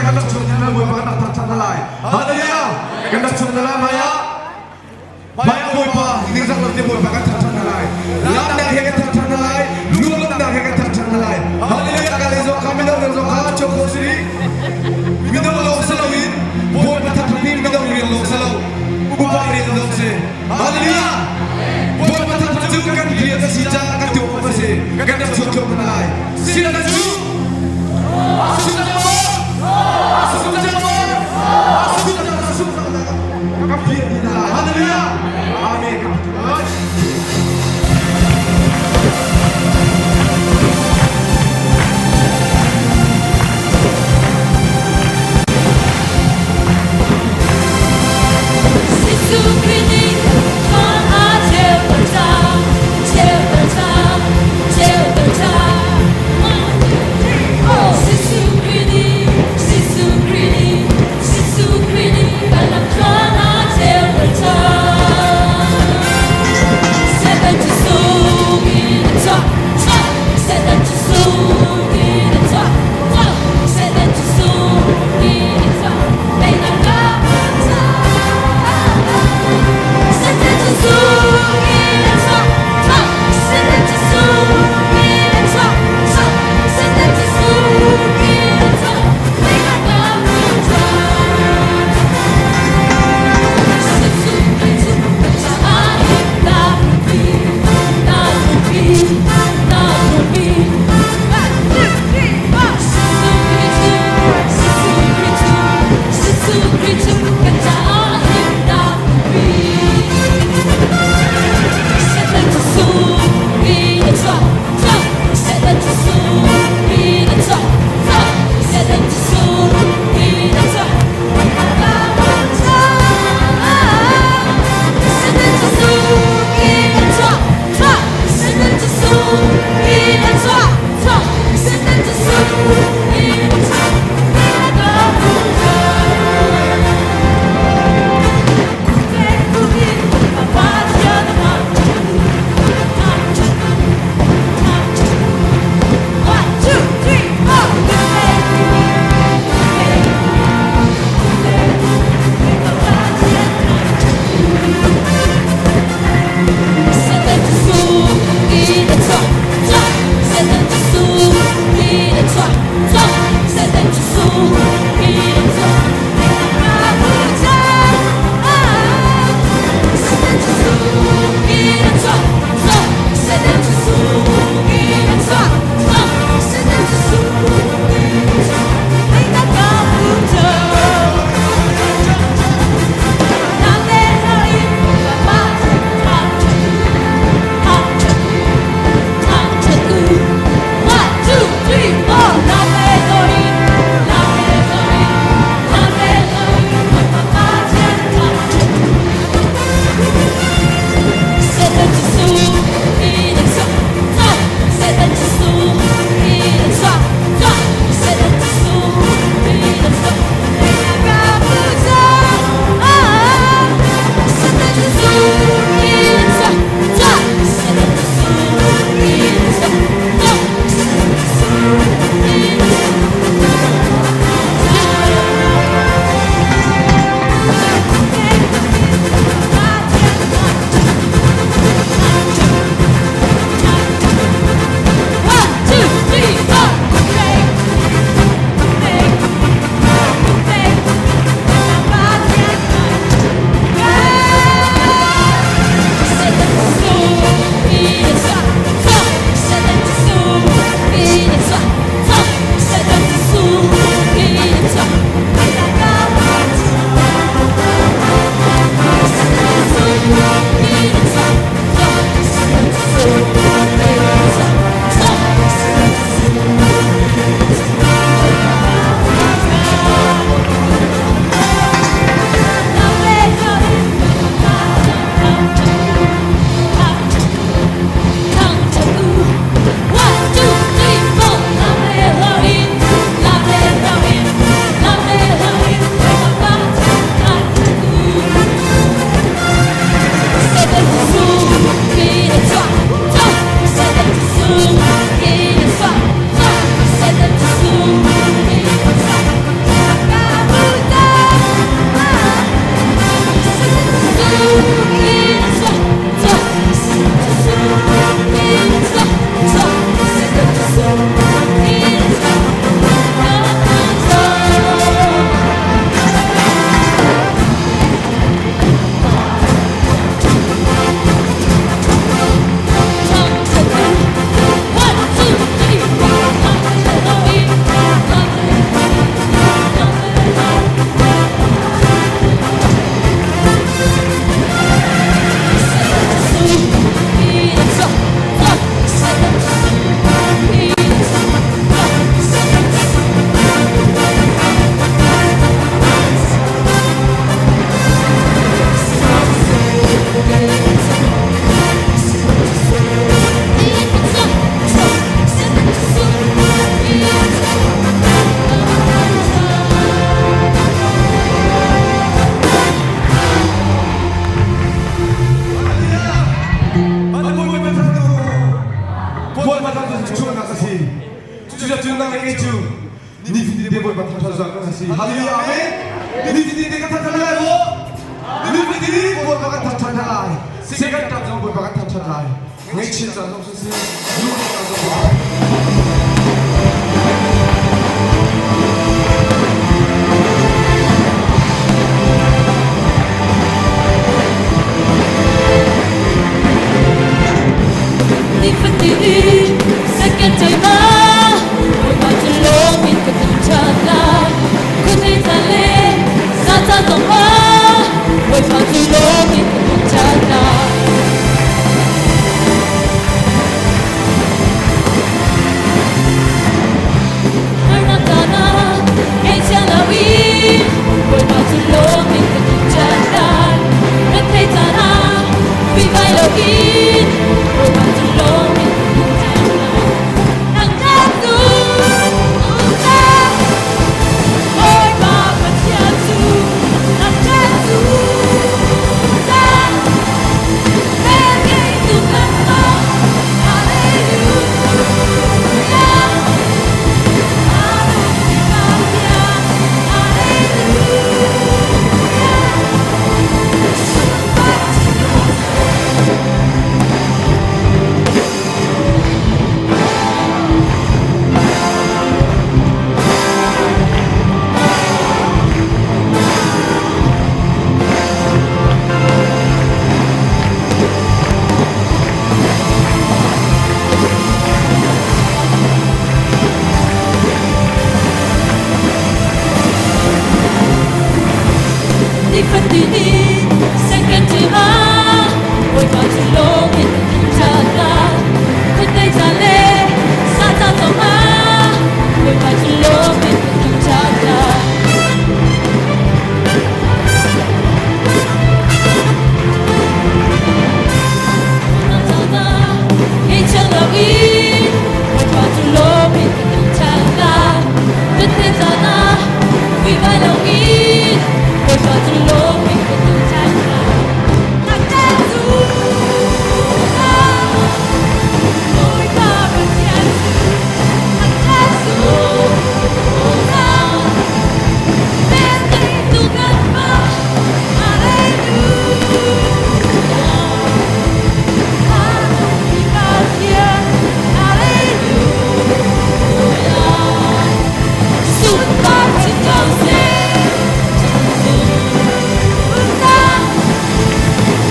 Kan rak chuak hna Bawipa kan rak thangṭhat hna lai. Hallelujah! Kan rak chuak hna lai hmaiah. Hmaiah Bawipa ningzak lo te Bawipa kan thangṭhat hna lai. Lamnak he kan thangṭhat hna lai. Lunglawmhnak he kan thangṭhat hna lai. Hallelujah! Ka lei zong kha mino nan zong kha chuak khawh si rih. Mino lawng si loin Bawipa thangṭhat hi mino rian lawng si lo. Upa rian lawng si. Hallelujah! Bawipa thangṭhat cu kan rian a si caah kan tuah awk a si. Kan rak chuak thluahmah hna lai. Sinak cu Hallelujah! Amen. Cucu nang le kei cu nifatin te Bawipa thangṭhat zungzal kan si. Hallelujah amen. Nifatin te kan thangṭhat lai maw? Nifatin Bawipa kan thangṭhat hna lai. Second ṭap zong Bawipa kan thangṭhat lai. Ngaihchiat caan zong siseh, lunglawmh caan zong siseh. Nifatin second time ah Bawipa cu lawm in ka thangṭhat lai. Khuazei caan le za caan zong ah Bawipa cu lawm in ka thangṭhat lai. Harnak caan ah ngaihchia loin Bawipa cu lawm in ka thangṭhat lai. Retheih caan ah vuivai loin Bawipa cu lawm in ka thangṭhat lai. Thangṭhat cu Bawipa Pathian cu thangṭhat cu Velngeitu kan Pa Hallelujah Pathian Hallelujah Nifatin in second time ah Bawipa cu lawm in ka thangṭhat lai. Khuadei ca le sa ca zong ah Bawipa cu lawm in ka thangṭhat lai. Ngeichiang loin Bawipa cu lawm in ka thangṭhat lai. Tete caan ah vuivai loin Bawipa cu lawm in ka thangṭhat lai. Thangṭhat cu Bawipa Pathian cu thangṭhat cu Velngeitu kan Pa Hallelujah Pathian Hallelujah Sunpar chin ko seh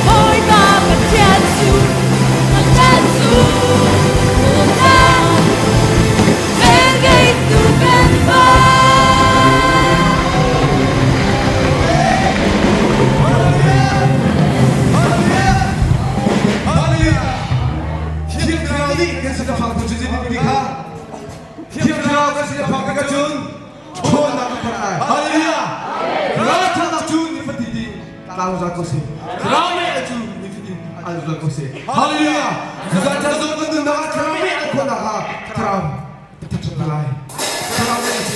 Bawipa Pathian cu thangṭhat cu Velngeitu kan Pa. Hallelujah! Thiang Thlarau nih kan sin a phak tu cu zeitin ti kha Thiang Thlarau kan sin a phak tikah cun ṭhawnnak kan phak lai. Hallelujah! Ralṭhatnak cu nifatin ti tlang zungzal ko seh. Thlarau nih cu nifatin al zungzal ko seh. Hallelujah! Zungzal ca zong kan nunnak ah Thlarau nih an khawhnak kha Thlarau ka thangṭhat hna lai. Thlarau nih an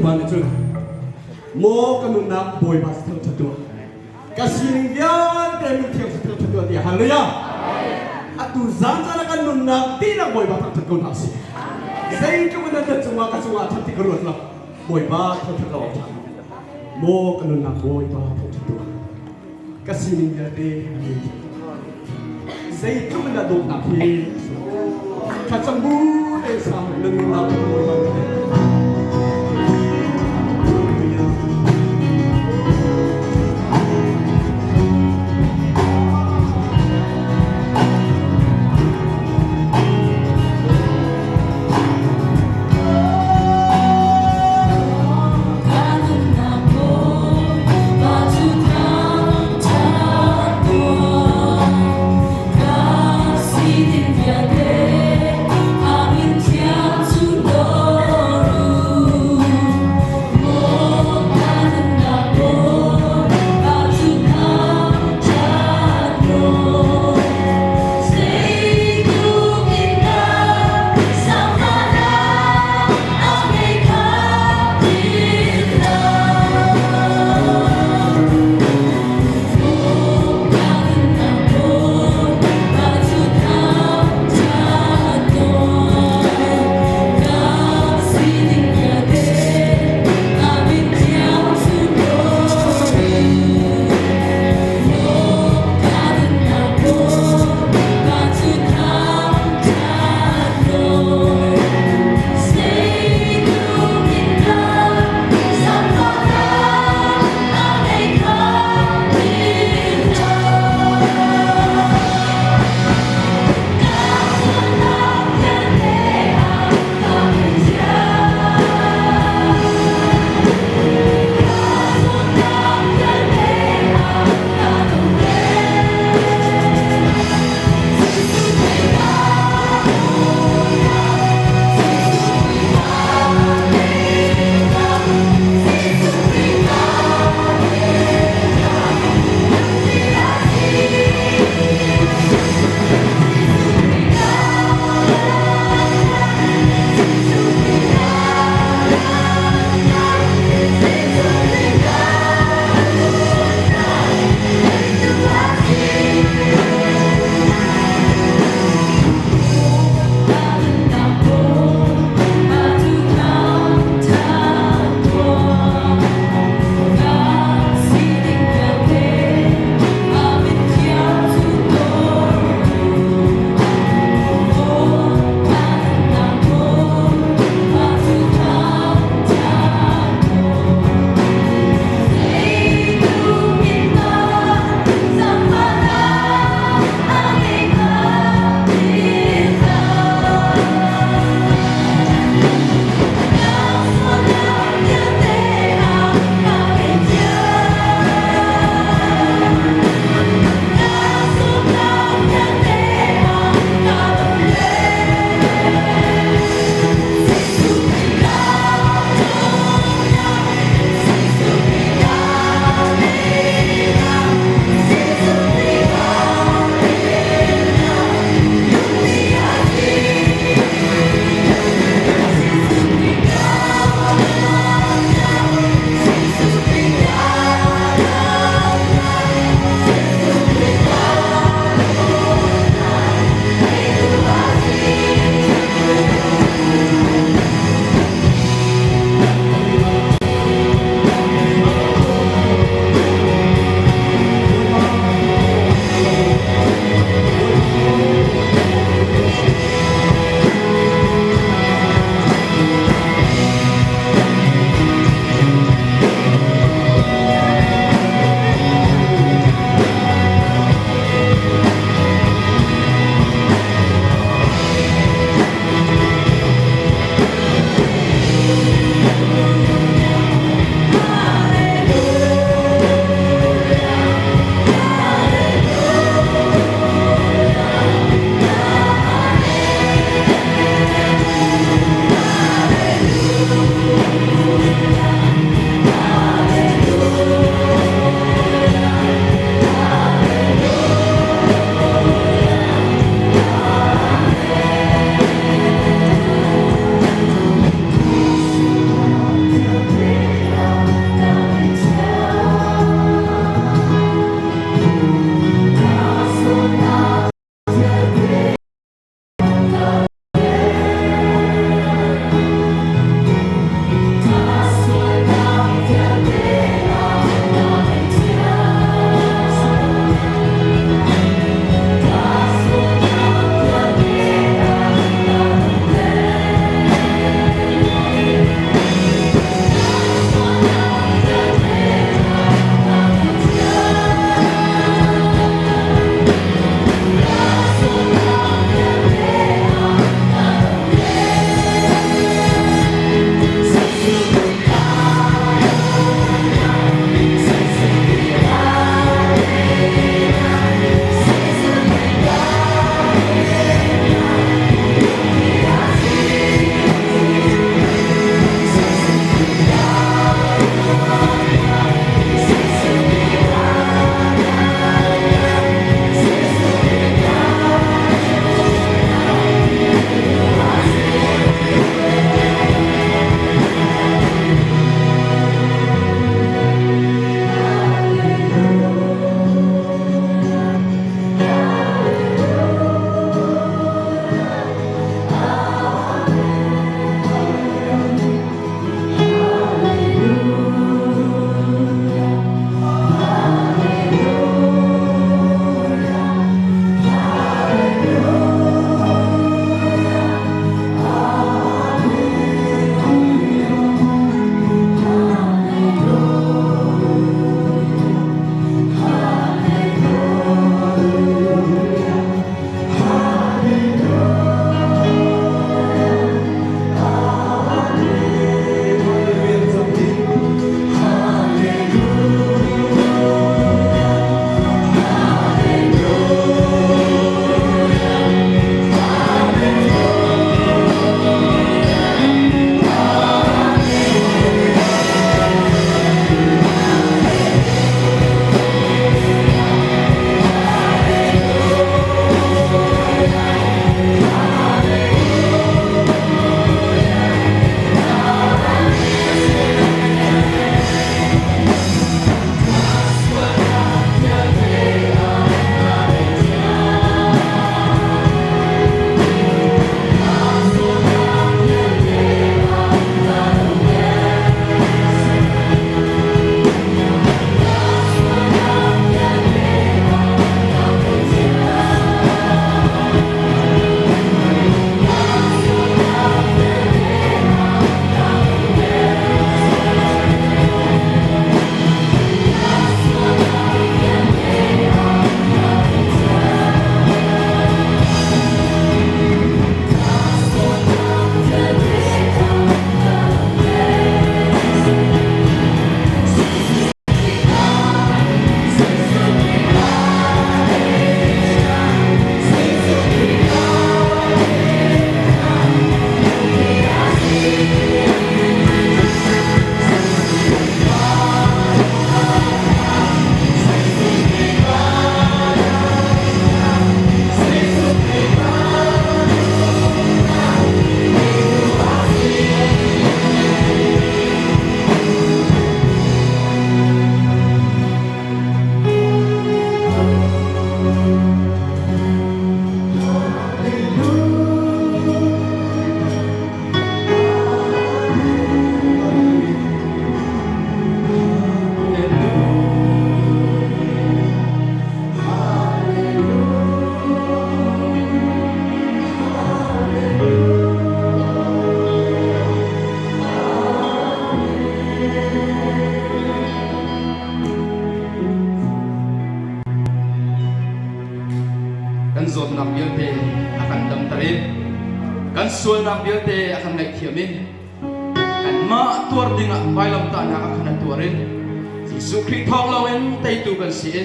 pa nih cun maw ka nunnak Bawipa si thangṭhat tuah ka sining vialte min thiang si thangṭhat tuah tiah hallelujah. Atu zan caan ah kan nunnak dihlak Bawipa thangṭhat ko hna sih. Zeitluk in nan cungah ka cungah ṭhat ti ka ruat lo. Bawipa thangṭhat lo awk ṭha. Maw ka nunnak Bawipa thangṭhat tuah. Ka sining vialte min thiang. Zeitluk in dah dawtnak hi thlacam bu tein sang na nunnak Bawipa nih. Ka nunnak Bawipa cu thangṭhat tuah. Ka sining vialte a min thiang cu lawr. zawtnak vialte a kan damter i kan sualnak vialte a kan ngaihthiam i kanmah tuar dingah vailamtahnak a khan a tuar i Jesuh Khrih thawng lawngin teitu kan si i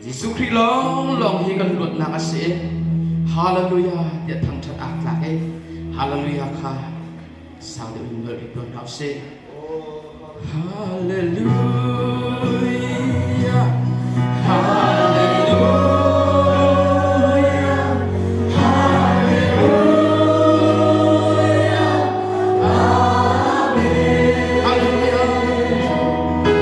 Jesuh Khrih lawnglawng hi kan luatnak a si i Hallelujah tiah thangṭhat aa tlak i Hallelujah kha sang deuh in nolh rih tuan hna usih. Hallelujah. Hallelujah. Hallelujah. Amen. Hallelujah. Hallelujah.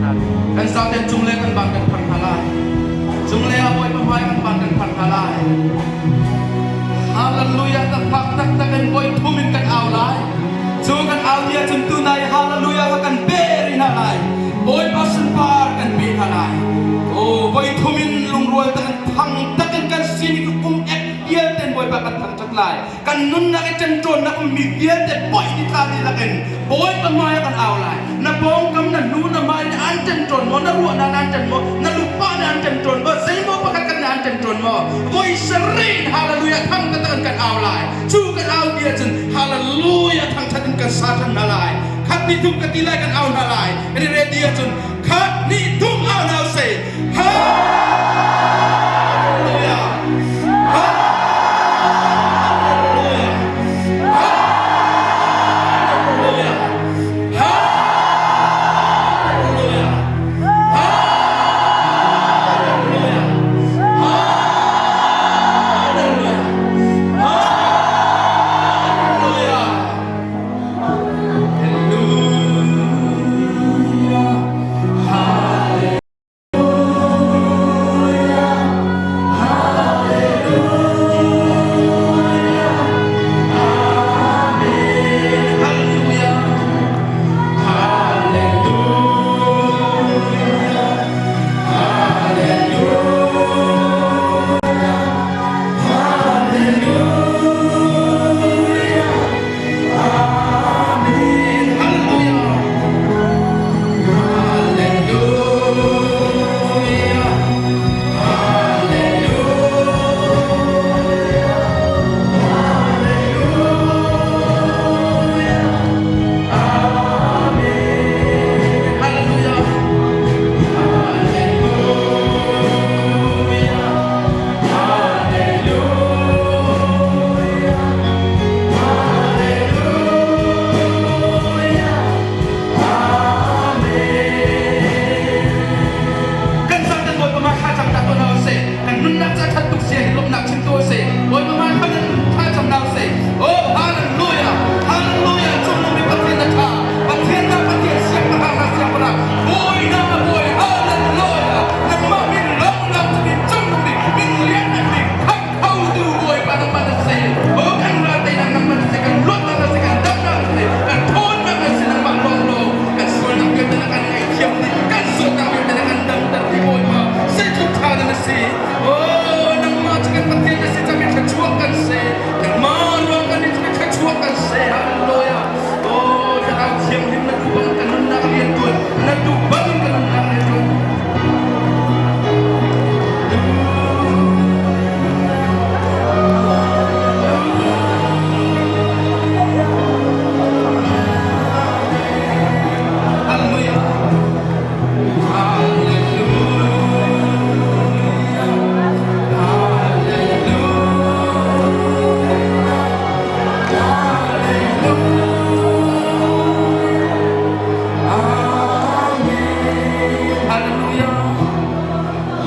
Hallelujah. Kan zaten cunglei kan van kan phar hna lai. Cunglei ah Bawipa hmai kan van kan phar hna lai. Hallelujah taktak taktak in voi thum in kan au lai. Cu kan au ni ahcun tunai hallelujah kha kan pe rih hna lai. Bawipa sunpar kan pe hna lai. Oh, voi thum in lungrual takin thang takin kan sining um ek vialte Bawipa kan thangṭhat lai. Kan nunnak i ṭemṭawnnak ummi vialte poih ni thla dihlak in Bawipa hmai ah kan au lai. Na pawngkam na hnu na hmai nih an ṭemṭawn maw, na ruahnak an ṭem maw, na lupa nih an ṭemṭawn maw, zeimaw pakhat kan nih an ṭemṭawn maw, voi sarih in hallelujah thang taktak in kan au lai. Cu kan au ti ahcun hallelujah thangṭhat in kan sa ṭhan hna lai. Khat ni thum ka ti lai kan au hna lai. Kan i ready ahcun khat ni thum au hna usih. Hallelujah! Hallelujah! Hallelujah! Hallelujah! Hallelujah! Hallelujah! Hallelujah! Hallelujah!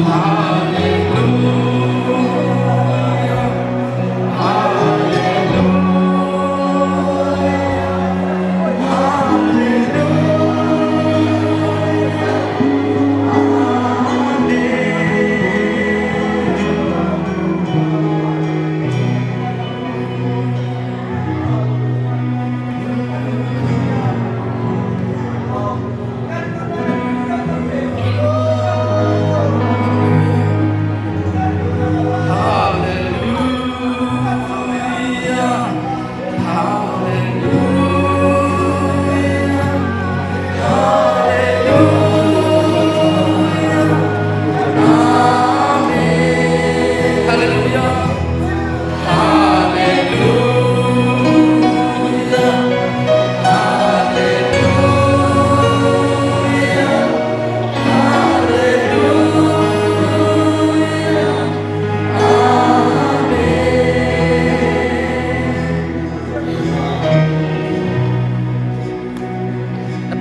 Na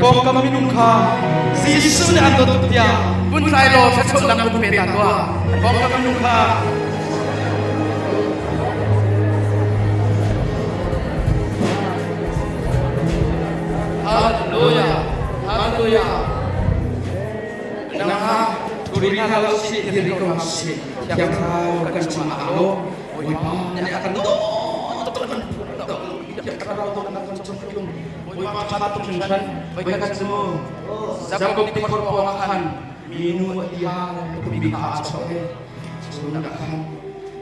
pawngkam minung kha Jesuh nih an dawt tuk tiah vun tlai law thluachuahnak vun pe ta tuah. Na pawngkam minung kha Hallelujah. Hallelujah. Nang ha thuri hna lo si thiri ko hna si thiang thlarau kan cungah aa lawm Bawipa nih a kan dawt tuk kan thiang thlarau dawtnak kan cung tlung Bawipa ṭha tuk hringhran voikhat cu Jakob tikhor pawng ah khan minu a tia tukmi kha aa chawh i cun ah khan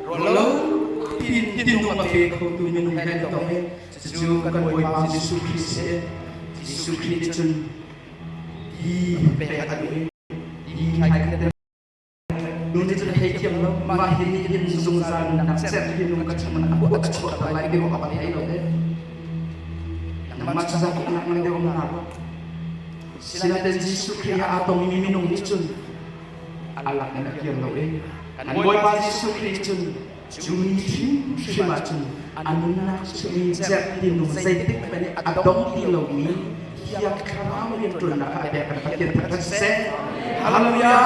ruahlo tin tinung a pe khotu minung he an tong i cucu kan Bawipa Jesuh Khrih si. Jesuh Khrih nih cun ti pek a duh i ti thlai khat Nu nih cun a theithiam lo. Mah hi nih hin zungzal nunnak cerh hi nung ka chung in a chuah tak lai ti awk a thei lo te. Nangmah cu zaangfahnak ngan deuh um hna rua. Sinain Jesuh Khrih he aa tongmi minung nih cun a lak in a kir lo i kan Bawipa Jesuh Khrih cun cu ni hrimhrim ah cun a nunnak chung in cerh ti nung zeitik hmanh i a dong ti lomi Thiang Thlarau rianṭuannak kha a pek kan Pathian thangṭhat siseh. Hallelujah!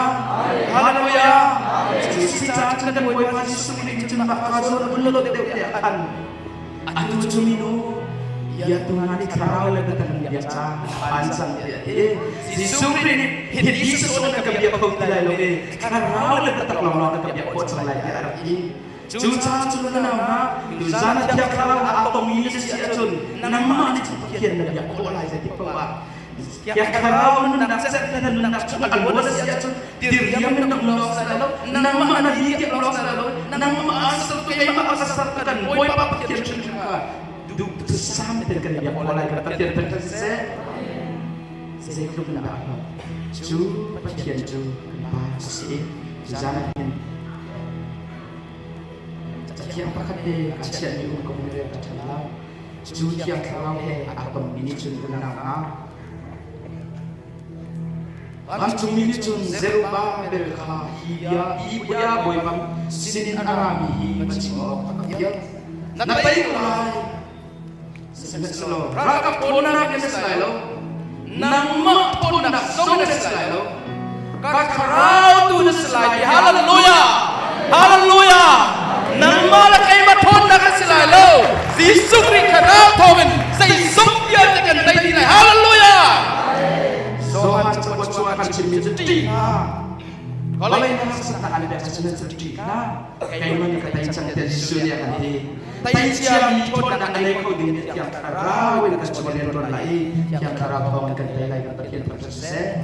Hallelujah! Cu si caah cun kan Bawipa Jesuh Khrih nih cun mah kha zawn a vun lawt deuh te ah khan atu cu minu bia tu hna nih thlarau le biatak in bia ca an cang tiah a ti. Jesuh Khrih nih hi ti sawsawh na ka bia kho ti lai lo i thlarau le biatak lawnglawng na ka biak khawh cang lai tiah a rak ti. Cucaah cun na nau hna, tuzaan ah Thiang Thlarau aa tongmi na si ahcun nangmah nih cun Pathian na biak khawh lai zeitik paoh ah. Thiang Thlarau nunnak cerh na nunnak chung a luan a si ahcun diriam in na um lawng si lai lo, nangmah na li tiang lawng si lai lo, nangmah aa sertu keimah a ka sertu kan Bawipa Pathian hrimhrim kha duh thusam tein kan biak khawh lai kan Pathian thangṭhat siseh. Zeitluk in dah a hlawt. Cu Pathian cu kan Pa a si i tuzaan ah hin Cathiang pakhat te a chiahmi um ko na rel ka ṭhan lai. Cu Thiang Thlarau he aa tonmi nih cun unau hna, Vancungmi nih cun Zerubbabel kha hi bia hi bia Bawipa sinin a rami hi va chim awk a ka fial. Na tei ko lai. Sihmanhsehlaw ralkap ṭhawnnak in na si lai lo, nangmah ṭhawnnak zong na si lai lo, ka thlarau tu na si lai ti. Hallelujah! Hallelujah! Nangmah le keimah ṭhawnnak a si lai lo. Jesuh Khrih thlarau thawngin zeizong vialte kan tei dih lai. Hallelujah! Johan cakuat chungah kan chimmi cu ṭih hna. Vawlei na harsatnak an pek cu na ṭih hna. Keimah nih ka tei cang tiah Jesuh nih a kan ti. Tei ciami ṭhawnnak a nei kho ding nih Thiang Thlarau in kan chung rian ṭuan lai i Thiang Thlarau thawng in kan tei lai kan Pathian thangṭhat siseh.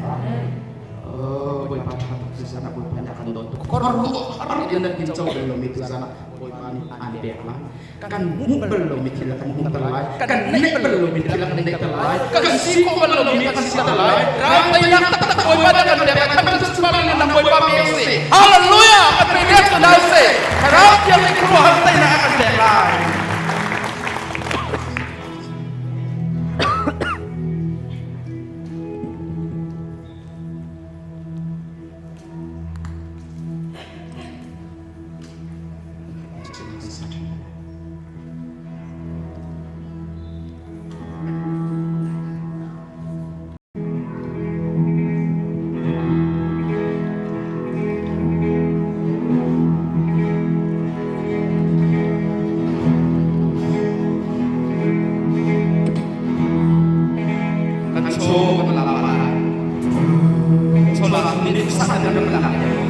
Oh, Bawipa ṭha tuk tuzan ah Bawipa nih a kan dawt tuk. Khuaruahhar in nan tinco bal lomi tuzan ah Bawipa nih aan pek lai. Kan hmuh bal lomi thil a kan hmuhter lai. Kan neih bal lomi thil a kan neihter lai. Kan si khawh bal lomi a kan siter lai. Ram teinak taktak Bawipa nih a kan pek lai. Thangṭhat sunparnak in nang Bawipa pe sih. Hallelujah! Kan pe dek tu hna sih. Thlarau thiang nih khuaruahhar teinak a kan pek lai. nih sak in rak lak.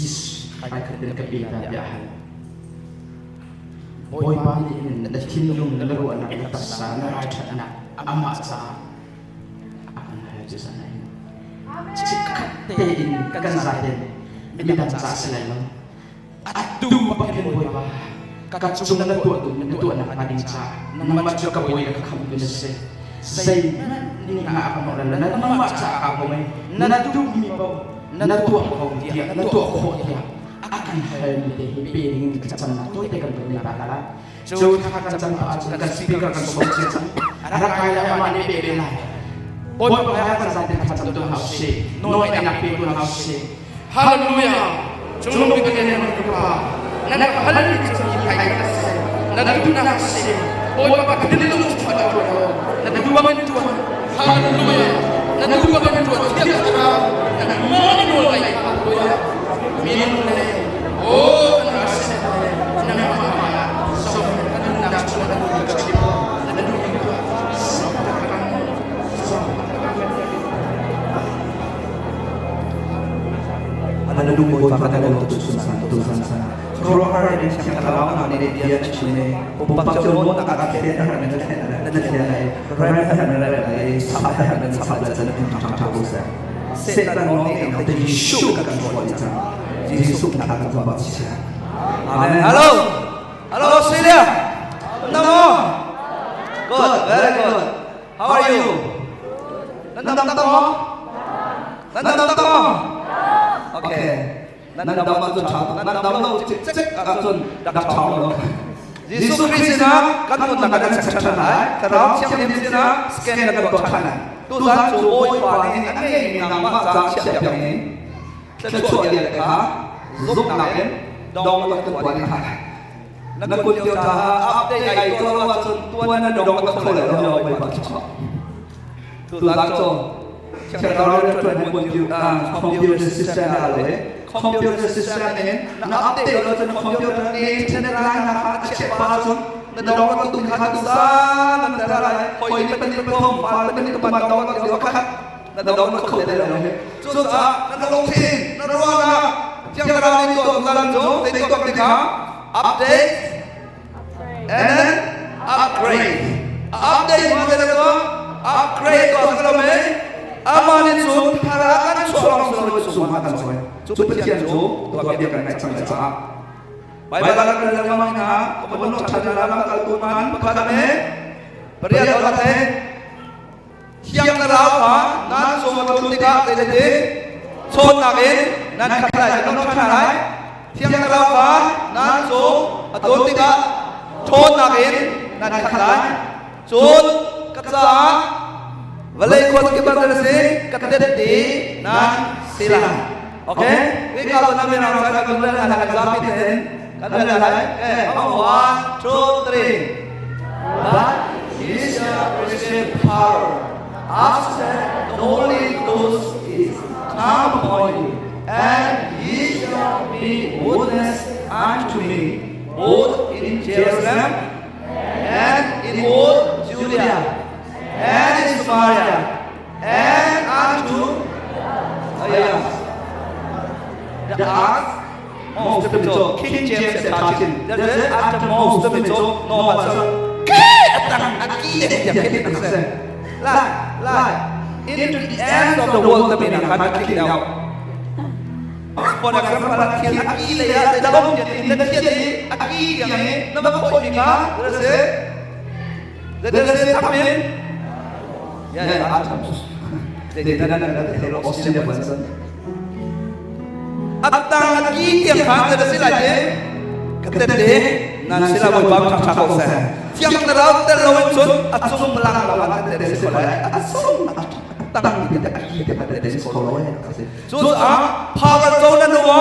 Please, ai khat in ka pe ta tiah a hal. Bawipa nih hin na thinlung, na ruahnak, na taksa, na ralṭhatnak amah caah a kan hal cu zan ah hin. Chikkhat tein kan zaten midang ca si lai lo. Atu bak hin Bawipa, ka cung na tuah na tuahnak hnga ding caah nangmah cu ka bawi le ka khamhtu na si. Zeihmanh nih a ka mawh lo, nangmah caah kaa pom i na duhmi paoh na tuah ko tiah na tuah khawh tiah a kan halmi te hi pe ding in thlacamnak tawite kan vun nei ta hna lai. Cu thla kan cam pah ahcun kan speaker kan sawm cia cang. A rak kai lai amah nih pe ve lai. Bawipa he kan zaten thlacam tu hna usih. Nawlngeihnak pe tu hna usih. Hallelujah! Cungnung bik in nan Pa, nan halmi cu hi ai ka si. Na duhnak si. Bawipa ka thinlung chuah na tuan. Na duh bangin tuan. Hallelujah! Na duh bangin tuan. Thiang Thlarau, nangmah nih nawl ngai. Hallelujah! Minung le oh kan ra si nangmah hmaiah som na nunnak chung na duh ka chim. Na duh in tuah. Som som. Ana du boy fa kana lo tu sun san tu san san khuaruahhar in thiang thlarau na nih bia na chim i pumpak cio nawn nak ah thlen a herh na thlen na thlen lai rem a herh na rem lai sap a herh na sap lai can in ṭha ṭha ko seh Satan nawl ngeih nak te Jesuh kan hruai cang Jesuh thla kan cam bak chia Amen. Hello. Hello Australia. Namo. Good. Very good. How are you? Nan dam tak maw? Nan dam tak maw? Okay. Nan dam ahcun ṭha tuk. Nan dam lo cikcek ahcun rak ṭha lo. Jesuh Khrih sinah kan nunnak kan chek ṭhan lai. Thlarau Thianghlim sinah scan kan tuah ṭhan lai. Tuzan cu Bawipa nih a ngeihmi nangmah ca chiahpiak in thluachuah bia le kha zumhnak in dong kan tuah ding kha. Na kut lio caah update ai tuah lo ahcun tuan na dong a kho lai lo Bawipa thluachuah. Tuzan cu Thiang rianṭuan computer system a le computer system in na update lo cun computer nih internet line na kha a check pa cun na dong a tum kha tu sa nan ter lai hoi ni pahnih pathum fal pahnih paman dong a lio pakhat na dong na kho te lo cucaah na lungthin na ruahnak Thiang Thlarau nih tuah zungzal cu zei tuah tikah update and then upgrade update ma le ko upgrade to sa lo me ama ni cun thara kan chuah long so cu ma kan soi cu Pathian cu tuah bia kan ngaih cang lai caah Bible kan rel lengmang hna ko no than la lam kal tu man pakhat me pariat ola te Thiang Thlarau kha nan cung a tlun tikah zeicati chawnnak in nan khat lai, nan ṭhan lai. Thiang Thlarau kha nan cung a tlun tikah ṭhawnnak in nan khat lai. Cun ka caah vawlei khuazakip ah nan si, ka tette nan si lai. Okay? Hi ka lo na mirang sa kan rel lai kan zapi ten kan rel lai. Okay, one, two, three. But he shall receive power after the Holy Ghost is come upon you, and ye shall be witness unto me both in Jerusalem and in all Judea and in Samaria and unto the earth most of King James 13 after most of no Lai, into the ends of the world na pinakakit daw. For example, thil aki le ya dalom in na thian i aki yang i na va khoi mi kha se le thamin ya ya Australia ban Atang aki tiang kha na si lai te ka te te nan sila boy bang thak thak ko se thiang na rau tel lo in chun achung lang lo an te te si ko lai achung tang ti te aki te te te si ko lai chu a power zo na nu mo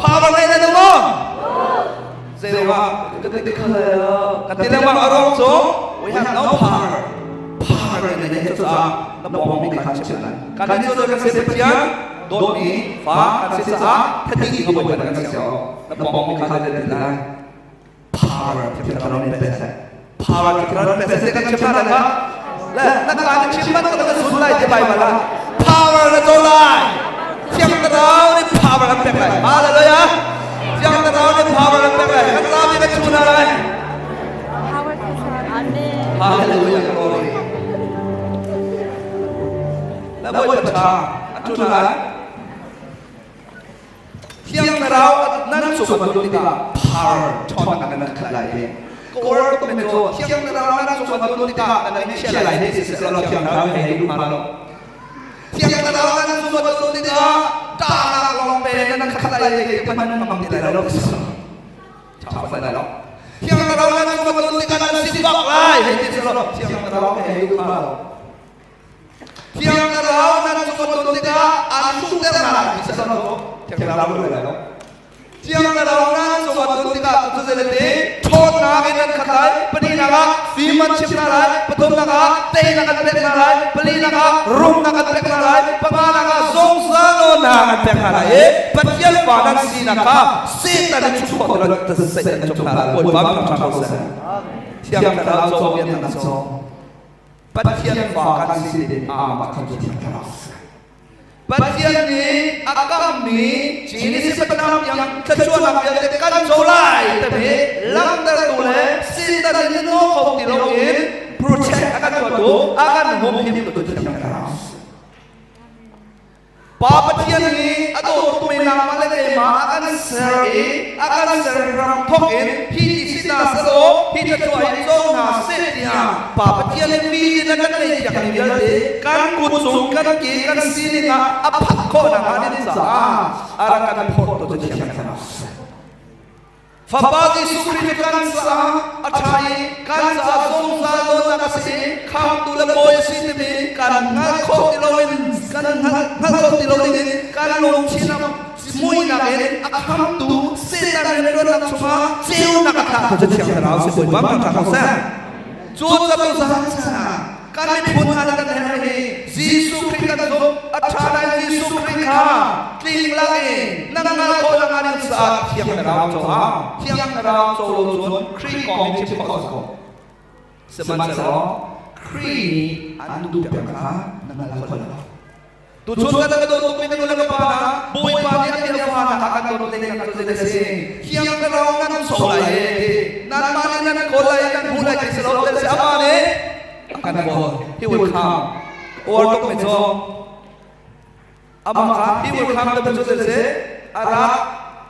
power nei na nu mo zewa ka te khala ka te lengmang arong chu we have no power power ne ne chu a na bong mi kha chim lai kan ni chu kan se pathian dawt i fa kan si caah thati nga boi kan si na bong mi kha le lai power thlarau ni pe sai power thlarau pe sai kan chim na ka le na ka na chim man ka sun lai te bai bala power na zo lai Thiang Thlarau nih power kan pek lai. Hallelujah. Thiang Thlarau nih power kan pek lai. Kan rami kan chun lai. Hallelujah. Glory. La boy pa cha. Atu na lai. Thiang Thlarau nan cung a tlun tikah power ṭhawnnak in nan khat lai i Kawr tuk men cu Thiang Thlarau nan cung a tlun tikah nan i chia lai ti siseh law Thiang Thlarau he hei duh hnga lo. Thiang Thlarau nan cung a tlun tikah ṭahnak lawng pe nan khat lai i hman nan hmang ti lai lo. Ṭha fawn lai lo. Thiang Thlarau nan cung a tlun tikah nan sifak lai hei ti siseh law Thiang Thlarau he hei duh hnga lo. Thiang Thlarau nan cung a tlun tikah aan hruhter hna lai ti seh law Thiang Thlarau lu lai lo. Thiang Thlarau nan cung a tlun tikah cu zeilete ṭhawnnak in nan khat lai, pahnihnak ah fim an chimh hna lai, pathumnak ah teinak an pek hna lai, palinak ah rumnak an pek hna lai, panganak ah zungzal nawnnak an pek hna lai i Pathian fa nan sinak kha Satan in chuh khawh ti lo Satan an cuk hna lai. Bawipa min ṭha ko seh. Thiang Thlarau cawnpiaknak cu Pathian fa kan si ding ah kan cu Thiang Thlarau Pathian nih a kammi Genesis patam tiang thluachuahnak vialte kan co lai timi langhtertu le Satan in naw kho ti loin protect a kan tuahtu a kan humhimtu Thiang Thlarau. Pa Pathian nih a dawt tukmi nangmah le keimah a kan ser i a kan ser ram thawk in hi ti si hna sehlaw hi thluachuah hi co hna seh tiah Pa Pathian nih mi in a kan ngeihpiakmi vialte kan kut cung kan ke kan sining ah a phak khawh nakhnga ding caah a rak kan phawrhtu cu Thiang Thlarau a si. Fapa Jesuh Khrih cu kan caah a ṭha i kan caah zungzal dawtnak a si i khamtu le bawi a si timi kan hngalh khawh ti loin kan hngalh khawh ti lo dingin kan lungthin ah muihnak in a khamtu Satan rianṭuannak chungah ceunak a thlahtu cu Thiang Thlarau si Bawipa thangṭhat ko seh. Cu cabu kan miphun hna kan herh hi Jesuh Khrih kan zumh a ṭha lai Jesuh Khrih kha tling lak in nan ngal khawh nak hnga ding caah Thiang Thlarau co hau Thiang Thlarau co lo cun Khrih kong hi chim khawh ko sihmanhsehlaw Khrih nih an duh peng kha na ngal khawh lo. Tuchun kan ka dawt tukmi ka nu le ka pa hna, Bawipa nih a bia fa hna kan dawt le nan cu zei a si. Thiang Thlarau nan so lai i nanmah nih nan kawl lai nan hmuh lai ti si lo tel si amah nih a kan kawl. He will come. Uar tuk mi cu amah kha he will come te cu zei si a rak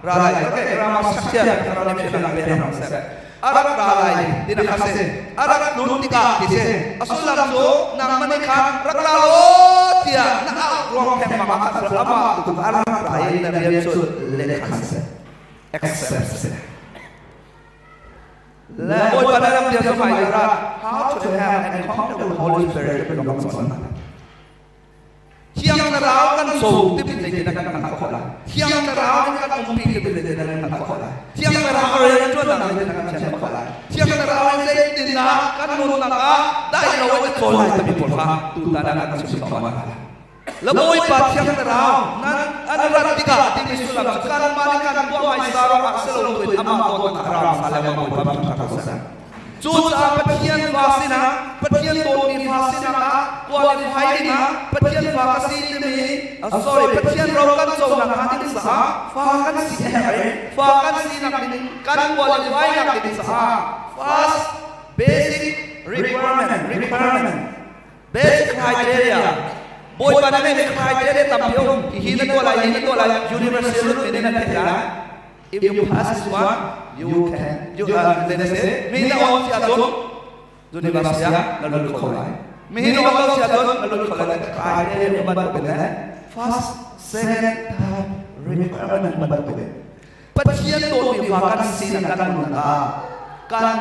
ra lai. Okay, Rama sakchia Thlarau nih phian pe hram seh. A rak ra lai tinak kha si. A rak tlun tikah ti si. A sullam cu nangmah nih khan rak ra law tiah na auh ruang thengmang ah khan amah tu a rak ra i na rian cu leh kha si. Accept si. Le Bawipa na ram bia cu hmai ra how to have an encounter with the Holy Spirit belong to Thiang Thlarau kan co timi zeitindah kan hngalh khawh lai? Thiang Thlarau in kan umpi timi zeitindah kan hngalh khawh lai? Thiang Thlarau rian ṭuannak zeitindah kan thiam khawh lai? Thiang Thlarau in zeitindah kan nunnak ah dai lo in a cawl lai timi pawl kha tutan ah kan chim thluahmah hna lai. La Bawipa Thiang Thlarau nan an rat tikah timi sullam cu kanmah nih kan tuah hmaisa ruangah si lo tuin amah dawtnak a ram sa lengmang Bawipa thangṭhat ko seh. Cucaah Pathian fa sinah, Pathian dawtmi fa sinah ah qualify dingah Pathian fa ka si timi sorry Pathian ro kan co nakhnga ding caah fa kan si a herh i fa kan sinak ding kan qualify nak ding caah first basic requirement basic criteria Bawipa na ngeihmi criteria tampi um hihi na tuah lai hihi na tuah lai universal min in na theih lai. If you pass this one, you can, you, then they say, mi na on sia cun, university ah na lut kho lai. Mi hi na on lo sia cun, na lut kho lai. Criteria bantuk in le first, second, third requirement bantuk in. Pathian dawtmi fa kan sinak kan nun ah kan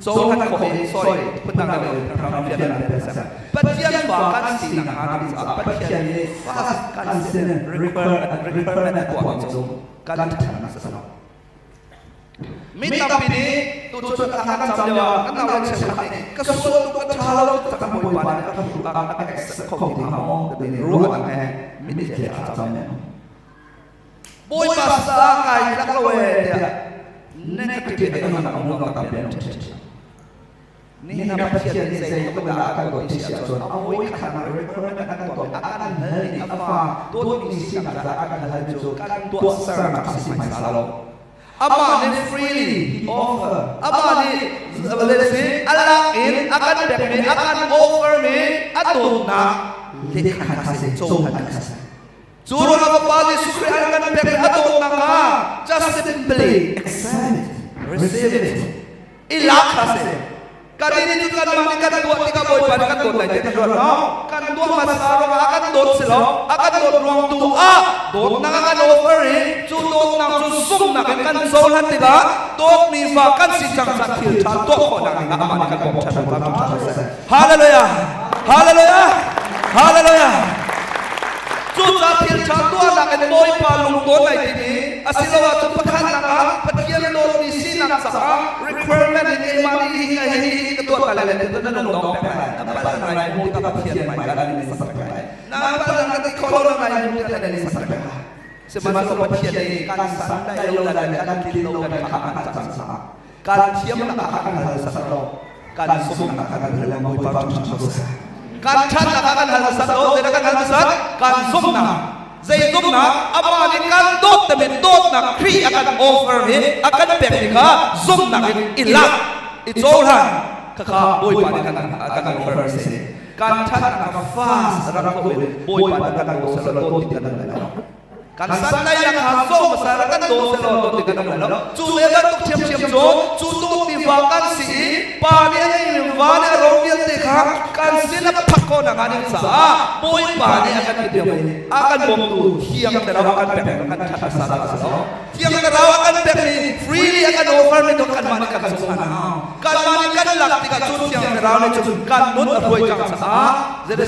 cohlan khawh i sorry phundang deuh in ram fian Pathian fa kan sinak hnga ding caah Pathian nih first kan sin requirement a tuahmi cu kan ṭhatnak a si lo. Mi tampi nih tuchun a kan cam lio ah kan nau le cheukhat nih ka sual tuk ka ṭha lo tuk kan Bawipa nih a kan duh a kan accept kho ti hnga maw timi ruah he mitthli a cam men. Bawipa sa kai tlak lo ee tiah negative a nunnak a hmuh tampi an um ṭhiamṭhiam. Nihin ah Pathian nih zeitluk in dah a kan dawt ti si ahcun a voikhatnak requirement a kan tuahmi a kan halmi a fa dawtmi sinak caah a kan halmi cu kan tuahsernak a si hmaisa lo. Amah nih freely he offer. Amah nih let's say a lak in a kan pekmi a kan offer mi a dawtnak lehkhan kha si cohlan kha si. Cu ruangah Fapa Jesuh Khrih an kan pekmi a dawtnak kha just simply accept it, receive it. I lak kha si. Kan nih cu kanmah nih kan tuah tikah Bawipa nih kan dawt lai ti kan ruat lo. Kan tuah hmasa ruangah a kan dawt si lo. A kan dawt ruang tu ah dawtnak a kan offer i cu dawtnak cu zumhnak in kan cohlan tikah dawtmi fa kan si cang caah thil ṭha tuah khawhnak dingah amah nih kan bawmh ṭhan ko. Hallelujah! Hallelujah! Hallelujah! Cucaah thil ṭha tuahnak in Bawipa lungtawn ai timi asiloah cu pakhatnak ah Pathian dawtmi sinak caah requirement in keimah nih hi hi hi hi ka tuah ta lai le na lung dong peng lai. Na pal na lai mu tikah Pathian hmai ah nan sak peng lai. Na pal na ti kho lo na lai mu tikah nan sak peng lai. Sihmanhsehlaw Pathian nih kan san lai lo lai le kan tlin lo lai kha a hngalh cang caah kan thiamnak ah kan hal sat lo kan sungnak ah kan hal lengmang Bawipa ṭha ko seh kan ṭhatnak ah kan hal sat lo zeidah kan hal sat kan zumhnak zei zumhnak amah nih kan dawt tamin dawtnak Khrih a kan offer hi a kan pek mi kha zumhnak in i lak i cohlan khakha Bawipa nih kan kan offer si kan ṭhatnak fast rak ko in Bawipa nih kan dawt selaw dawt ti kan lo kan san lai nak ha zo masa ra kan do se lo do ti kan um lo chu le bantuk thiam thiam cu chu tu mi fa kan si i pa nih a ngei mi va nih a ro vialte kha kan sin a phak ko na nga ning caah bawipa nih a kan ti a kan bawmtu thiang thlarau a kan pek kan that sa ta sa lo thiang thlarau a kan pek mi freely a kan offer mi to kan mah nih kan sung hna kan mah nih kan lak tikah cu thiang thlarau nih cun kan nun a hruai cang caah zeiti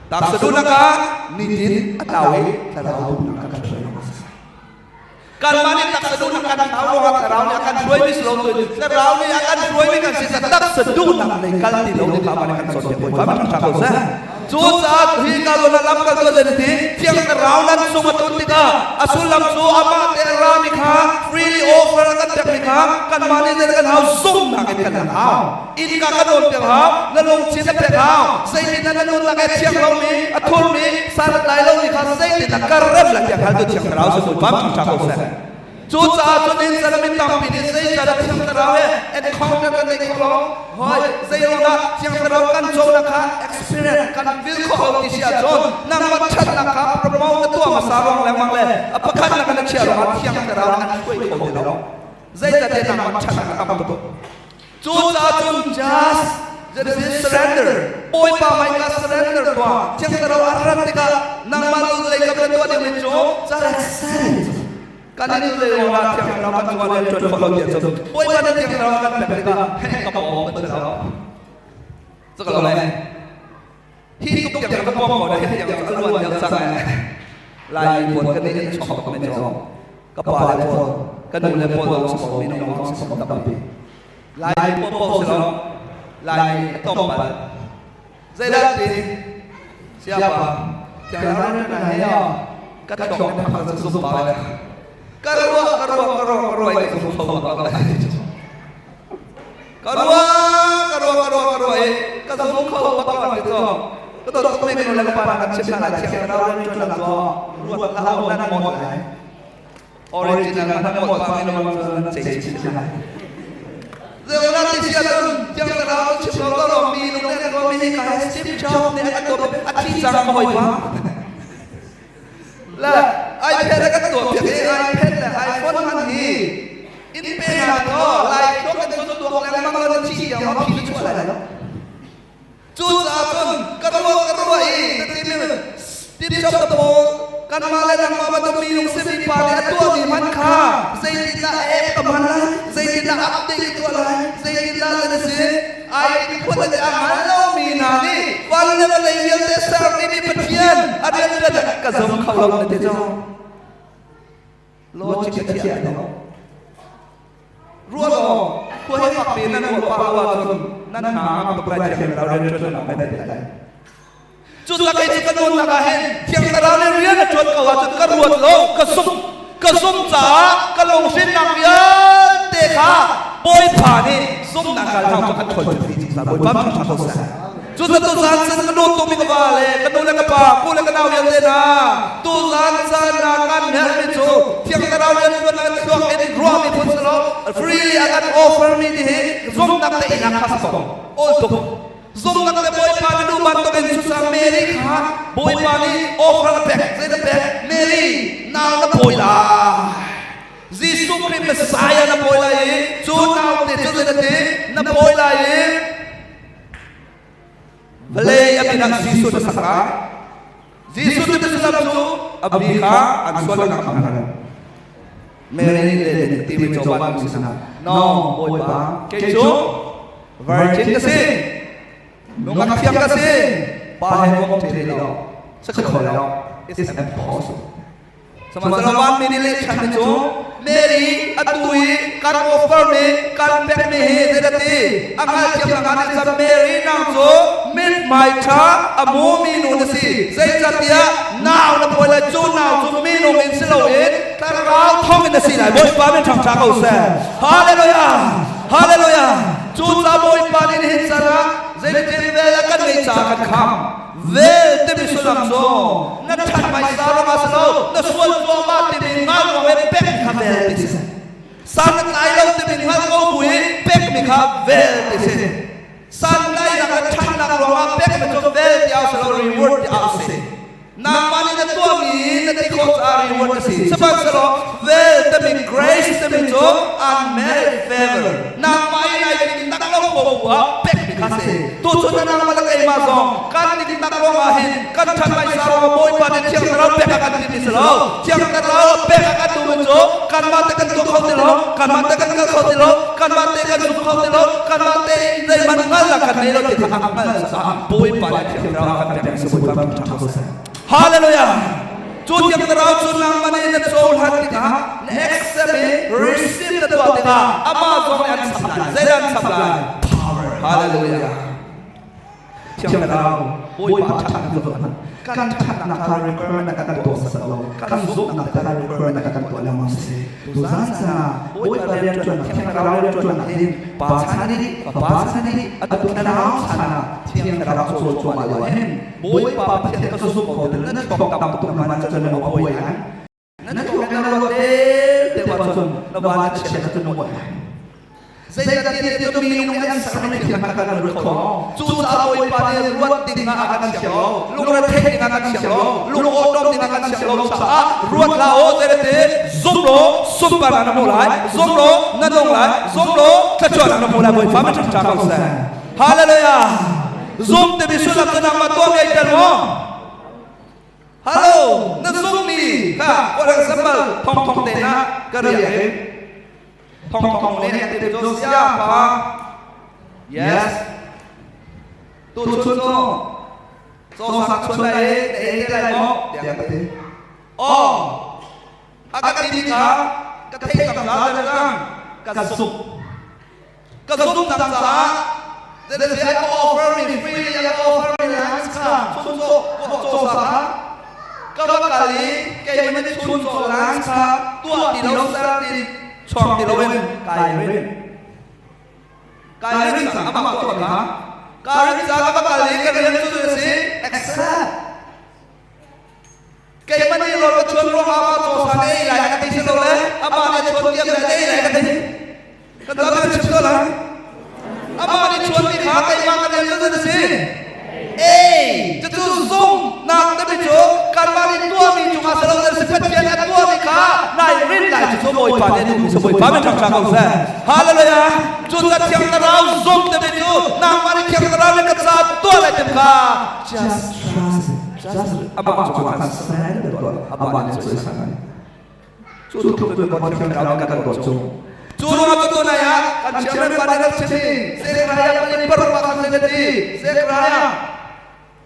Taksa duhnak ah nitin a tlau i thlarau duhnak a kan hruai lengmang. Kanmah nih taksa duhnak kan thlau ruangah thlarau nih a kan hruaimi si lo tu thlarau nih a kan hruaimi kan si taksa duhnak lei kal ti lo ding kha kan cawnpiak Bawipa min ṭha ko seh. Cucaah hi ka zawn ah lam kal tuah ti thiang thlarau nan sung a tun tikah a sullam cu amah te a rami kha freely offer a kan pekmi kha kanmah nih zei kan hau zumhnak in kan hau. Innka ka nawl piak hau, na lungthin na pek hau. Zeitin na nunnak he thiang lomi, a thurmi, san a tlai lomi kha zeitin na ka rem la tiang hal tu thiang thlarau cu Bawipa ṭha ko seh. Cucaah cun in chan mi tampi nih zeican thiang thlarau he encounter kan nei kho lo. Hoi, zeiruangah thiang thlarau kan conak kha experience kan feel khawh lo ti si ahcun nangmah ṭhatnak kha promote na tuah hmasa ruang lengmang le a pakhatnak na chiah ruangah thiang thlarau an hruai kho ti lo. Zeicahtiah nangmah ṭhatnak a tam tuk. Cucaah cun just just surrender Bawipa hmaika surrender tuah Thiang Thlarau a rat tikah nangmah lu lei kam na tuah dingmi cu just kan in lei ruangah Thiang Thlarau kan cungah rian ṭuan khawh lo tiah cun Bawipa nih Thiang Thlarau kan pek tikah heh ka pawm kan si lo cu ka lo le hi tuk tiang ka pawm ko hi tiang cu a luan deuh cang lai pawl kan nih chok tuk men zong ka pa le pawl ka nu le pawl zong si minung zong si tampi lai popo si lo lai tom bal zeidah ti siapa tiang na ya ka thok na phang zum pa le ka ruwa ka ruwa ka ruwa ka ruwa ai zum kho ba ka Ka rua, ka rua, ka rua, ka rua i ka zum kho bak lo ti cu. Ka dawt tuk mi ka nu le ka pa kan chimh hna lai chiang thlarau rian ṭuan nak cu ruat hlah u nan mawt lai. Original nan mawt pa mi lawng cu nan cei chin chin lai. Zeuna ti sia cun tiang thlarau chim lo lo mi lung le ruah mi hi ka he Steve Jobs nih a kan dawt a thi cang ka hawi pa. Le iPad a kan tuah piak i iPad le iPhone hman hi in pe hna law lai thluak in cun tuak lengmang law na thi tiang a phi na chuah lai lo. Cucaah cun ka ruah ka ruah i na timi Steve Jobs te pawl kanmah le nangmah bantuk mi lungsimi pa nih a tuahmi hman kha zeitindah app ka hman lai zeitindah update ka tuah lai zeitindah na si ai ti phun a hngal lomi hna nih van le vawlei vialte sermi mi Pathian a rian ka zum kho lo na ti cu logic a thiah lo ruah law khua hi fak piin nan ruah pah lo ahcun nan hna ngam tuk lai thiang thlarau rian ṭuan nak nan ti lai cu kei cu ka nunnak ah hin thiang thlarau nih rian a ṭuan ko ahcun ka ruat lo ka sum ka sum caah ka lunghrinnak vialte kha. Bawipa nih zumhnak kal hau cu kan ṭhawl zungzal. Bawipa thangṭhat ko seh. Cucu zan caan ka dawt tukmi ka va le ka nu le ka pa, pu le ka nau vialte hna, tuzan caan ah kan herhmi cu Thiang Thlarau rianṭuan kan thluak in ruahmi phun si lo, freely a kan offer mi ti hi zumhnak te inn ah kha si ko. Awl tuk. Zumhnak le Bawipa na duh bantukin cucaah Mary kha Bawipa nih offer a pek. Zei na pek? Mary, nau na pawi lai. Jesuh Khrih Messiah na pawi lai i cu naute cu zei na ti? Na pawi lai i Vawlei a min ah Jesuh na sak lai. Jesuh ti sullam cu a mi kha an sualnak a hman. Mary le timi covan mi sinah no Bawipa kei cu virgin ka si nungak thiang ka si pa he kom ṭhi lo sa kho lo it's impossible. Sihmanhsehlaw vanmi nih leh ṭhan cu Mary atu i kan offer mi kan pekmi hi zeidah ti a hngalhthiam nak nih cun Mary nang cu mithmai ṭha a hmumi nu na si, zeicahtiah nau na pawi lai, cu nau cu minung in si loin thlarau thawng in na si lai. Bawipa min ṭhangṭha ko seh. Hallelujah, Hallelujah. Cu ca Bawipa nih nihin can ah zeitin vel a kan ngeih caah kan khamh. Vel timi sullam cu na ṭhat hmaisa ruangah si lo, na sual cuahmah timi hngal ruang i pek kha vel ti si. San na tlai lo timi hngal ko bu i pekmi kha vel ti si. San tlainak le ṭhatnak ruangah pekmi cu vel ti au si lo, reward ti au si. Nangmah nih na tuahmi na ti khawh caah reward a si. Sihmanhsehlaw vel timi grace timi cu unmerited favor. Nangmah i nai ting tak lo ko bu ah pekmi kha si. Tuchun na nangmah le keimah zong kan diknak ruangah hin kan ṭhat hmaisa ruangah Bawipa nih Thiang Thlarau pek a kan timi si lo. Thiang Thlarau pek a kan duhmi cu kanmah te kan tuah kho ti lo, kanmah te kan kal kho ti lo, kanmah te kan zum kho ti lo, kanmah te in zeihmanh hngalhnak kan nei lo ti kha a hngalh caah Bawipa nih Thiang Thlarau a kan pek si Bawipa kan ṭha ko seh. Hallelujah! Cu Thiang Thlarau cu nangmah nih na cohlan tikah, na accept i receive na tuah tikah amah zong nih an chap lai. Zeidah an chap lai? Power. Hallelujah. Thiang Thlarau, Bawipa ṭhatnak cu hmanh kan ṭhatnak kha requirement a kan tuah hmasa lo, kan zumhnak kha requirement a kan tuah lengmang si. Tuzaan caan Bawipa rianṭuannak, Thiang Thlarau rianṭuannak hin Pa chan i Fapa chan i atu Thlarau chan ah Thiang Thlarau a cawl cuahmah lio ah hin Bawipa Pathian ka zumh kho ti na thluak tam tuk na hman ahcun na lung a buai lai. Na thluak na ruat deuh ahcun na van a chiat ahcun na buai lai. Zeicahtiah ti cu minung nih an sermi thil hmanh kan ruat kho. Cucaah Bawipa nih ruat ding ah a kan siang lo, lungretheih ding ah kan siang lo, lungawṭawm ding ah kan siang lo caah ruat hlah u. Zeicahti zum law sunparnak na hmu lai, zum law na nung lai, zum law thluachuahnak na hmu lai. Bawipa min ṭha ko seh. Hallelujah! Zum timi sullam cu nangmah tuah ngei tel maw? Hello, na zummi kha for example thong thong te na ka riak in thong thong ne an ti cu sia pa yes tu chun cu cho sak chun lai e te te lai mo tiang ka ti oh a ka ti kha ka thei cang la cang ka suk ka zum cang caah then they say offer me freely I offer me lands kha chun cho cho sa kha ka va kal i keimah nih chun cho lands kha tuah ti lo ser ti chuak ti lo in kai rin kai rin cang amah tuah mi kha ka rin ca ka va kal i ka rian cu a si accept Keimah nih rawl ka chuan ruangah amah caw sa na ei lai ka ti si lo le amah nih a chuan tiam le na ei lai ka ti. Kan zapi kan chim tuah lai. Amah nih chuanmi kha keimah ka rian cu a si. Ei, cucu zumhnak timi cu kanmah nih tuahmi cungah si lo si Pathian a tuahmi kha nai rin lai cucu Bawipa nih a duhmi si Bawipa min ṭhangṭha ko seh. Hallelujah. Cu ca Thiang Thlarau zumh timi cu nangmah nih Thiang Thlarau nih ka ca tuah lai tim kha just trust it. Amah cungah khan surrender tuah, amah nih cu a sang. Cu tluk cun Pathian Thlarau kan dawt cu. Cu ruangah cu tunai ah kan chairman pa nih rak chim i Zechariah pali paruk ah khan zei ti Zechariah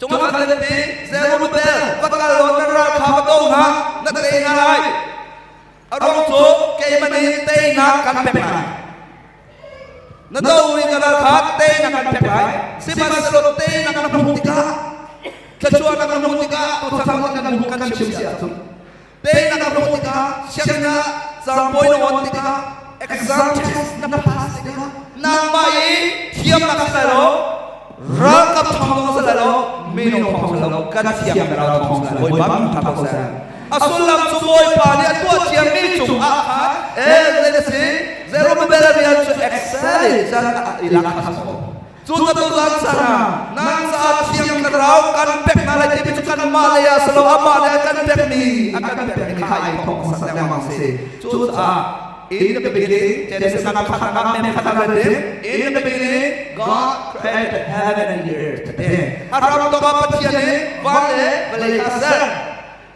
cungah khan zei ti Zerubbabel va kal law nan ral kha va do hna na tei hna lai a ruang cu keimah nih teinak kan pek lai Na do i ka ral kha teinak kan pek lai. Sihmanhsehlaw teinak na hmuh tikah, thluachuahnak na hmuh tikah, tuchan kan hmuh kan chim si ahcun, teinak na hmuh tikah, sianginn ah caangbawi na on tikah, Exam test na pass tikah nangmah i thiamnak si lai lo, ralkap thawng zong si lai lo, minung thawng si lo, kan thiam rau thawng si lai. Bawipa min ṭha ko seh. A sullam cu Bawipa nih a tuah thiammi cung ah khan eh zei na si Zerubbabel rian cu excel in can i lak kha si ko. Cu tuzan chan ah nan caah thiang thlarau kan pek hna lai timi cu kanmah lei ah si lo amah lei ah kan pekmi a kan pekmi kha ai thawk hmasat lengmang si. Cucaah in the beginning, Genesis nga khat nga mem khat nga in the beginning God created heaven and the earth. A ram tawk ah Pathian nih van le vawlei kha a ser.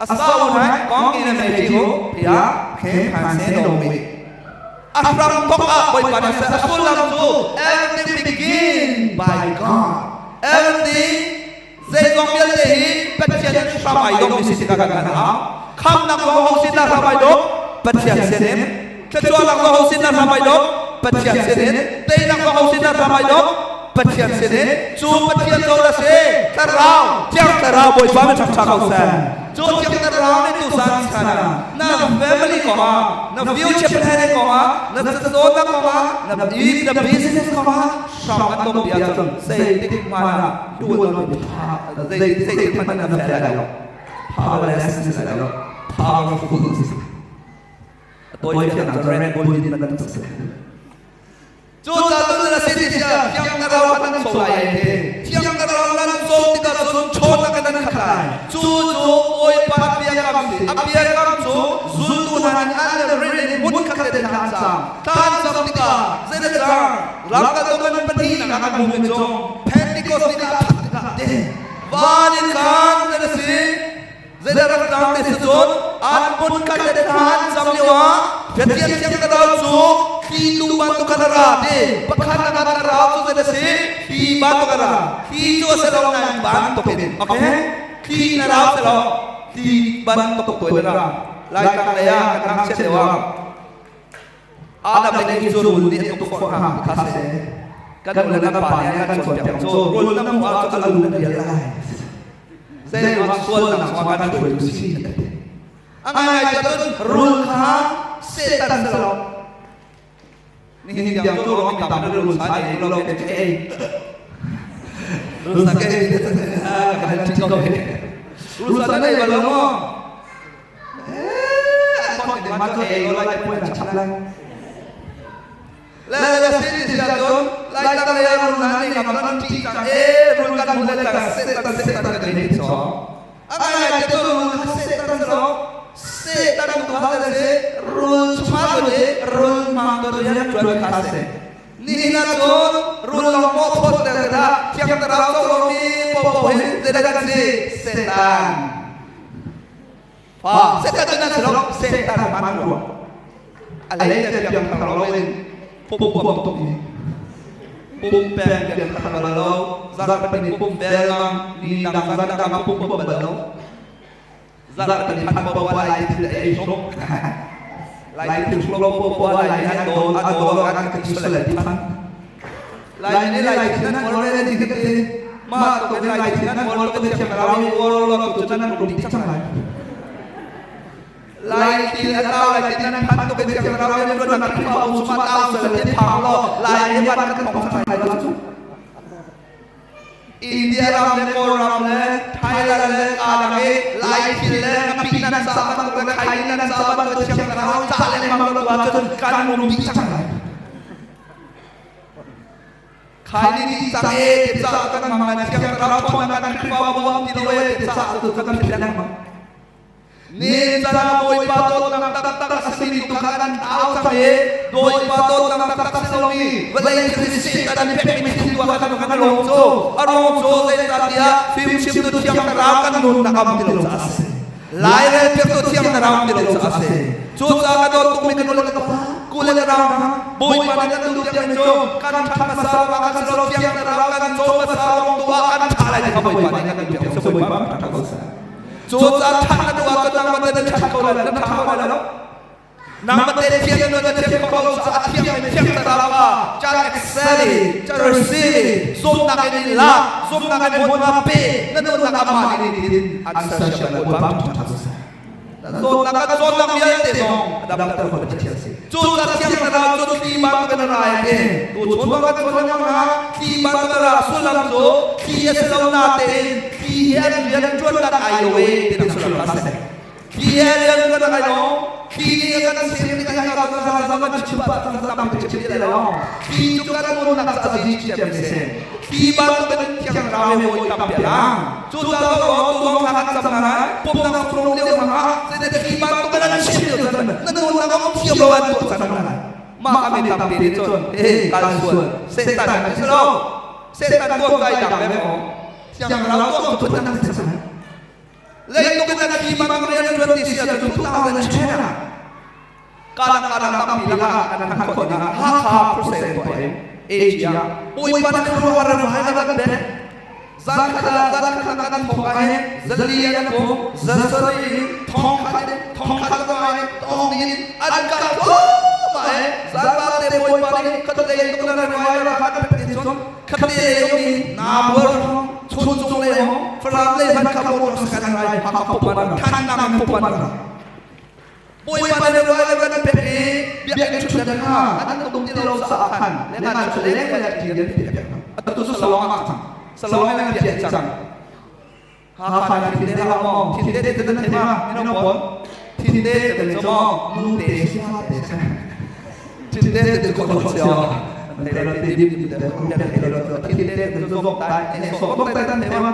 A sau hai kong in a mei ti hu pia khe phan se no mi. A hram thok ah Bawipa nih a sullam cu everything begin by God. Everything zeizong vialte hi Pathian in hram ai dong mi si tikah kan kan hau. Khamnak zong ho sin dah hram ai dong? Pathian sin in. Thluachuahnak zong ho sin dah hram ai dong? Pathian sin in. Teinak zong ho sin dah hram ai dong? Pathian sin in. Cu Pathian zo na si. Thlarau, Thiang Thlarau Bawipa min ṭhangṭha ko seh. Cu Thiang Thlarau nih tuzan chan ah na family kongah, na future planning kongah, na cacawnnak kongah, na na business kongah hram an dong ti ahcun zeitik hmanh ah you will not be zeitik hmanh na fail lai lo. Powerless na si lai lo. Powerful na si. Tawi fiang cu Red Bull in bantuk si. Cucaah tun na si ti sia thiang thlarau an nan so lai ai ti. Thiang thlarau nan so tikah cun chawn nan khat lai. Cu cu Bawipa biakam si. A biakam cu zultu hna nih an le rin in hmun khat te thla an cam. Thla an cam tikah zeidah cang? Lamkaltu kan pahnihnak an hmuhmi cu Pentecost ni ah that tikah te van in khan zeidah si? Zeidah rak tang te si cun an mun khat le thla an cam lio ah Pathian Thiang Thlarau cu thlitu bantuk khan a ra ti. Pakhat nak ah thlarau cu zeidah si? Thli bantuk a ra. Thli cu a si lo nain bantuk in. Okay? Thli na rau si lo. Thli bantuk tu in a ra. Laitlang lei ah kan ngakchiat lio ah Adam le Eve cu rul nih an tuk khawh hna kha si. Kan nu le kan pa nih an kan cawnpiak cu rul na hmuh ahcun a lu na rial lai. Zeiruang sualnak chungah kan hruaitu si an ti. A ngaingai cun rul kha Satan si lo. Nihin tiang cu rom tam na rul sai ei lo ke ei. Rul sa ke ei kan ti ko he. Rul sa nei ba lo mo. Eh, an khong ma cu ei lo lai pui na chap lai. Le le si ti sia cun lai tang le rul na ni ngam nan ti cang e rul kan mu le cang setan setan kan ni cho. A ngai te cu rul kha setan lo setan tu kha le si rul chungah le rul mang tu rian tuan kha se. Nihin ah cun rul lawng maw phawt ter dah thiang thlarau co lomi popo hi zeidah kan si setan. Fa setan cu nan si lo setan man rua. A lei te piang thar lo in pum puam tuk i pum peng piang thar bal lo zarhpini pum bel mang ni dang zan dang ah pum puam bal lo zarhpini phan po lai thil ei hruk lai thil hruk lo po po lai an dol a dol an kan ti sule ti phan lai ni lai thil nan ngol le ti ti ma to ke lai thil nan ngol to ke thiam rau ni ngol lo tu chan nan rum ti chang lai lai thil a tau lai thil nan phan to ke thiam rau ni ruan nak pa um suma tau sule ti phang lo lai ni ban kan tong chang lai lo chu India ram le Kawlram le Thailand le Kalang i Lai thil le ngapi nan ca bantuk le khai nan ca bantuk thiang thlarau ca lengmang lo tu ahcun kan rum dih cang lai. Khai ni dih cang e ti ca kan mang lai thiang thlarau ṭhawnnak kan Khrihfabu um ti lo e ti ca tu kan philh lengmang. Ni caan Bawipa dawtnak taktak a simi tu kha kan tlau cang i Bawipa dawtnak taktak si lomi vawlei thil Satan nih pekmi thil tu ah kan kan rong cu a rong cu zeicahtiah fimchimtu thiang thlarau kan nunnak a um ti lo caah a si. Lairel piaktu thiang thlarau um ti lo caah a si. Cucaah ka dawt tukmi ka nule ka pa kule le rau hna Bawipa nih kan duh tiang cu kan ṭhat hmasa ruangah kan si lo thiang thlarau kan caw hmasa ruang tu ah kan ṭha lai ti kha Bawipa nih kan duh piak. Bawipa ṭha ko seh. Cucaah ṭhat na duh ahcun nangmah te na ṭhat ko lai lo, na ṭha ko lai lo. Nangmah te thian na na thiam ko lo caah thiang in thiang thlarau kha can excel i can receive i zumhnak in i lak, zumhnak in hmunhma pe, na nunnak amah nih nitin an sersiam lai Bawipa ṭha ko seh. Zawtnak kan zawtnak vialte zong a damter kho Pathian si. Cucaah thiang thlarau Thlarau cu thli bantuk in a ra ai ti. Tu chun bang kan chun lengmang hna. Thli bantuk a ra sullam cu thli a si lo natein thli he an rian ṭuan dan ai lo e ti sullam kha a si. Thli he rian ṭuan dan ai lo. Thli nih a kan sem tik ah hika zan zan kan chim pah cang tampi chim ti lo. Thli cu kan nunnak ca zi ṭhiam a si. Thli bantuk in Thiang Thlarau he hawi tampi a lang. Cucaah tu zong thla kan cam hna lai. Pumnak chung lio hna ah zeidah thli bantuk in an chim lio caan na nunnak a um thiam lo an tuah caan hna lai. Mah a mi tampi nih cun hey kal sual Satan a si lo. Satan tuah kai dang ve maw? Thiang Thlarau tuah tu phun dang si cang. Leitung in a thli bantuk rian an ṭuan ti si ahcun 2010 ah Kalang kalang tampi lakah kan han khawh dingah Hakha crusade tuah in Asia Bawipa na khuaruahhar ram hai na kan pek zan khat ah zan khat ah kan thawk ah hin zali an pum zasari in thong khat in thong khat zong in tong in an kah thluahmah i zanba te Bawipa nih khatlei tuk na ram hai ra kan pek ti cun khatlei lei um in nabual chun cung lei um Falam lei hman kha motor sakan rai Hakha pupan than nang pupan Bawipa nih ruah le kan pek i biakinn ṭhutdan kha an tum ti lo caah khan lengan cu leng le ṭi an piah piak hna. Atu cu salawng ah cang. Salawng in an piah dih cang. Hakha na thin te hlah maw? Thin te te nan thei ma? Mino pawl. Thin te te le cu maw? Nu te sia te sa. Thin te te ko ko sia. Te lo te dim te ko te lo thin te te cu zok tai ne so zok tai tan thei ma?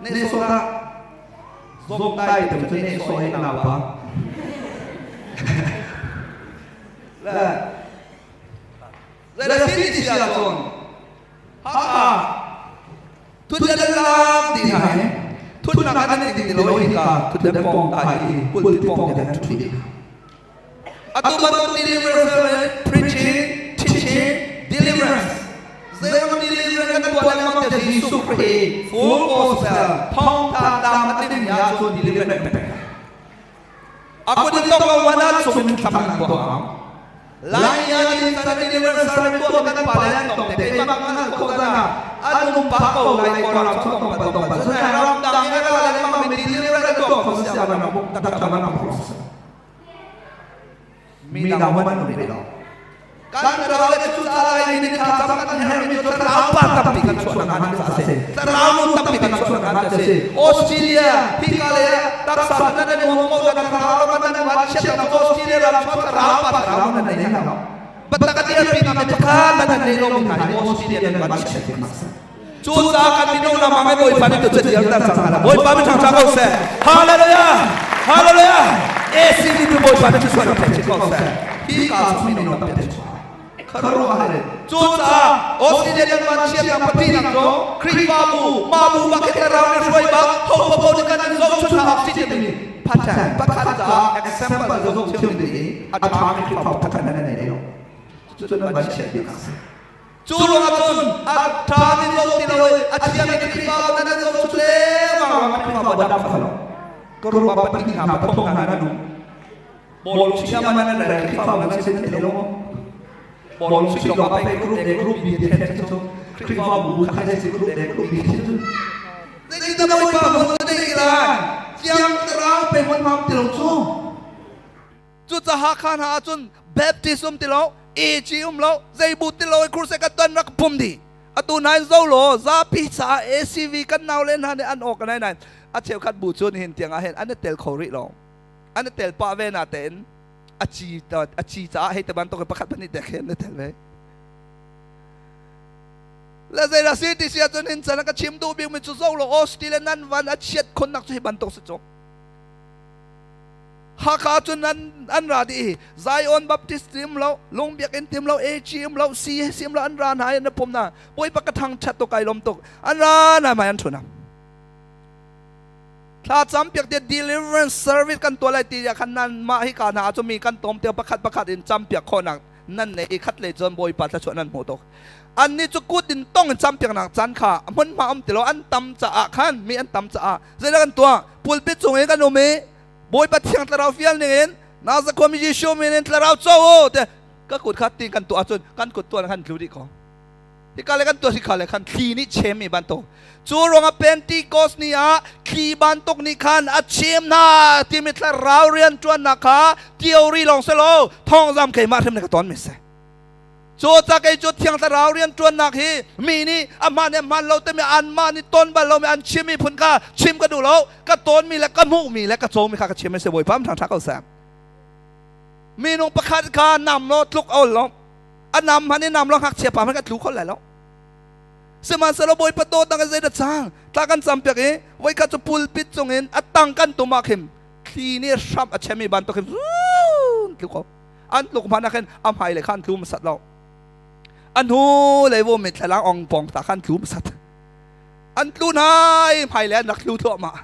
Ne so ta. Zongtai tam cu ne sawh he ka naupa. Le le si ti sia cun ha thutdan lang ti hna he thutnak an ti ti lo hi ka thutdan pong ta i pulpit pong te an thu Atu bantuk deliverance preaching, teaching, deliverance. Zeirang deliverance kan tuah lengmang te Jesuh Khrih full gospel thawngtha dam a timi ahcun deliverance pek. Aku din tong lo wana chung thlam an tuah ang. Lai ya din san deliverance service tuah kan pa le an tong te kei mak ngal kho dana an um pa ko lai ko ram chung tong pa tong pa chun ram dang e ra lengmang mi deliverance tuah kho sia na buk tak tak na buk Mi dang hmanh an um rih lo. Kan ral le cu ca lai ni thla cam kan herhmi cu thlarau pa tampi kan chuah nak hnga ca si. Thlarau nu tampi kan chuah nak hnga ca si. Australia hika le taksa nan nan nuam ko nan thlarau ram nan van chiat nak Australia ram chuah thlarau pa thlarau nan nei hna lo. Batak a dirpi mi pakhat nan nei lo mi hna hi Australia nan van chiat nak si. Cu caah kan mino lam ah Bawipa nih tu cu diar tar cang hna Bawipa min thangṭha ko seh. Hallelujah! Hallelujah! ACB tu Bawipa nih thluachuah in pek chin ko seh. Hi ka chung mino tampi an chuak. Khuaruahhar in. Cu caah Australia van chiatnak pathihnak cu Khrihfabu mah bu bak in thlarau nih hruai bak ho paoh nih kan in zohchun hna awk si timi pattern pakhat caah example zohchun ding i a ṭhami Khrihfabu pakhat nan nei lo. Cucu nan van chiat bik a si. Cu ruangah cun a ṭhami zoh ti lo i a thiangmi Khrihfabu nan an zoh cu lengmang Khrihfabu a dam kho lo. Ka ruang pahnih hna pathum hna nan um. Bawlung chuih man nan rel Khrihfabu nan sin nan lo maw? Bawlung chuih lawng ah pei group A group B ti then cu Khrihfabu bu khat si group A group B ti cu. Zeidah Bawipa hmun na neih lai? Thiang Thlarau pe hmun mam ti lo cu. Cucaah Hakha hna ahcun Baptist um ti lo, AG um lo, zeibu ti lo i crusade kan tuan rak pum dih. Atu nain zo law zapi caah ACV kan naule hna nih an awk nai nain a cheukhat bu cu nihin tiang ah hin an i tel kho rih lo. An i tel pah ve na tein a ci a ci caah hei te bantuk in pakhat pahnih te khi an i tel ve. Le zeidah si ti si ahcun hin can ka chim duh bikmi cu zo law Australia nan van a chiat khunnak cu hi bantuk si cu. Hakha cun an an ra dih Zion Baptist tim lo Lung Biakinn tim lo AG um lo CAC um lo an ra hna i an pum hna Bawipa ka thangṭhat tuk kai lawm tuk an ra hna mai an ṭhu hna thla cam piak te deliverance service kan tuah lai ti khan nan mah hi ka hna cu mi kan tom te pakhat pakhat in cam piak khawhnak nan nei i khat lei cun Bawipa thluachuah nan hmuh tuk annih cu kut in tong in cam piaknak caan kha hmunhma um ti lo an tam caah khan mi an tam caah zeidah kan tuah pulpit cung i kan um i Bawipa Thiang Thlarau fial ning in Nazareth khuami Jesuh min in Thlarau co u te ka kut kha tin kan tuah ahcun kan kut tuan khan tlu dih ko hika le kan tuah hika le khan thli nih chem mi bantuk cu ruangah Pentecost ni ah thli bantuk nih khan a chem hna timi thlarau rian ṭuannak kha theory lawng si lo thawngzam keimah hrim ne ka ton mi si. Cu ca kei cu Thiang Thlarau rianṭuannak hi mi nih a hmaan le hmaan lo timi anmah nih ton bal lomi an chimmi phun kha chim ka duh lo. Ka tonmi le ka hmuhmi le ka cawmi kha ka chim a si. Bawipa ṭha ṭha ko seh. Minung pakhat kha nam law tluk a ol lo. A nam hmanh i nam law ngakchia pa hmanh ka tlu kho lai lo. Sihmanhsehlaw Bawipa dawtnak in zeidah cang? Thla kan campiak i voikhat cu pulpit cungin a tang kan tum ah khin thli nih hramh a chemi bantuk hin tluk ko. An tluk hmanh ah khin a hmai lei kha an tlu hmasat lo. A hnu lei vum i thlalang ong pong ta kha an tlu hmasat. An tlu nai hmai lei an rak tlu thluahmah.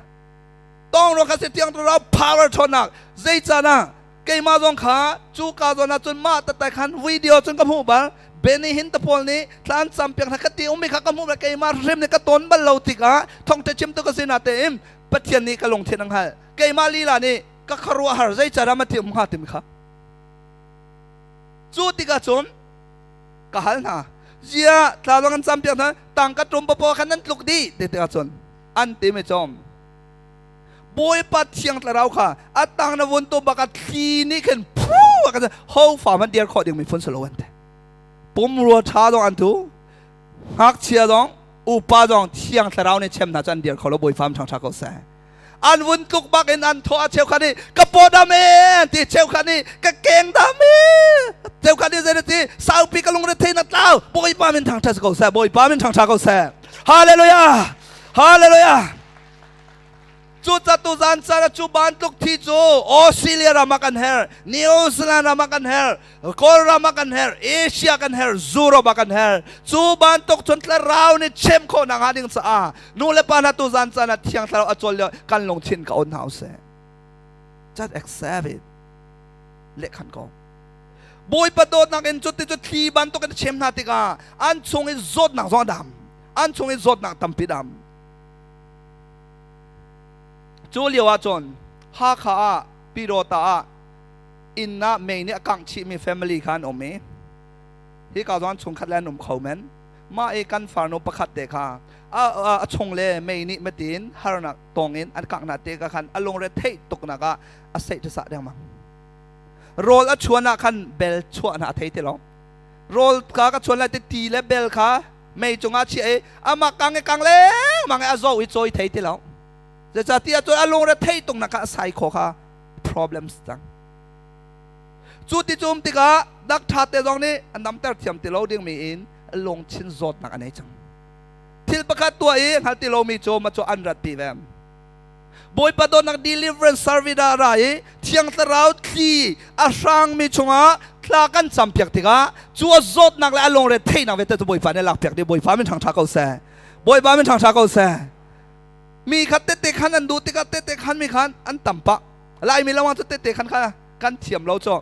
Tong ro kha si tiang rau power ṭhawnnak zei caan ah keimah zong kha cu ka zawn ah cun mah tatai khan video cun ka hmuh bal Benny Hinn te pawl nih thla an campiak hna ka ti ummi kha ka hmuh bal keimah hrim nih ka ton bal lo tikah thawngṭha chimtu ka si na tein Pathian nih ka lungthin a hngalh keimah lila nih ka khuaruahhar zeicadah ma ti um hnga timi kha cu tikah cun ka hal hna zia thla zong an campiak hna tangka tum papaw khan nan tluk dih ti tikah cun an ti mi cawm Bawipa Thiang Thlarau kha a tang na vun tum bak a thli nih khin phu a kan ho fa man dir khawh ding mi phun salo an te pumrua tha dong an tu ngakchia dong upa dong Thiang Thlarau nih chem hna cu an dir kho lo Bawipa thang tha ko seh an vun tluk bak in an thaw a cheu kha nih ka paw dam e ti cheu kha nih ka keng dam e cheu kha nih zei ti saupi ka lungre thei na tlau Bawipa min thang tha ko seh Bawipa min thang tha ko seh Hallelujah Hallelujah Cu catu zan caan ah cu bantuk thi cu Australia ram ah kan herh, New Zealand ram ah kan herh, Kawlram ah kan herh, Asia kan herh, Europe ah kan herh. Cu bantuk cun thlarau nih chem khawhnak hnga ding caah nu le pa hna tu zan caan ah thiang thlarau a cawl lio kan lungthin ka on hna usih. Just accept it. Lehkhan ko. Bawipa dawtnak in cuti cu thli bantuk in a chem hna tikah an chung i zawtnak zong a dam. An chung i zawtnak tampi dam. Cu lio ahcun Hakha ah Pyidawta ah inn ah mei nih a kangh chihmi family kha an um i hika zong chungkhat le an um kho men. Mah i kan farnu pakhat te kha a chung le mei nih matin harnak tong in an kangh hna te ka khan a lungre theih tuknak ah a seih ṭasa dengmang. Rawl a chuan ah khan bel chuah hna a thei ti lo. Rawl ka ka chuan lai te ti le bel kha mei cungah chiah i amah kang i kang lengmang i a zo i cawi thei ti lo zeicahtiah cun a lungre thei tung nak kha a sai kho kha problems cang cu ti cum tikah dak ṭha te zong nih a namter thiam ti lo dingmi in lungthin zawtnak a nei cang thil pakhat tuah i hngal ti lomi cu ma cu an rat pi ve Bawipa dawtnak deliverance service ah ra i Thiang Thlarau thli a hrangmi chungah thla kan campiak tikah cu a zawtnak le a lungre theihnak vialte cu Bawipa nih lakpiak dih Bawipa min ṭhangṭha ko seh Bawipa min ṭhangṭha ko seh mi kha tette khan an duh tikah tette khan mi khan an tam pah Laimi lawng cu tette khan kha kan thiam lo cu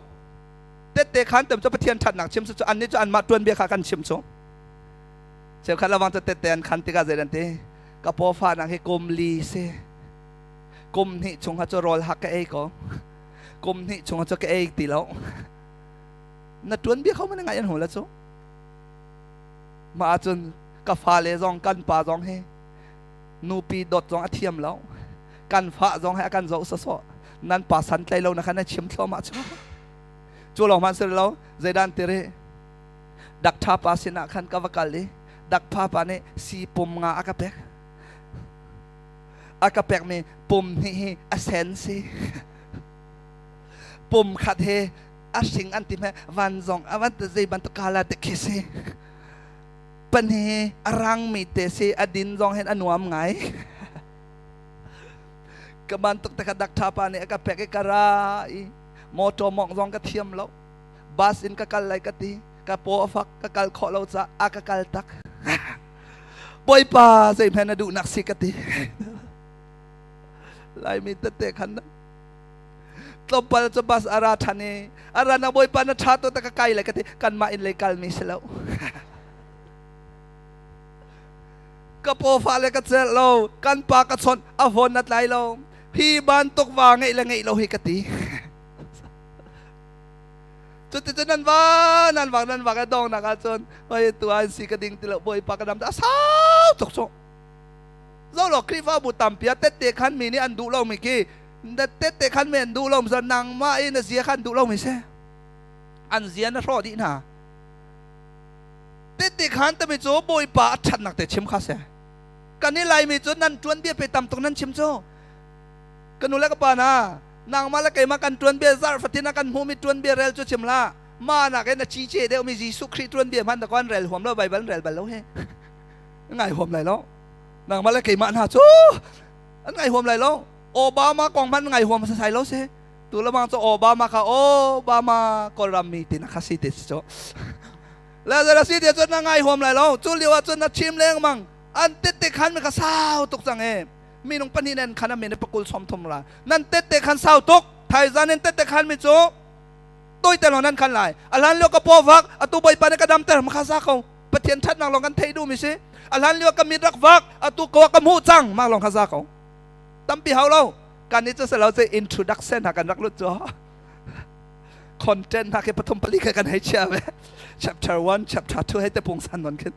tette khan tem cu Pathian ṭhatnak chim cu annih cu anmah tuanbia kha kan chim cu cheukhat lawang cu tette an khan tikah zei an ti Ka pawfahnak hi kum li si. Kum hnih chung cu rawl hak ka ei ko. Kum hnih chung cu ka ei ti lo. Na tuan bia kho man ngai an hu la cu. Mah ahcun ka fale zong kan pa zong hi nupi dawt zong a thiam lo. Kan fa zong hi a kan zoh sawsawh. Nan pa san tlai lo na khan na chim thluahmah cu. Cu lawng hmanh si lo zeidan tiri Dakṭha pa sinah khan ka va kal i dakpha pa nih si pum nga a ka pek. A ka pekmi pum hnih hi a sen si. Pum khat hi a hring an ti hme van zong a van zei bantuk kala te khi si. Pan hi a rangmi te si a din zong hin a nuam ngai. Ka bantuk te kha dakṭha pa nih a ka pek i ka ra i motor mawngh zong ka thiam lo. Bus in ka kal lai ka ti ka paw a fak ka kal khawh lo caah a ka kal tak Bawipa zeihmanh na duhnak si ka ti Laimi tete khan tlawmpal cu bus a ra ṭhan i a ra na Bawipa na ṭha to ta ka kai lai ka ti kanmah in lei kalmi si lo ka paw fa le ka celh lo kan pa ka chawnh a phone na tlai lo hi bantuk va ngeih le ngeih lo hi ka ti Cuticun nan va nan vak nan vak a dongnak ahcun hoi tu an si ka ding ti lo Bawipa ka dam a sau tuk cu. Zo lo Khrihfabu tampi ah tette khan mi nih an duh lomi khi tette khan mi an duh lo mi nangmah i na zia khan duh lomi si. An zia na hrawh dih hna. Tete khan tami cu Bawipa a ṭhatnak te chim kha si. Kan i Laimi cu nan ṭuan bia pe tam tuk nan chim cu. Ka nu le ka pa na nangmah le keimah kan ṭuan bia zarh fatin a kan hmuhmi ṭuan bia rel cu chim hlah. Mah nakin a cice deuhmi Jesuh Khrih ṭuan bia hmanh dah an rel huam lo Baibal an rel bal lo he. Ngai huam lai lo. Nangmah le keimah hna cu an ngai huam lai lo. Obama kong hmanh ngai huam sasai lo si. Tu lamang cu Obama kha Obama Kawlram mi ti na kha si te si cu. Lazarus si te cun na ngai huam lai lo. Cu lio ah cun na chim lengmang. An tette khan mi kha sau tuk cang e. Minung pahnih nen khan a min pakul som thum ra. Nan tette khan sau tuk. Thaizan in tette khan mi cu toi te lo nan khan lai. A hlan lio ka paw vak atu bawipa nih ka damter ma kha sa ko. Pathian thatnak lawng kan theih duh mi si. A hlan lio ka mit rak vak atu ko ka hmuh cang mah lawng kha za ko. Tampi hau lo. Kan i cu selo cu introduction ha kan rak lut cu. Content ha khi pathum pali kha kan hei chia ve. Chapter 1, chapter 2 hei te pungsan non khin.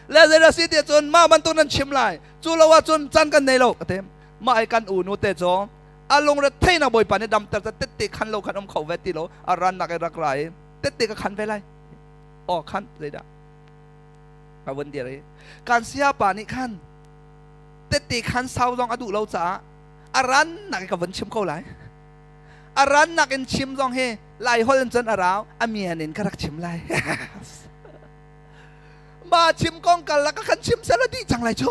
Le zei si ti cun mah bantuk nan chim lai. Cu lo ah cun can kan nei lo ka tem. Mah ai kan u nu te cu a lungre theihnak bawipa nih damter ca tette khan lo khan um kho ve ti lo a rannak i rak ra i tette ka khan ve lai. Aw khan zeidah ka vun dir i kan saya pa nih khan tette khan sau zong a duh lo caah a rannak in ka vun chim ko lai. A rannak in chim zong hi lai holh in cun a rau a mian in ka rak chim lai. Ma chim kong kal la ka kan chim sel a dih cang lai cu.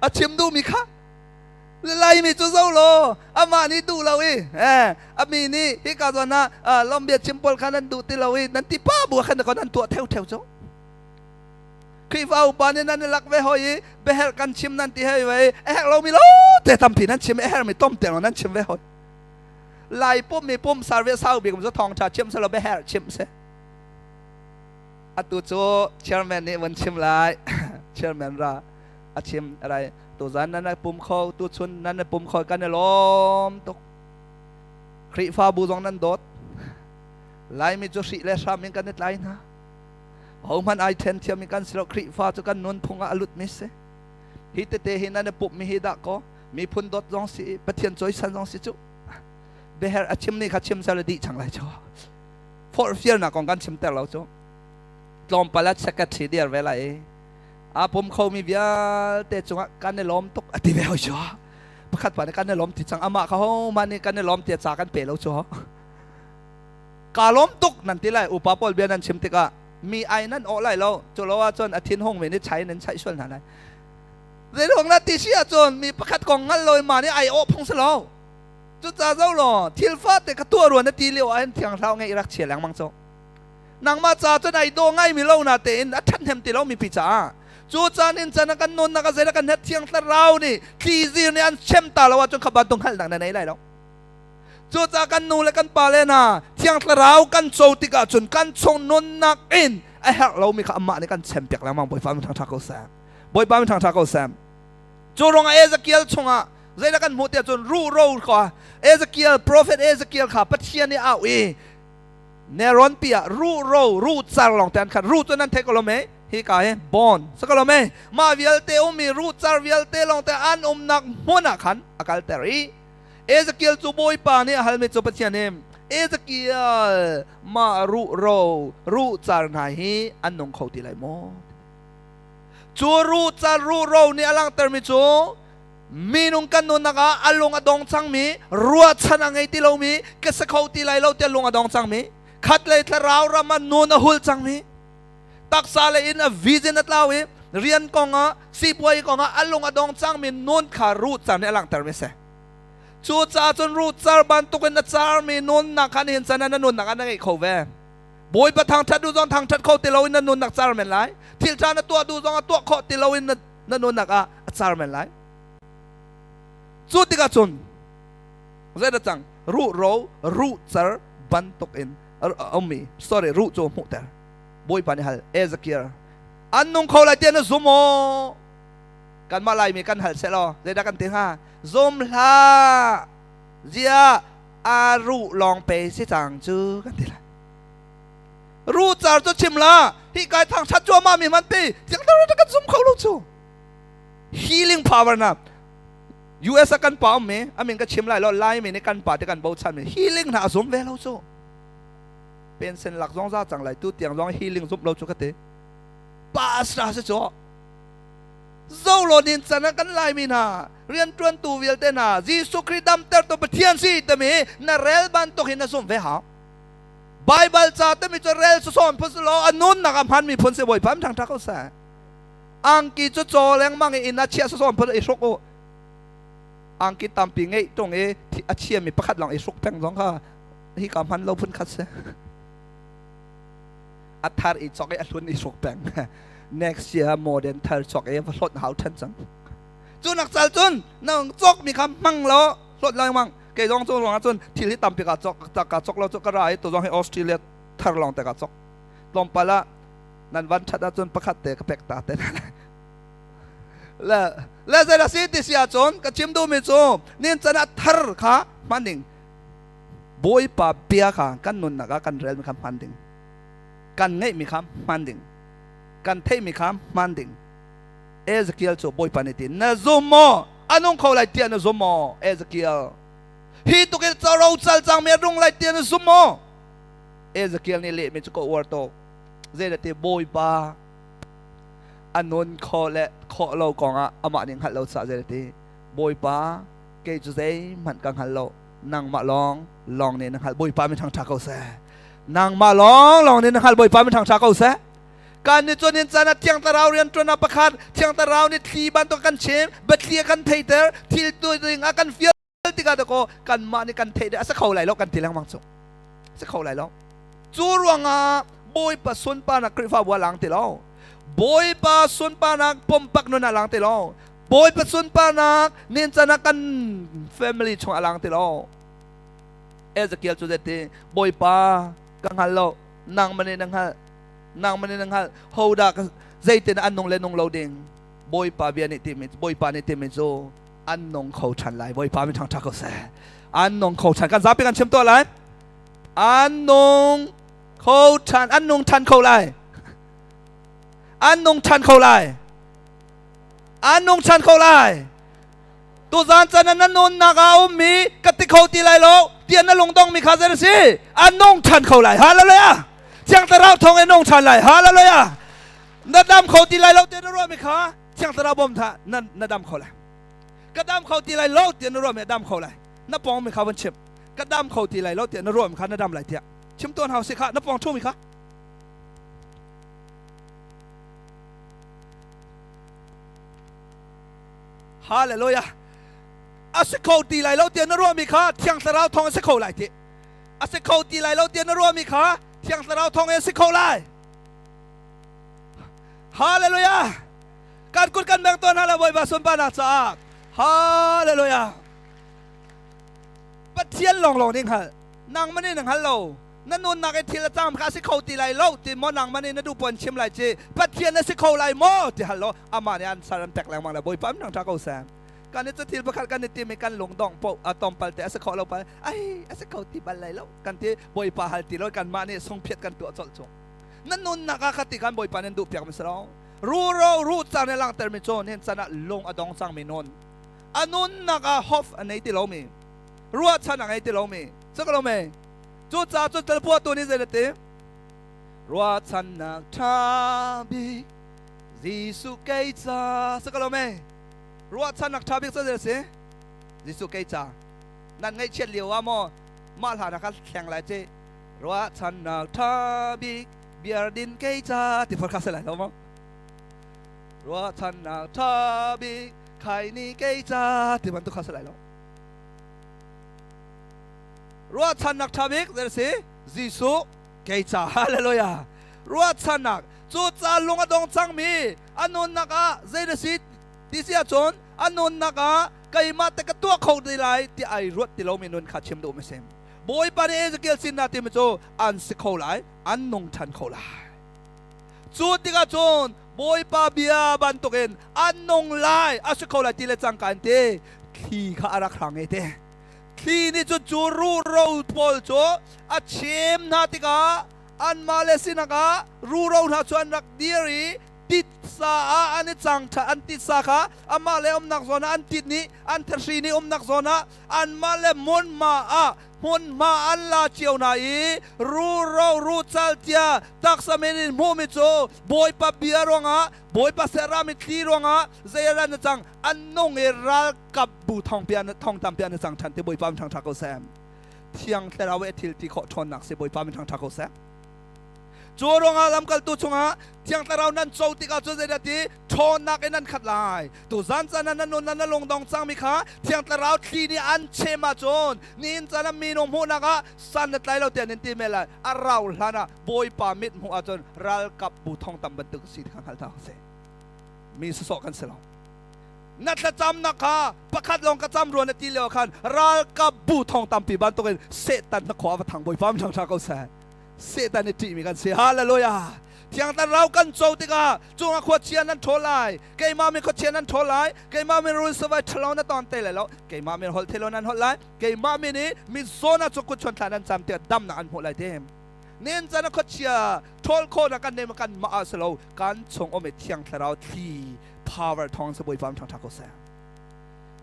A chim duhmi kha Laimi cu zo law amah nih duh lo i eh ami nih hika zawn ah lawmbia chim pawl kha nan duh ti lo i nan ti pa bu khan ko nan tuah theu theu cu. Khrihfa upa nih nan i lak ve hoi i biaherh kan chim nan ti hei ve a herh lomi lo te tampi nan chim a herhmi tom te nan chim ve hoi. Lai pum mi pum sar ve sau bik cu thawngtha chim se lo biaherh chim se. Atu cu chairman nih vun chim lai. Chairman ra a chim rai tuzan nan pum kho tu chun nan pum kho kan i lawm tuk. Khrihfabu zong nan dawt. Laimi cu hrih le hram in kan i tlai hna. Hohmanh ai then thiam in kan si lo Khrihfa cu kan nunphung ah a lut mi si. Hi tete hi nan i pumh mi hi dah kaw miphun dawt zong si Pathian cawisan zong si cu. Biaher a chim ni kha chim sel dih chang lai cu. Forhfialnak kong kan chim ter lo cu. Tlawmpal ah secretary dir ve lai i a pum khomi vialte cungah kan i lawm tuk a ti ve hoi cu. Pakhat pa nih kan i lawm ti cang amah kha ho mah nih kan i lawm ti ca kan pe lo cu. Ka lawm tuk nan ti lai upa pawl bia nan chim tikah mi ai nan awh lai lo cu lo ahcun a thin hung mi nih chai nan chaih sual hna lai. Zeiruang na ti si ahcun mi pakhat kong hngal lo in mah nih ai awh phung si lo. Cucaah zo law thil fate ka tuah rua na ti lio ah hin thiang thlarau ngeih rak chia lengmang cu. Nangmah ca cun ai daw ngaimi lo na tein a ṭhathnem ti lo mipi caah. Cu caan in can kan nunnak a zeidah kan het thiang thlarau nih tlizir nih an chem ta lo ahcun kha bantuk hngalhnak na nei lai lo. Cucaah kan nu le kan pa le hna thiang thlarau kan co tikah cun kan chung nunnak in a herh lomi kha amah nih kan chempiak lengmang Bawipa min thangṭha ko seh. Bawipa min thangṭha ko seh. Cu ruangah Ezekiel chungah zeidah kan hmuh tiah cun ruhro kha Ezekiel prophet Ezekiel kha Pathian nih au i Neron pi ah ruhro ruh car lawng te an khat ruh cu nan theih ko lo mei hi ka hi bone si ko lo mei mah vialte ummi ruh car vialte lawng te an umnak hmun ah khan a kalter i Ezekiel cu Bawipa nih a halmi cu Pathian nih Ezekiel mah ruhro ruh car hna hi an nung kho ti lai maw Cu ruh car ruhro nih a langhtermi cu minung kan nunnak ah a lung a dong cangmi, ruahchan a ngei ti lomi, ka si kho ti lai lo tiah lung a dong cangmi, khatlei thlarau ram ah nun a hul cangmi, taksa lei in a vision a tlau i rian kong ah sipuai kong ah a lung a dong cangmi nun kha ruh car nih a langhtermi a si. Cucaah cun ruh car bantukin a carmi nunnak kha nihin chan ah na nunnak ah na ngei kho ve. Bawipa thangṭhat duh zong thangṭhat kho ti loin na nunnak car men lai. Thil ṭha na tuah duh zong ah tuah khawh ti loin na, na nunnak ah a car men lai. Cu tikah cun zeidah cang ruhro ruhcar bantuk in a ummi sorry ruh cu hmuhter. Bawipa nih hal Ezekiel an nung kho lai tiah na zum maw? Kanmah Laimi kan hal seh law zeidah kan ti hnga? Zum hlah. Ziah a ruh lawng pe si cang cu kan ti lai. Ruh car cu chim la hi kai thang that cuahmah mi hman pi tiang tar kan zum kho lo cu. Healing power na US ah kan pa um mi amin ka chim lai lo lai mi nih kan pa te kan bochan mi healing na a zum ve lo cu. Pension lak zong za cang lai tu tiang zong healing zumh lo cu ka ti. Pastor si cu. Zolo nin chan ah kan Laimi hna rianṭuantu vialte hna Jesuh Khrih damtertu Pathian si timi na rel bantuk hin na zumh ve hau. Baibal ca timi cu rel sawsawm phun si law a nunnak a hmanmi phun si Bawipa in ṭhangṭha ko seh. Angki cu caw lengmang i inn ah chiah sawsawm phun i hruk u. Angki tampi ngeih ṭung i a chiami pakhat lawng i hruk peng zong kha hi ka hman lo phun khat si. A thar i cawk i a hlun i hruk peng. Next year modern thar cawk i va hlawt hau ṭhan cang. Cu nak cal cun nang cawk mi kha hmang law hlawt lengmang. Kei zong cu ruangah cun thil hi tampi ka cawk ka cawk lo cu ka ra i tu zong hi Australia thar lawng te ka cawk. Tlawmpal ah nan van ṭhat ahcun pakhat te ka pek ta te. Le le zei dah si ti si ahcun ka chim duhmi cu nin can ah thar kha hman ding. Bawipa bia kha kan nunnak ah kan relmi kha hman ding. Kan ngeihmi kha hman ding. Kan theihmi kha hman ding. Ezekiel cu Bawipa nih ti na zum maw? A nung kho lai tiah na zum maw? Ezekiel. Hi tuk in ro cal cangmi a rung lai tiah na zum maw? Ezekiel nih lehmi cu ka uar tuk. Zeidah ti Bawipa a nun khawh le khawh lo kongah amah nih hngalh lo caah zeidah ti Bawipa kei cu zeihmanh ka hngal lo nangmah lawng lawng nih na hngalh Bawipa min thangṭha ko seh. Nangmah lawng lawng nih na hngalh Bawipa min thangṭha ko seh. Kan nih cun in caan ah Thiang Thlarau rian ṭuan ah pakhat Thiang Thlarau nih thli bantuk kan chim biathli a kan theiter thil tu ding a kan fial tikah dakaw kanmah nih kan theih a si kho lai lo kan ti lengmang cu si kho lai lo. Cu ruangah Bawipa sunparnak Khrihfabu ah lang ti lo, Bawipa sunparnak pumpak nun ah lang ti lo, Bawipa sunparnak nincan ah kan family chung ah lang ti lo. Ezekiel cu zeiti Bawipa ka hngal lo, nang mane na hngalh, nang mane na hngalh, hodah zeitin an nung le nung lo ding. Bawipa bia nih timi Bawipa nih timi cu an nung kho ṭhan lai. Bawipa min ṭhangṭha ko seh. An nung kho ṭhan. Kan zapi kan chim tuah lai. An nung kho ṭhan. An nung ṭhan kho lai. An nung ṭhan kho lai. An nung ṭhan kho lai. Tuzan chan ah na nunnak ah a ummi ka ti kho ti lai lo tiah na lungdong mi kha zei a si? An nung ṭhan kho lai. Hallelujah! Thiang Thlarau thawng in nung ṭhan lai. Hallelujah! Na dam kho ti lai lo tiah na ruahmi kha Thiang Thlarau bawm tha na, na dam kho lai. Ka dam kho ti lai lo tiah na ruahmi a dam kho lai. Na pawng mi kha van chim. Ka dam kho ti lai lo tiah na ruahmi kha na dam lai tiah. Chim tuan hau si kha na pawng ṭhumi kha. Hallelujah. A si kho ti lai lo tiah na ruahmi kha Thiang Thlarau thawng a si kho lai ti. A si kho ti lai lo tiah na ruahmi kha Thiang Thlarau thawng in a si kho lai. Hallelujah. Kan kut kan beng tawn hna la Bawipa sunparnak caah. Hallelujah. Pathian lawnglawng nih hngalh. Nangmah nih na hngal lo. Na nunnak i thil a cang kha a si kho ti lai lo ti maw nangmah nih na duh pawn chim lai ci Pathian a si kho lai maw ti hal law amah nih an sar an pek lengmang lai. Bawipa an ṭha ko seh. Kan i cu thil pakhat kan i tim i kan lung dong po a tompal te a si kho lo pa ai a si kho ti bal lai lo kan ti. Bawipa hal ti lo kanmah nih sungphiat kan tuah colh cu. Na nunnak ah kha ti khan Bawipa nan duh piak mi si lo. Ru ro ru cang nih langhter mi cu nihin chan ah lung a dong cang mi nun. A nunnak ah hof a nei ti lo mi. Ruahchan a ngei ti lo mi. Cu ko lo me. Cucaah cun talpuahtu nih zei na ti? Ruahchannak ṭha bik Jesuh kei ca si ko lo me. Ruahchannak ṭha bik cu zei a si? Jesuh kei ca. Nan ngaihchiat lio ah maw mah hla na kha thleng lai ci. Ruahchannak ṭha bik biardin kei ca ti phor kha si lai lo maw? Ruahchannak ṭha bik khaini kei ca ti bantuk kha si lai lo. Ruahchannak ṭha bik zei a si? Jesuh kei ca. Hallelujah. Ruahchannak cu ca lung a dong cangmi a nunnak ah zei na si ti si ahcun a nunnak ah keimah te ka tuah kho ti lai ti ai ruat ti lomi nun kha chim duh mi si. Bawipa nih Ezekiel sin ah timi cu an si kho lai, an nung ṭhan kho lai. Cu tikah cun Bawipa bia bantukin an nung lai, a si kho lai ti le cangka in ti thli kha a rak hrang i ti. Thli nih cun cu ruhro pawl cu a chim hna tikah anmah le sinak ah ruhro hna cu an rak dir i Titsa ah an i cang ṭha an titsa kha amah le umnak zawn ah an tit nih an thahri nih umnak zawn ah anmah le hmunhma ah hmunhma an la cio hna i ruro rucal tia taksa men in hmuhmi cu Bawipa bia ruangah Bawipa serami thli ruangah zei a na cang an nung i ralkap bu thong pi thong tampi an cang ṭhan ti Bawipa min thangṭha ko seh. Thiang Thlarau i thil ti khawh ṭhawnnak si Bawipa min thangṭha ko seh. Cu ruangah lamkaltu chungah Thiang Thlarau nan co tikah cun zeidah ti ṭhawnnak in nan khat lai. Tu zan caan ah nan nun nan lungdong cangmi kha Thiang Thlarau thli nih an chem ahcun nihin caan ah minung hmuhnak ah san na tlai lo tiah nan ti men lai. A rau hlan ah Bawipa mit hmuh ahcun ralkap bu thong tam bantuk si ti kha hngal hna sih. Mi sawsawh kan si lo. Na thlacamnak kha pakhat lawng ka cam rua na ti lio khan ralkap bu thong tampi bantukin Satan na khua va thang Bawipa mi ṭha ko seh. Satan i ṭihmi kan si. Hallelujah! Thiang Thlarau kan co tikah cungah khuachia nan ṭhawl lai. Keimah min khuachia nan ṭhawl lai. Keimah min rul savai ṭhalo na ton te lai lo. Keimah min holh thelo nan holh lai. Keimah min i mizaw na cu kut chuan thla nan cam tiah damnak an hmuh lai te. Nin can a khuachia ṭhawl khawhnak kan nei kan mah ah si lo. Kan chung um i Thiang Thlarau thli power thawng sa Bawipa ṭhangṭha ko seh.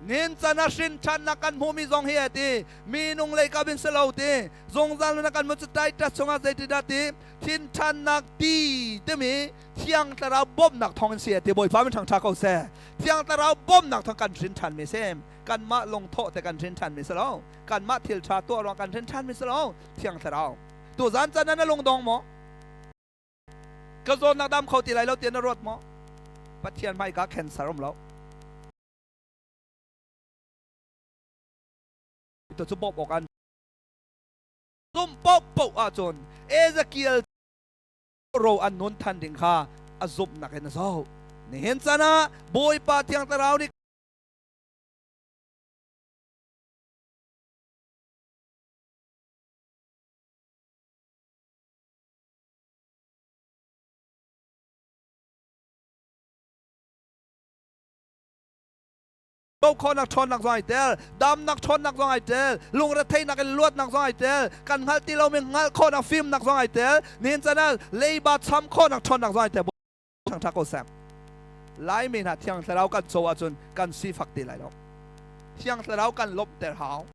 Nin can ah hrin ṭhannak kan hmuhmi zong hi a ti minung lei kap in si lo ti zungzal na kan mu cu Titus chungah zeitidah ti thin ṭhannak ti timi Thiang Thlarau bawmhnak thawng in si a ti Bawipa min ṭhangṭha ko seh Thiang Thlarau bawmhnak thawng kan hrin ṭhanmi si kanmah lungthawh te kan hrin ṭhanmi si lo kanmah thil ṭha tuah ruang kan hrin ṭhanmi si lo Thiang Thlarau tu zan can ah na lungdong maw Ka zawtnak dam kho ti lai lo tiah na ruat maw? Pathian hmaika cancer um lo. Ito cu bawmh awk an zum paohpaoh ahcun Ezekiel ro an nun than ding kha a zumhnak in a zoh. Nihin caan ah Bawipa Thiang Thlarau nih Dokhawnak ṭhawnnak zong ai tel, damnak ṭhawnnak zong ai tel, lungretheihnak in luatnak zong ai tel, kan hngalh ti lomi hngalh khawhnak fimnak zong ai tel, nihin caan ah leiba cham khawhnak ṭhawnnak zong ai tel. Ṭhangṭha ko seh. Laimi hna Thiang Thlarau kan co ahcun kan sifak ti lai lo. Thiang Thlarau kan lawmhter hau.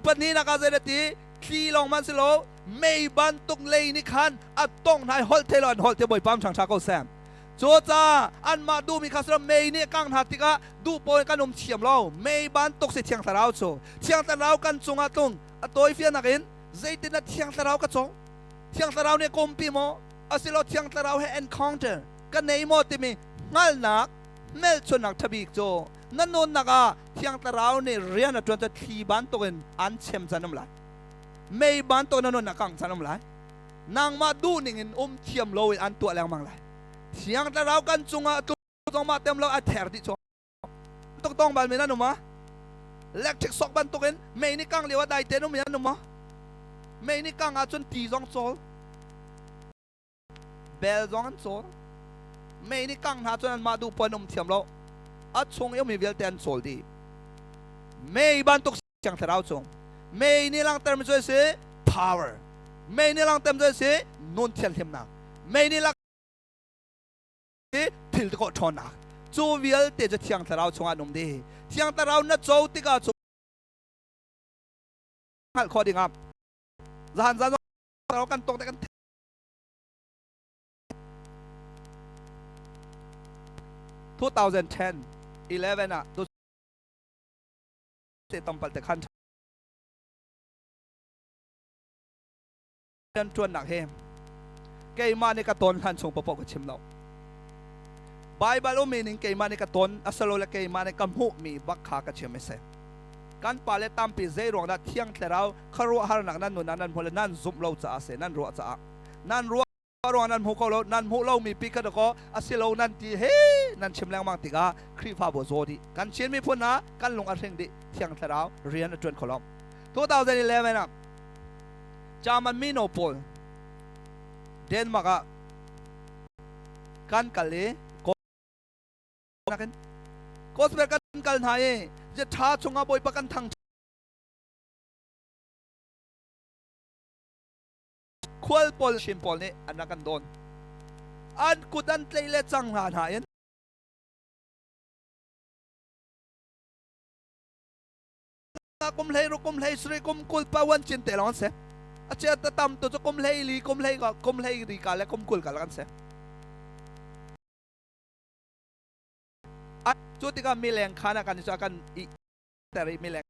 Pahnihnak ah zei na ti? Thli lawng man si lo, mei bantuk lei nih khan a tong hna i holh thei lo an holh te Bawipa ṭhang ṭha ko seh. Cucaah anmah duhmi kha si lo mei nih a kangh hna tikah duh paoh in kan um thiam lo. Mei bantuk si Thiang Thlarau cu. Thiang Thlarau kan cungah tlung. A tawifianak in zeitin dah Thiang Thlarau ka cawng? Thiang Thlarau nih ka umpi maw? Asilo Thiang Thlarau he encounter ka nei maw timi hngalhnak hmelchunhnak ṭhabik cu na nunnak ah Thiang Thlarau nih rian a ṭuan cu thli bantukin an chem can um lai. Mei bantuk na nun a kangh can um lai. Nangmah duhning in um thiam lo in an tuah lengmang lai. Thiang Thlarau kan cungah a tlung mah tem lo a ther dih cu. Tuk tong bal mi nan um a? Electric sok bantukin mei nih kang lio ah dai tein um mi an um maw? Mei nih kang ahcun ti zong cawl. Bel zong an cawl. Mei nih kang hna cun anmah duh puan um thiam lo. A chung i ummi vialte an cawl dih. Mei bantuk Thiang Thlarau cung. Mei nih langhtermi cu a si power. Mei nih langhtermi cu a si nun thianhlimnak. Mei nih thil ti khawh ṭhawnnak. Cu vialte cu Thiang Thlarau chungah an um dih. Thiang Thlarau na co tikah cu hngalh khawh dingah zahan zan kan tok kan 2010 11 ah tu te tampal te khan kan tuannak he keimah nih ka ton hlan chung popo ka chim lo Bible um ning keimah nih ka ton asalo le keimah nih ka hmuh mi bak kha ka chim ese kan pale tampi zei ruang dah thiang thlarau khuaruahharnak nan nun ah nan hmu le nan zumh lo caah se nan ruah caah nan ruah ruang nan hmu ko lo nan hmuh lomi pi kha dakaw asilo nan ti he nan chim lengmang tikah Khrihfabu zaw dih kan Chin miphun ah kan lung a hring dih thiang thlarau rian a ṭuan kho lo 2011 ah German mino pawl Denmark ah kan kal i nakin gospel kan kal hna i ṭha chungah Bawipa kan thang. Khual pawl Chin pawl nih an rak kan dawn. An kut an tleih le cang hna hna in kum hlei ruk kum hlei sri kum kul pa wan chin te long an se a chia ta tam tu cu kum hlei li kum hlei kum hlei ri ka le kum kul ka an se cu tikah mileng khan ah kan cu kan i ter i mileng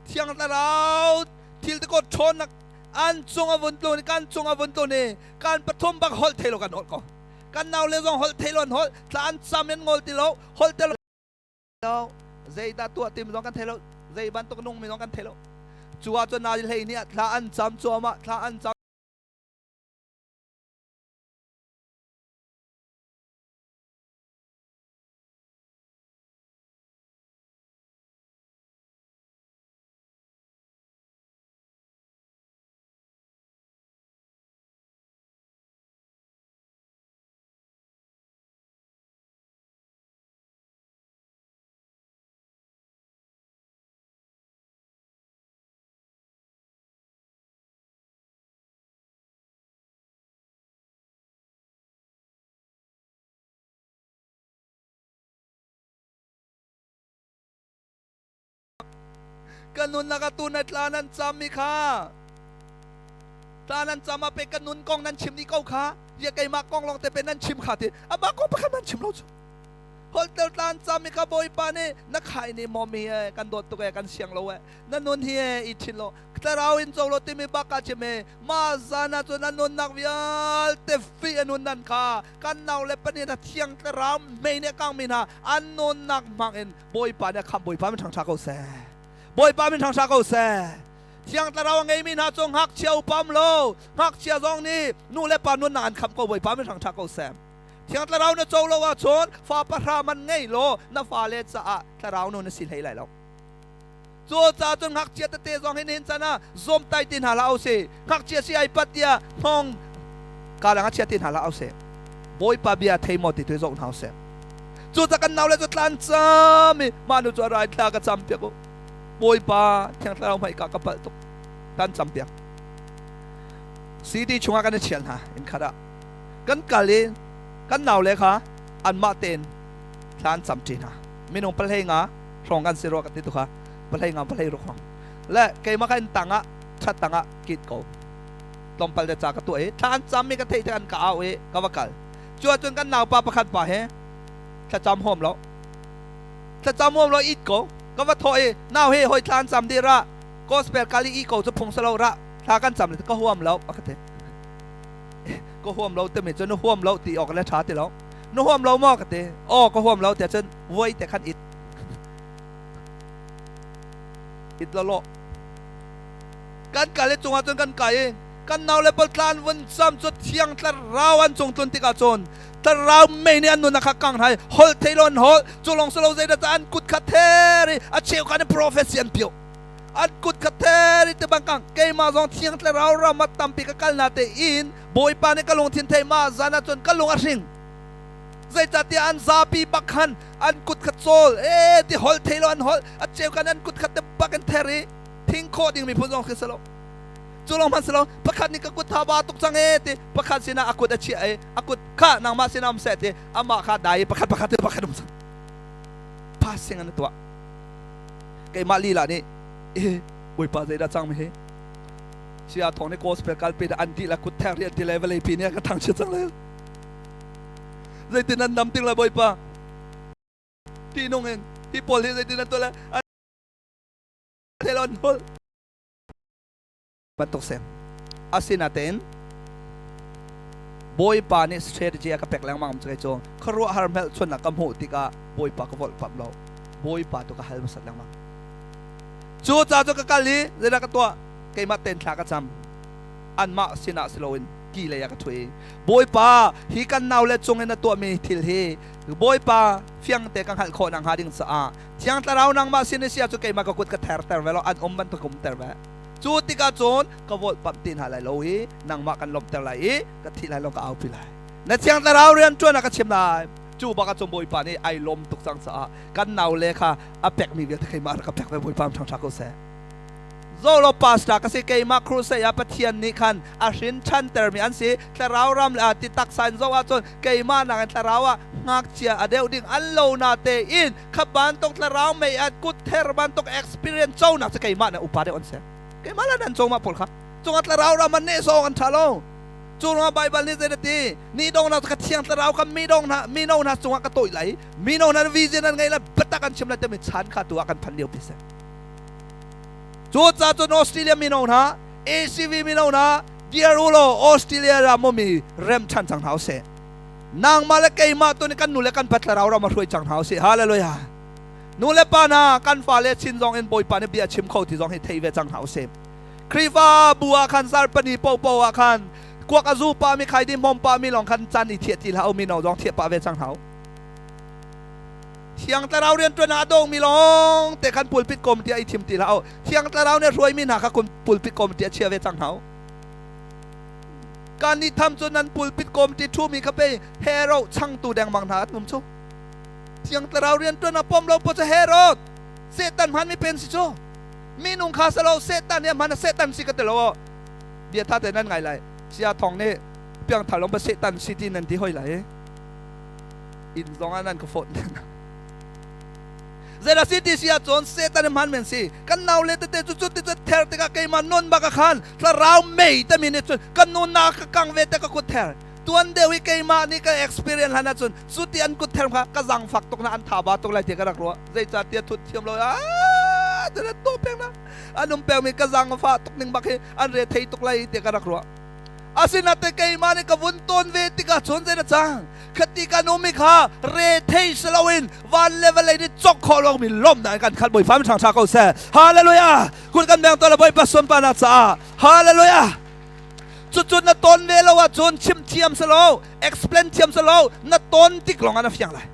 thiang thlarau thil te ko ṭhawnnak an cung a vun tlun kan cung a vun tlun i kan pathum bak holh thei lo kan holh ko kan nau le zong holh thei lo an holh tla an cam in ngol ti lo holh te lo zeidah tuah tim zong kan thei lo zei bantuk nung mi zong kan thei lo cu ah cun nai hlei nih thla an cam cuahmah thla an cam Ka nunnak ah tu na tla nan cammi kha tla nan cam ah pe ka nun kong nan chim dih ko kha ya keimah kong lawng te pe nan chim kha ti amah kong pakhat nan chim lo cu holtel tla an cammi kha bawipa nih na khai ni maw mi e kan dawt tuk e kan siang lo e na nun hi e i thin lo thlarau in co lo timi bak ka chim e ma zan ah cun a nunnak vialte fi a nun nan kha kan nau le pani na thiang thlarau mei nih a kangmi hna an nunnak hmang in Bawipa nih a khamh Bawipa min ṭhangṭha ko seh Bawipa min ṭhangṭha ko seh Thiang Thlarau a ngeimi hna cu ngakchia upam lo ngakchia zong nih nu le pa nunnak an khamh ko Bawipa min ṭhangṭha ko seh Thiang Thlarau na co lo ahcun fa pahra man ngei law na fale caah thlarau nu na si hlei lai lo cu caah cun ngakchia tete zong hin hin can ah zawmtai ti hna hlah usih ngakchia si ai pat tiah hngawng kalang a chia ti hna hlah usih Bawipa bia thei maw ti tu zoh hna usih Cu ca kan nau le cu tlan cam i mah nu cu a rai thla ka cam piak u. Bawipa Thiang Thlarau hmai ka ka palh tuk. Kan cam piak. City chungah kan i chial hna inn khat ah. Kan kal i kan nau le kha anmah tein thla an cam ṭi hna. Minung pahlei nga hrawng kan si rua ka ti tu kha pahlei nga pahlei ruk hrawng. Le keimah kha inn tang ah ṭhat tang ah kit ko. Tlawmpal te ca ka tuah i thla an cam mi ka theih te an ka au i ka va kal. Cu ahcun kan naupa pakhat pa he thlacam huam lo thlacam huam lo it ko ka va thawh i nau he hoi thla an cam dih ra gospel kali i ko cu phung salo ra thla kan cam le ka huam lo a ka ti ka huam lo timi cu na huam lo ti awk le ṭha ti lo na huam lo maw ka ti aw ka huam lo tiah cun vuai te khan it it lo lo kan kal i cungah cun kan kai i kan nau le pawl tlan vun cam cu thiang thlarau an cung tlun tikah cun thlarau mei nih an nunnak kha kang hna i holh thei lo an holh cu lawng si lo zeidah an kut kha ther i a cheu kha nih prophecy an pio an kut kha ther i ti bang kang keimah zong thiang thlarau ram ah tampi ka kal na te in bawipa nih ka lungthin thei ma zan ah cun ka lung a hring zeicahtiah an zapi bak khan an kut kha cawl e ti holh thei lo an holh a cheu khan an kut kha te bak in ther i thing khawh ding miphun zong khi si lo cu lawng hmanh si lo pakhat nih ka kut tha ba tuk cang e ti pakhat sinah a kut a chiah i a kut kha nangmah sinah um seh ti amah kha dai i pakhat pakhat pakhat um cang passing an tuah keimah lila nih e bawipa zeidah cang mi hi sia thong nih gospel kalpi an dih la kut thek rian ti le vawlei pi nih ka thang chiat cang le zeitin an nam ting le bawipa ti nung in hi pawl hi zeitin an tuah le an hol bantuk si. Asinain Bawipa nih strategy a ka pek lengmang cu kei cu khuaruahhar hmelchunnak ka hmuh tikah Bawipa ka volhpamh lo. Bawipa tu ka hal hmasat lengmang. Cu ca cu ka kal i zeidah ka tuah? Keimah ten thla ka cam. Anmah sinah si loin ki lei ah ka ṭhu i Bawipa hi kan nau le cung in na tuahmi thil hi Bawipa fiang te ka hngalh khawh nakhnga ding caah Thiang Thlarau nangmah sin i sia cu keimah ka kut ka therter ve lo an um bantuk ka umter ve. Cu tikah cun ka volhpamh ti hna lai lo i nangmah kan lawmhter lai i ka thih lai lo ka aupi lai. Na Thiang Thlarau rian ṭuan ah ka chim lai. Cu bak ah cun Bawipa nih ai lawm tuk cang caah kan naule kha a pekmi vialte keimah rak ka pek ve Bawipa ṭhangṭha ko seh. Zolo pastor ka si keimah crusade ah Pathian nih khan a hrin ṭhantermi an si. Thlarau ram le ti taksa in zoh ahcun keimah nakin thlarau ah ngakchia a deuh ding an lo na tein kha bantuk thlarau mei at kut ther bantuk experience conak cu keimah na upa deuh an si. Keimah la nan co mah pawl kha. Cungah thlarau ram an neh sawng an ṭha lo. Cu ruangah Baibal nih zei a ti? Ni dongnak cu ka thiang thlarau kha mi dong hna mino hna cungah ka tawih lai. Mino hna vision an ngei lai, biatak an chim lai timi chan kha tu ah kan phan lio pi si. Cucaah cun Australia mino hna, ACV mino hna, dir u law Australia ram ummi rem ṭhan cang hna usih. Nangmah le keimah tu nih kan nu le kan pa thlarau ram a hruai cang hna usih. Hallelujah. Nu le pa hna, kan fale chin zong in Bawipa nih bia chim kho ti zong hi thei ve cang hna usih. Khrihfa bu ah khan zarpani popo ah khan kuak a zu pa mi khai di hmom pa mi lawng khan chan i thiah ti hlah u mino zong thiah pah ve cang hna u. Thiang Thlarau rianṭuan ah a dawngmi lawng te khan pulpit committee ah i thim ti hlah u. Thiang Thlarau nih a hruaimi hna kha pulpit committee ah chia ve cang hna u. Kan nih tham cu nan pulpit committee ṭhumi kha pei Herod changtu dengmang hna an um cu. Thiang Thlarau rianṭuan ah pom lo po cu Herod Satan hmanmi pen si cu. Minung kha salo Satan nih a hman Satan si ka ti lo. Bia tha te nan ngai lai. Sia thong nih piangthar lawng ba Satan si ti nan ti hoi lai. Inn zong ah nan ka fawt. Zeidah si ti si ahcun Satan i hman men si. Kan nau le tete cu cu ti cu ther tikah keimah nun bak ah khan thlarau mei timi nih cun ka nunnak ka kang ve te ka kut ther. Tuan deuh i keimah nih ka experience hlan ahcun cu ti an kut ther kha ka zangfak tuk na an tha ba tuk lai ti ka rak ruah. Zeicahtiah thut thiam lo ah ti to peng na an um peng mi ka zangfah tuk ning bak hi an re thei tuk lai ti ka rak ruah. Asinain keimah nih ka vun tawn ve tikah cun zei na cang? Khati kan um i kha re thei si loin van le vawlei nih cawk khawh lomi lawmhnak in kan khat Bawipa min ṭhangṭha ko seh. Hallelujah! Kut kan beng tawn Bawipa sunparnak caah. Hallelujah! Cucu na tawn ve lo ahcun chim thiam si lo, explain thiam si lo, na tawn tik lawng ah na fiang lai.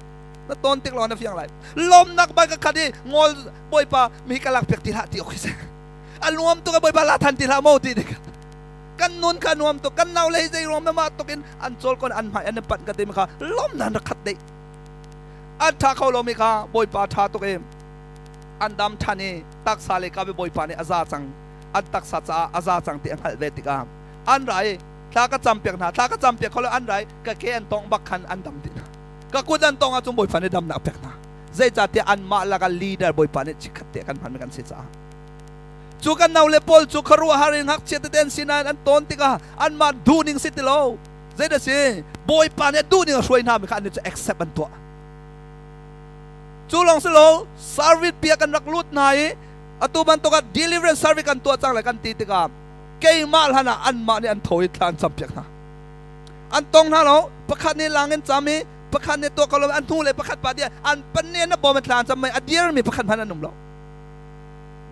Na tawn tik lawng ah na fiang lai. Lawmnak bai ka khat i ngol Bawipa mi ka lak piak ti hlah ti awk hi si. A nuam tuk Bawipa la than ti hlah maw ti dik. Kan nun kha nuam tuk kan nau le hi zei ruang mah tuk in an cawl kon an hmai an i panh ka ti mi kha lawm nan rak khat dei an tha kho lo mi kha Bawipa tha tuk i an dam than i taksa le ka Bawipa nih a za cang an taksa caah a za cang ti a hngalh ve tikah an ra i thla ka cam piak hna thla ka cam piak kho lo an ra i ka ke an tong bak khan an dam dih hna ka kut an tong ahcun Bawipa nih damnak pek hna zeicahtiah anmah lakah leader Bawipa nih chikkhat te kan hmanmi kan si caah Cu kan naule pawl cu khuaruahhar in ngakchia tete an si nain an tawn tikah anmah duhning si ti lo. Zeidah si? Bawipa nih a duhning a hruai hna mi kha annih cu accept an tuah. Cu lawng si lo, service bia kan rak lut hna i atu bantuk ah deliverance service kan tuah cang le kan ti tikah keimah hlan ah anmah nih an tho i thla an campiak hna. An tong hna lo, pakhat nih lang in cam i pakhat nih tuah ko lo an hnu le pakhat pa dia an pan nih an bawm in thla an cam mei a dirmi pakhat hmanh an um lo.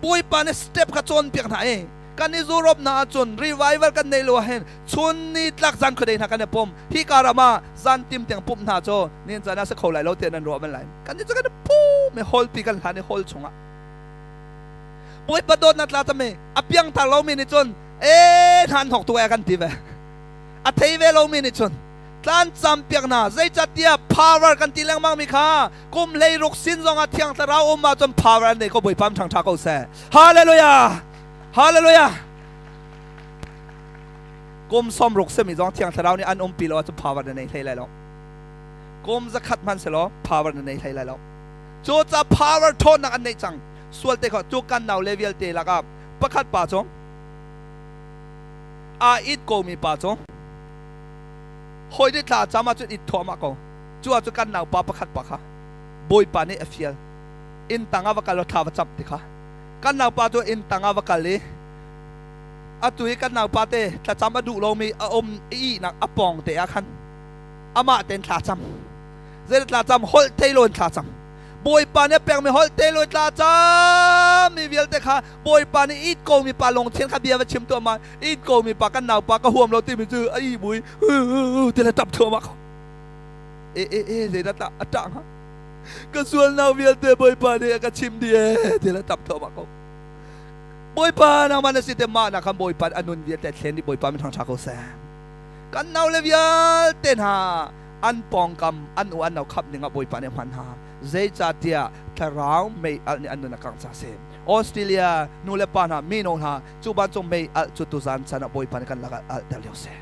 Bawipa nih step kha cawnpiak hna i kan i Europe hna ahcun revival kan nei lo ahhin chun ni tlak zan khuadei hna kan i pum hi ka ram ah zan tim tiang pumh hna cu nihin caan ah si kho lai lo tiah nan ruah men lai kan ni cu kan i pum i hall pi kan hlan i hall chungah Bawipa dawtnak tla cami a piangthar lomi nih cun ee hna hnok tu e kan ti ve a thei ve lomi nih cun tlan cam piak hna zeicahtiah power kan ti lengmang mi kha kum 16 sin zongah thiang thlarau um ahcun power an nei ko Bawipa ṭhang ṭha ko seh hallelujah hallelujah kum 60 simi zong thiang thlarau nih an umpi lo ahcun power na nei hlei lai lo kum 100 hman selaw power na nei hlei lai lo cu ca power ṭhawnnak an neih cang sual te kho cu kan nau le vialte lakah pakhat pa cu aa it ko mi pa cu hawi nih thla cam ahcun it thuahmah ko cu ah cu kan naupa pakhat pa kha Bawipa nih a fial inn tang ah va kal law thla va camh ti kha kan naupa cu inn tang ah va kal i atu i kan naupa te thlacam a duh lomi a um i ihnak a pawng te ah khan amah tein thla cam zei thla cam holh thei lo in thla cam Bawipa nih a pekmi holh te lo thla cam mi vialte kha Bawipa nih it ko mi pa lungthin kha bia va chim tuah ma it ko mi pa kan naupa ka huam lo timi cu a ih bui ti le tap thuahmah ko e e e zeidah tah a ṭah hnga ka sualnak vialte Bawipa nih a ka chim dih e ti le tap thuahmah ko Bawipa nangmah na si te mah nak khan Bawipa a nun vialte thlen dih Bawipa min thangṭha ko seh kan nau le vialte hna an pawngkam an u an nau khap dingah Bawipa nih hman hna. Zeicahtiah thlarau mei alh nih an nun a kangh caah a si. Australia nu le pa hna, mino hna, cu bantuk mei alh cu tuzan chan ah Bawipa nih kan lakah alhter lio seh.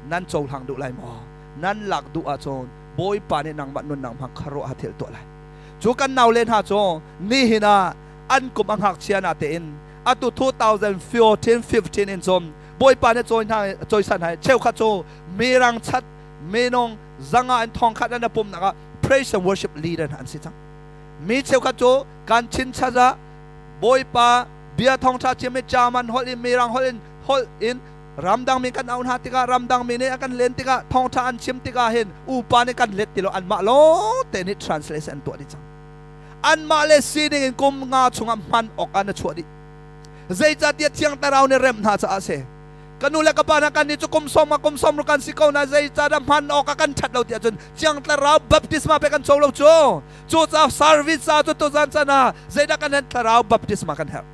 Nan cohlang duh lai maw? Nan lak duh ahcun Bawipa nih nangmah nunnak hmang khuaruahhar thil tuah lai. Cu kan naule hna cu nihin ah an kum a ngakchia na tein atu 2014 15 in cun Bawipa nih cawi hna cawisan hna cheukhat cu mirang chat minung zanga in thongkhat an pumnak ah praise and worship leader hna an si cang. Mi cheukhat cu kan chin chat ah Bawipa bia thawngṭha chim i German holh in mirang holh in holh in ramdang mi kan auh hna tikah ramdang mi nih a kan len tikah thawngṭha an chim tikah hin upa nih kan let ti lo anmah lawng te nih translation an tuah dih cang. Anmah le sining in kum nga chungah hman awk ah na chuah dih. Zeicahtiah Thiang Thlarau nih remh hna caah a si. Ka nu le ka pa hna kan nih cu kum sawm ah kum sawm ruk kan si ko na zeicahdah hman awk ah kan ṭhat lo tiah cun Thiang Thlarau baptisma pe kan co lo cu. Cucaah service ca cu tuzan chan ah zeidah kan herh Thlarau baptisma kan herh.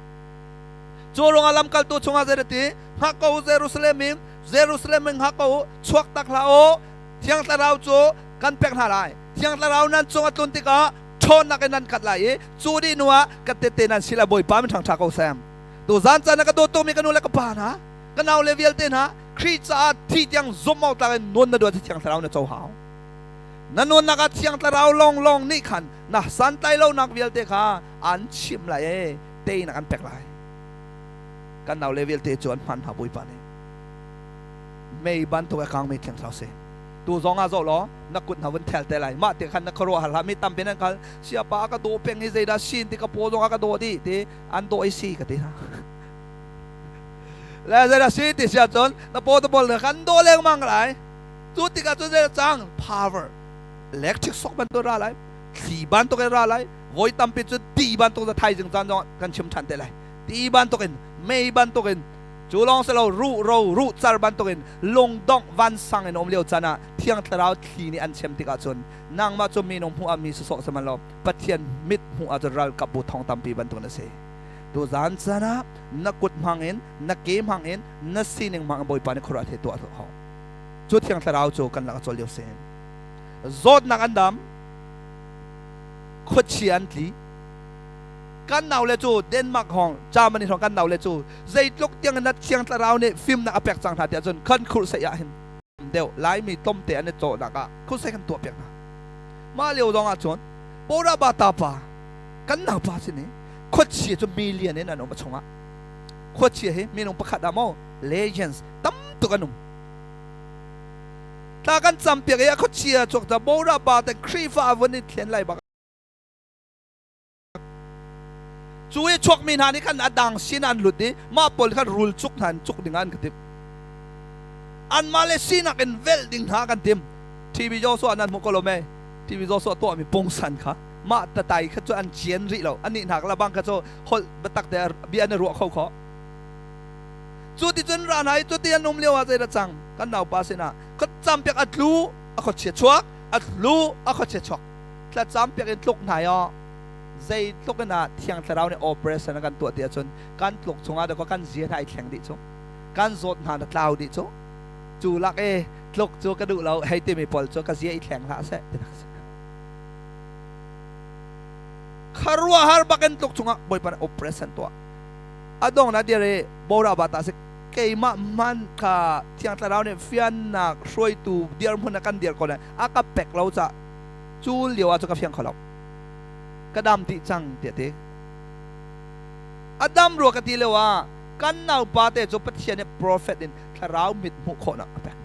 Cu ruangah lamkaltu chungah zeidah ti hngak ko u Jerusalem in Jerusalem in hngak ko u chuak tak hlah u Thiang Thlarau cu kan pek hna lai. Thiang Thlarau nan cung a tlun tikah ṭhawnnak in nan kat lai i cu dih hnu ah ka tette nan si lai Bawipa min ṭhangṭha ko seh. Tuzan caan ah ka dawt tukmi ka nu le ka pa hna, ka nau le vialte hna, Khrih caah thi tiang zumh awk tlak in nun na duat hi Thiang Thlarau na co hau. Na nunnak ah Thiang Thlarau lawnglawng nih khan na santlai lonak vialte kha an chimh lai i teinak an pek lai. Kan nau le vialte cu an hman hna Bawipa nih. Mei bantuk a kangmi Thiang Thlarau si. Tu zong ah zoh law na kut hna vun thel te lai. Mah ti khan na khuaruah har hlah. Mi tampi nan kal siapa ka daw peng hi zeidah sin ti ka paw zong a ka daw dih ti an daw i si ka ti hna. Le zeidah si ti si ahcun na paw te pawl kan daw lengmang lai. Cu tikah cun zeidah cang power electric shock bantuk ra lai thli bantuk in ra lai voi tampi cu ti bantuk thaizing caan zong kan chim ṭhan te lai ti bantuk in mei bantuk in Cu lawng si lo ruh ro ruh car bantukin lungdongh vansang in um lio caan ah Thiang Thlarau thli nih an chem tikah cun nangmah cu minung hmuh ah mi sawsawh sihmanh law Pathian mit hmuh ah cun ralkap bu thong tampi bantuk na si. Tuzaan caan ah na kut hmang in na ke hmang in na sining hmang in Bawipa nih khuaruah the tuah hau. Cu Thiang Thlarau cu kan lak a cawl lio si. Zawtnak an dam, khuachia an tli, kan naule cu Denmark hong Germany hrawng kan naule cu zeitluk tiang in thiang thlarau nih fimnak a pek cang hna tiah cun khan khurhsaih ah hin deuh Laimi tlawmte an i cawhnak ah khurhsaih kan tuah piak hna mah lio zong ah cun Boraba ta pa kan naupa sin i khuachia cu million in an um a chungah khuachia hi minung pakhat ah maw legends tam tuk an um tla kan cam piak i a khuachia chuak ta Boraba te Khrihfa vun i thlen lai bak Cu i chuakmi hna nih khan a dang sin an lut i mah pawl khan rul cuk hna in cuk dingah an ka timh. Anmah le sinak in velh ding hna kan tim. TV Joshua nan hmu ko lo mei? TV Joshua tuahmi pungsan kha mah tatai kha cu an cian rih lo. Anih hna la bang kha cu holh biatak te bia an i ruah kho kho. Cu ti cun ra hna i cu ti an um lio ah zeidah cang? Kan naupa sinah ka campiak a tlu a khuachia chuak a tlu a khuachia chuak thlacam piak in tluk hna i zeitluk in ah Thiang Thlarau nih operation a kan tuah ti ahcun kan tluk chungah dakaw kan zia hna i thleng dih cu kan zawt hna na tlau dih cu cu lak i tluk cu ka duh lo hei timi pawl cu ka zia i thleng hlah seh ti kharuahar bak in tluk chungah Bawipa nih operation tuah a dong na dir i bora ba ta si keimah man kha Thiang Thlarau nih fiannak hruaitu dirhmun a kan dir ko le a ka pek lo ca cu lio ah cu ka fiang kho lo ka dam dih cang tiah ti a dam rua ka ti lio ah kan naupa te cu Pathian nih prophet in thlarau mit hmuh khawhnak a pek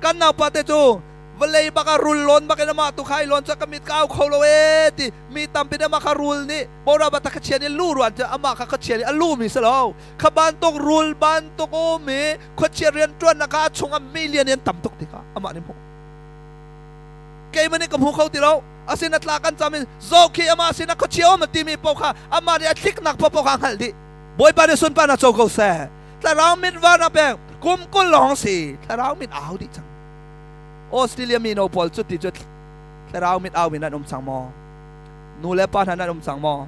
kan naupa te cu vawlei bak ah rul lawn bak in amah tu kha i lawn cu ka mit ka au kho lo e ti mi tampi nih amah kha rul nih bora ba ta khachian i lu ruan cu amah kha khachian i a lu mi si lo kha bantuk rul bantuk um i khuachia rian ṭuannak kha a chung ah million in tam tuk ti kha amah nih hmuh keimah nih ka hmu kho ti lo asin a tla kan cam in zo khi amah sin a khuachia um a timi paoh kha amah nih a thliknak paoh kha hngalh dih Bawipa nih sunparnak co ko seh thlarau mit van a pek kum 20 lawng si thlarau mit au dih cang Australia mino pawl cu ti cu thlarau mit au mi nan um cang maw nu le pa hna nan um cang maw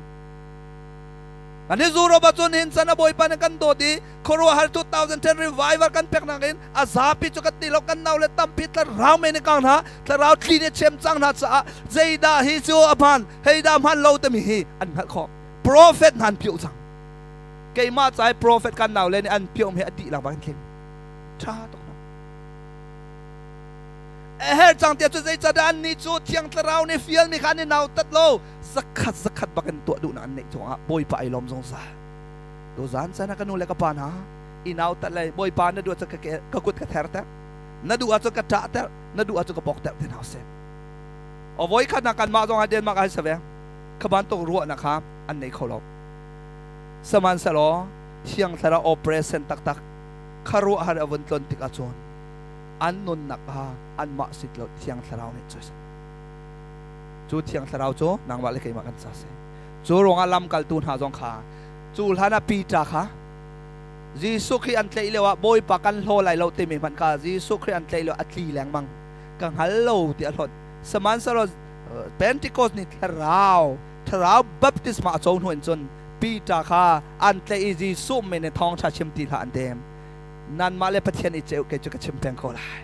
Kan hi Europe ahcun hin chan a Bawipa nih kan dawt i khuaruahhar 2010 revival kan peknak in a zapi cu kan ti lo, kan nau le tampi thlarau men in kang hna, thlarau thli nih chem cang hna caah zeidah hi cu a hmaan, heidah hmaan lo timi hi an hngalh khawh. Prophet hna an piuh cang. Keimah ca i prophet kan nau le nih an piuh hi a dih lak bak in tling. Ṭha tuk hna. A her cang tiah cu zeicadah annih cu Thiang Thlarau nih fialmi kha an i nautat lo, zakhat zakhat bak in tuah duhnak an neih cungah Bawipa ai lawm zungzal. Tuzan caan ah ka nu le ka pa hna, i nautat le Bawipa na duh ahcun ka kut ka therter, na duh ahcun ka ṭahter, na duh ahcun ka bawkter ti hna usih. Awoi khat na kanmah zong ah Denmark ah si ve, kha bantuk ruahnak kha an nei kho lo. Sihmanhsehlaw Thiang Thlarau operation taktak khuaruahhar a vun tlon tik ahcun an nunnak kha anmah sit lo Thiang Thlarau nih cu cu Thiang Thlarau cu nangmah le keimah kan ca si. Cu ruangah lamkaltu hna zong kha cu hlan ah Peter kha Jesuh Khrih an tlaih lio ah Bawipa kan hlaw lai lo timi hmanh kha Jesuh Khrih an tlaih lio a tli lengmang, ka hngal lo ti a hlawt. Sihmanhsehlaw Pentecost ni thlarau thlarau baptisma a co hnu in cun Peter kha an tlaih i Jesuh min in thawngṭha chim ti hlah an ti. Nanmah le Pathian i ceu, kei cu ka chim peng ko lai.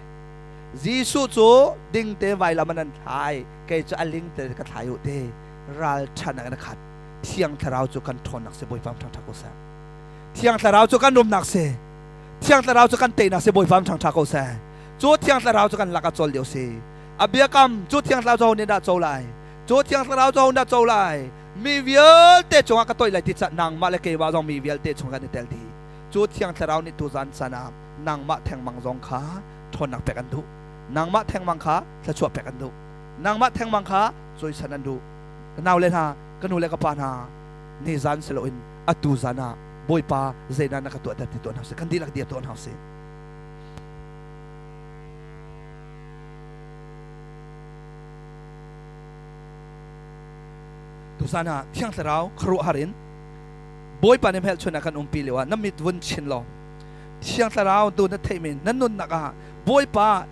Jesuh cu dingte vailam an thlai, kei cu a ling te ka thlai u te ralṭhatnak in a khat. Thiang Thlarau cu kan ṭhawnnak si, Bawipa ṭhangṭha ko seh. Thiang Thlarau cu kan rumnak si, Thiang Thlarau cu kan teinak si, Bawipa ṭhangṭha ko seh. Cu Thiang Thlarau cu kan lak ah cawl lio si. A biakam cu Thiang Thlarau cu ho nih dah co lai? Cu Thiang Thlarau cu ho dah co lai? Mi vialte cungah ka toih lai ti cah nangmah le keimah zong mi vialte chung kan i tel dih. Cu Thiang Thlarau nih tuzan caan ah nangmah thengmang zong kha ṭhawnnak pek an duh. Nangmah thengmang kha thluachuah pek an duh. Nangmah thengmang kha cawisan an duh. Ka naule hna, ka nu le ka pa hna, nizan si loin atu zan ah Bawipa zeidah na ka tuahter ti tuah hna usih. Kan dihlak dir tuah hna usih. Tuzan ah Thiang Thlarau khuaruahhar in Bawipa nih hmelchun ah kan umpi lio ah na mit vun chin law Thiang Thlarau tu na theih men na nunnak ah Bawipa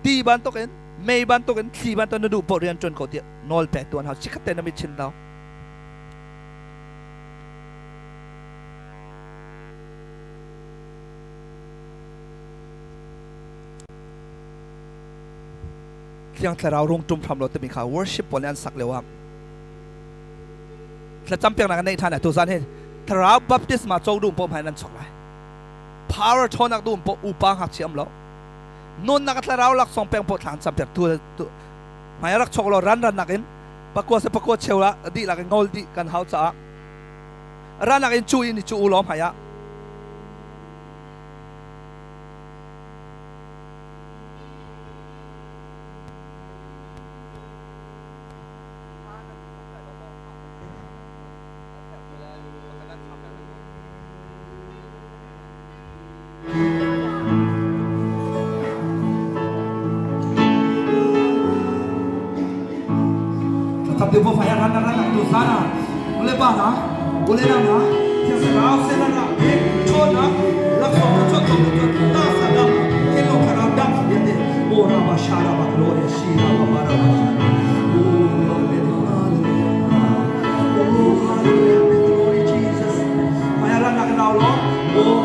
ti bantukin mei bantukin thli bantukin na duh paoh rian ṭuan ko tiah nawl pek tuan hau. Chikkhat te na mit chin lo. Thiang Thlarau rung ṭum hram lo timi kha worship pawl nih an sak lio ah thlacam piaknak an neih ṭhan. Tuzan hi Thlarau baptisma co duh paoh hmai nan chok lai. Power ṭhawnnak duh paoh upa ngakchia um lo. Nunnak thlarau laksawng peng paoh thla an cam piak tu hmai rak chok lo ran ran nakin pakua se pakua cheu la dih lak in ngol dih kan hau caah ran nak in cu in cu u law hmai ah Thlacam te fai ran ran tu sana ule pa na ule na na thiang thlarau se na na chona laksawng na chon chon chon ta sa na thil lo thlarau dam ya te o ra ba sha ra ba gloria shi ra ba ba ra ba sha. Oh, oh, hallelujah, glory Jesus. Maya ran na ka lo. Oh,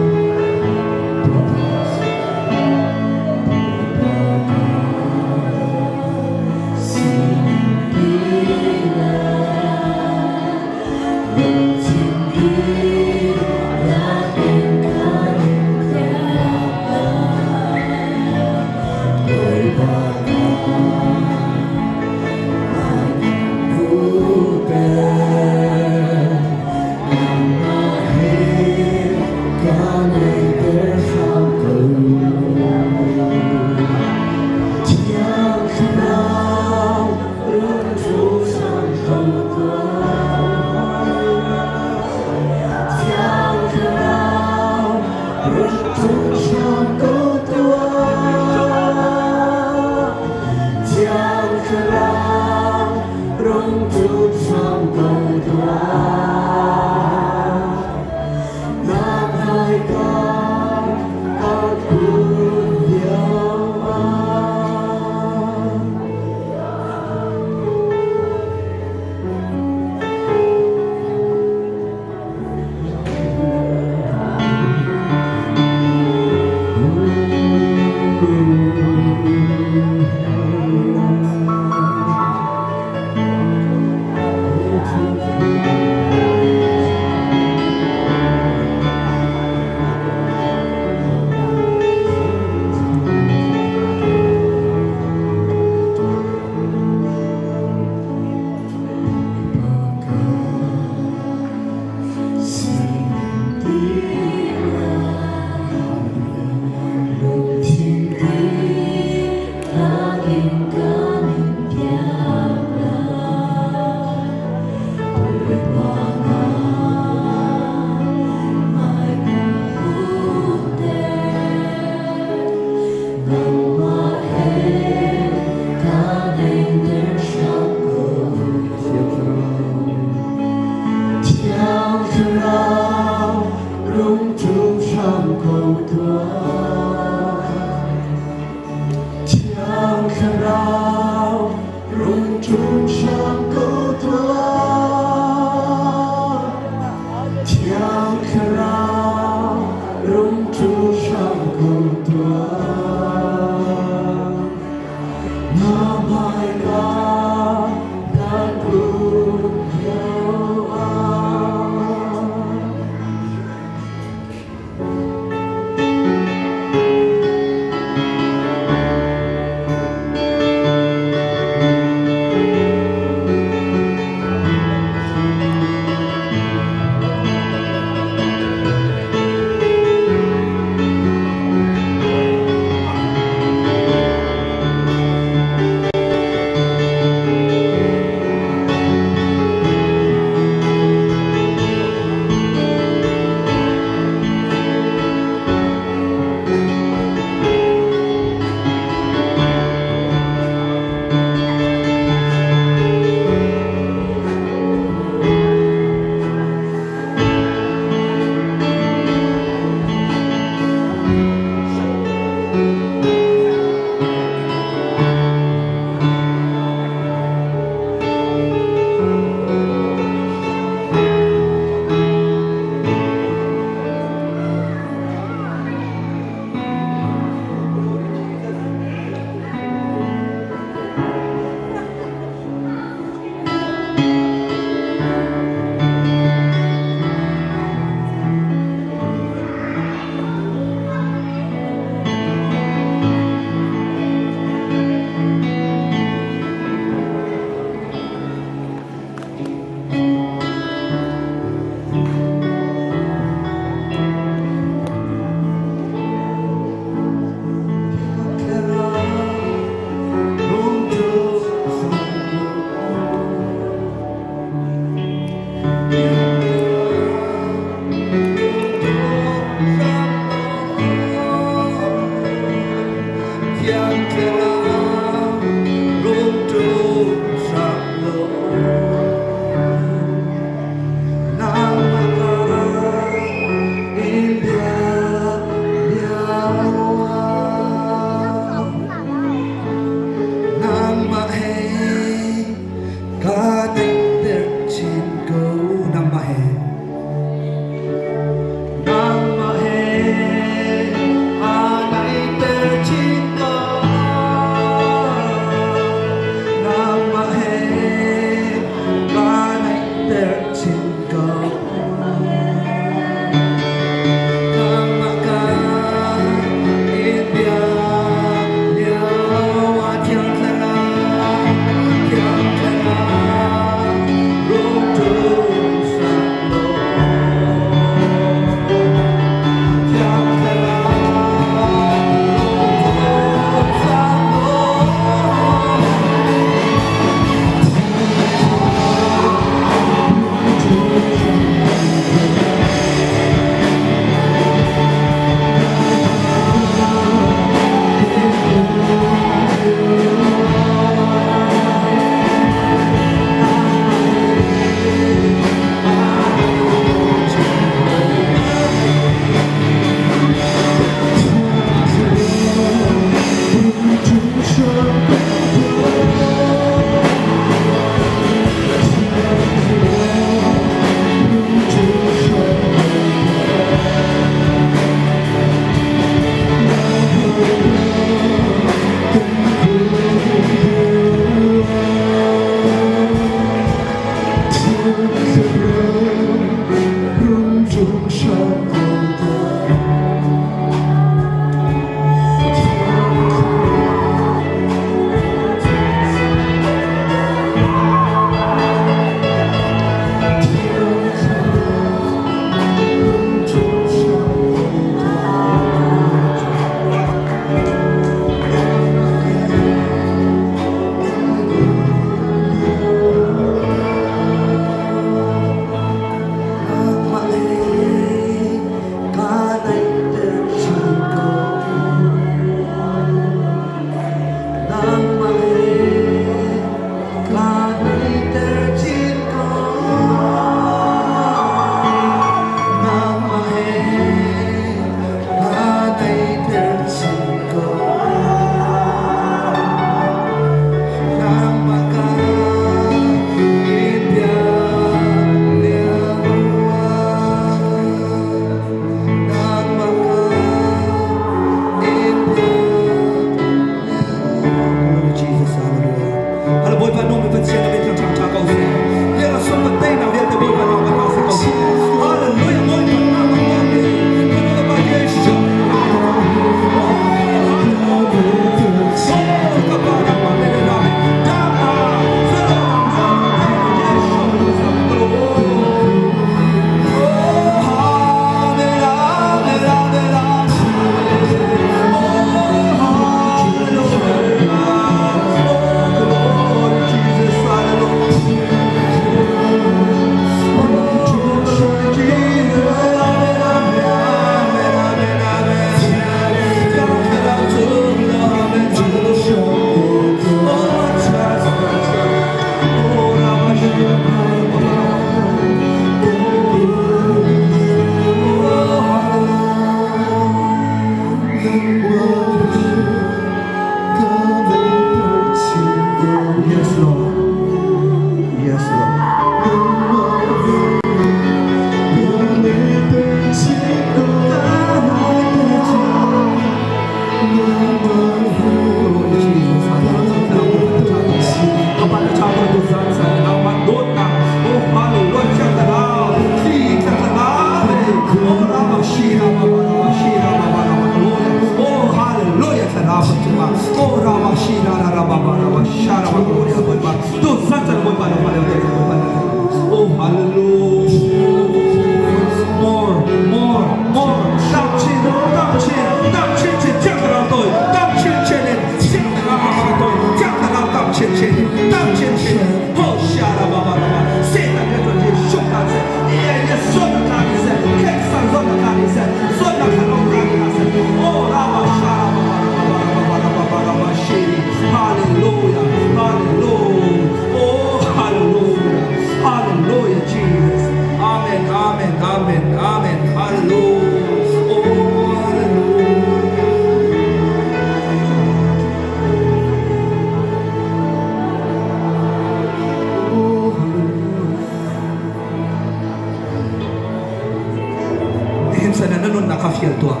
nunnak kha fial tuah.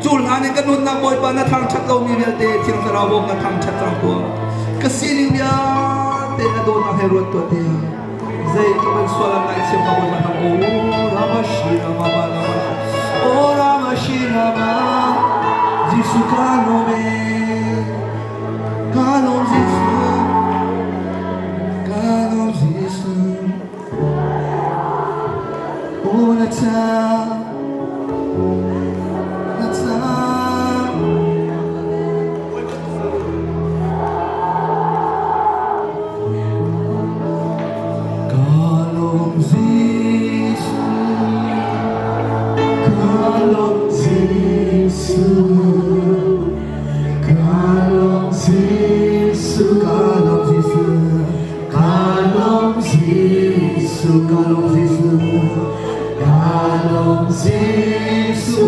Cu hlan in ka nunnak Bawipa na thangṭhat lomi vialte Thiang Thlarau bawm na thangṭhat cang tuah. Ka sining vialte na dawtnak he ruat tuah tiah. Zeitluk in sual an ngaihthiam ka Bawipa thang o Rama shi Rama ba Rama o Rama shi Rama Jesu ka lawm e ka lawm Jesu ka lawm Jesu o na cha na cha Kalom Jesu, Kalom Jesu, Kalom Jesu, Kalom Jesu, Kalom Jesu, Kalom Jesu,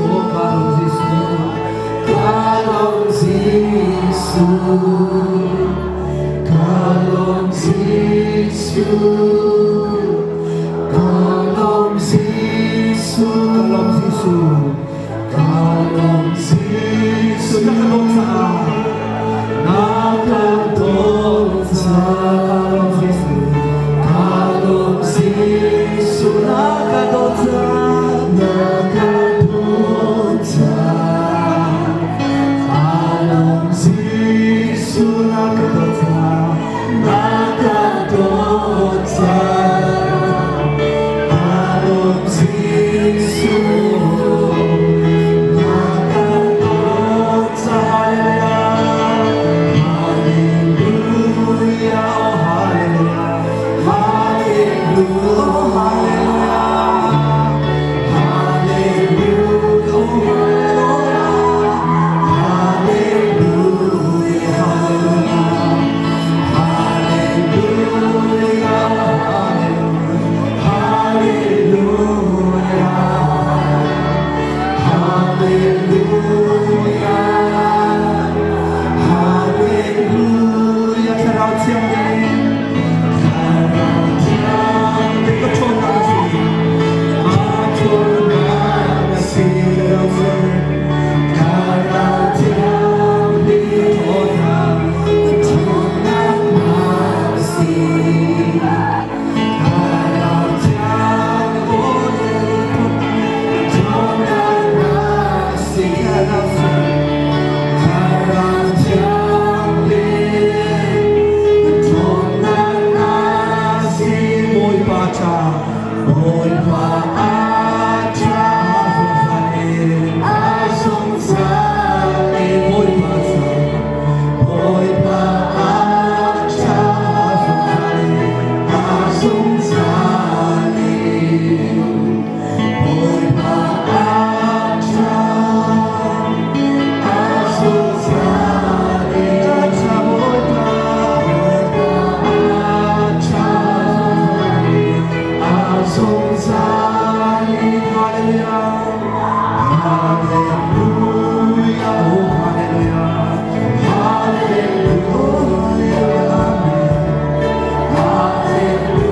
Kalom Jesu, Kalom Jesu, Kalom Jesu. Kalom Jesu, Kalom Jesu, Kalom Jesu, Kalom Jesu. Nakadon sa, nakadon sa Kalom Jesu, Kalom Jesu, nakadon sa, nakadon sa. Kalom Jesu, nakadon sa, nakadon sa. Kalom Jesu, nakadon sa. Hallelujah, oh hallelujah, hallelujah, oh hallelujah, hallelujah, oh hallelujah. Hallelujah, hallelujah, hallelujah, hallelujah, hallelujah. Thlarau Thianghlim, Thlarau Thianghlim, ka ṭhawnnak a si, ka ṭhawnnak a si, Thlarau Thianghlim, ka ṭhawnnak, ka ṭhawnnak a si. Thlarau Thianghlim, ka ṭhawnnak a si, Thlarau Thianghlim, ka ṭhawnnak a si. Bawipa ṭha, Bawipa a ṭha, a zungzal in, Bawipa ṭha, Bawipa a ṭha, a zungzal in, Bawipa a ṭha, a zungzal in, a ṭha Bawipa, Bawipa a ṭha, a zungzal in, Hallelujah, Hallelujah, oh hallelujah, hallelujah, amen. Hallelujah,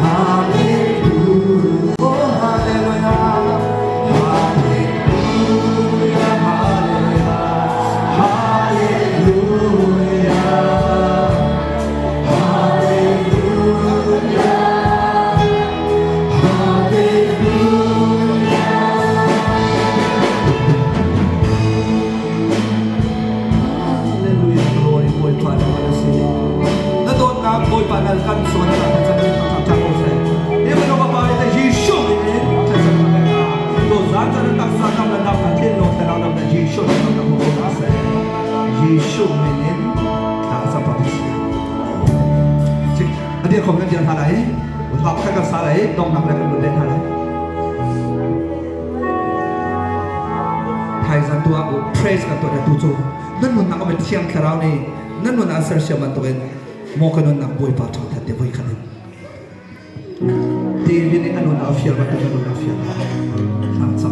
hallelujah, oh hallelujah, hallelujah, hallelujah, hallelujah, hallelujah. Hallelujah, glory, Bawipa na mana si. Na dawtnak Bawipa na kan suan na kan chan kan chan ko se. Ni man ba ba te Jesu ni kan chan kan ka. To zan chan tak sa nam na nam ka thin no thlarau nam na Jesu na nam na ko na se. Jesu ni nin ta sa pa si. Chik adia khom kan dian ha lai. Hak kan sa lai dong nak le kan bun den ha lai. Thaizan tu ah praise kan tuah tu cu nan nunnak a thiang thlarau nih nan nun ah sersiam bantukin maw ka nunnak Bawipa thangthat te voi khat in David nih a nun a fial bantuk a nun a fial thla cam thla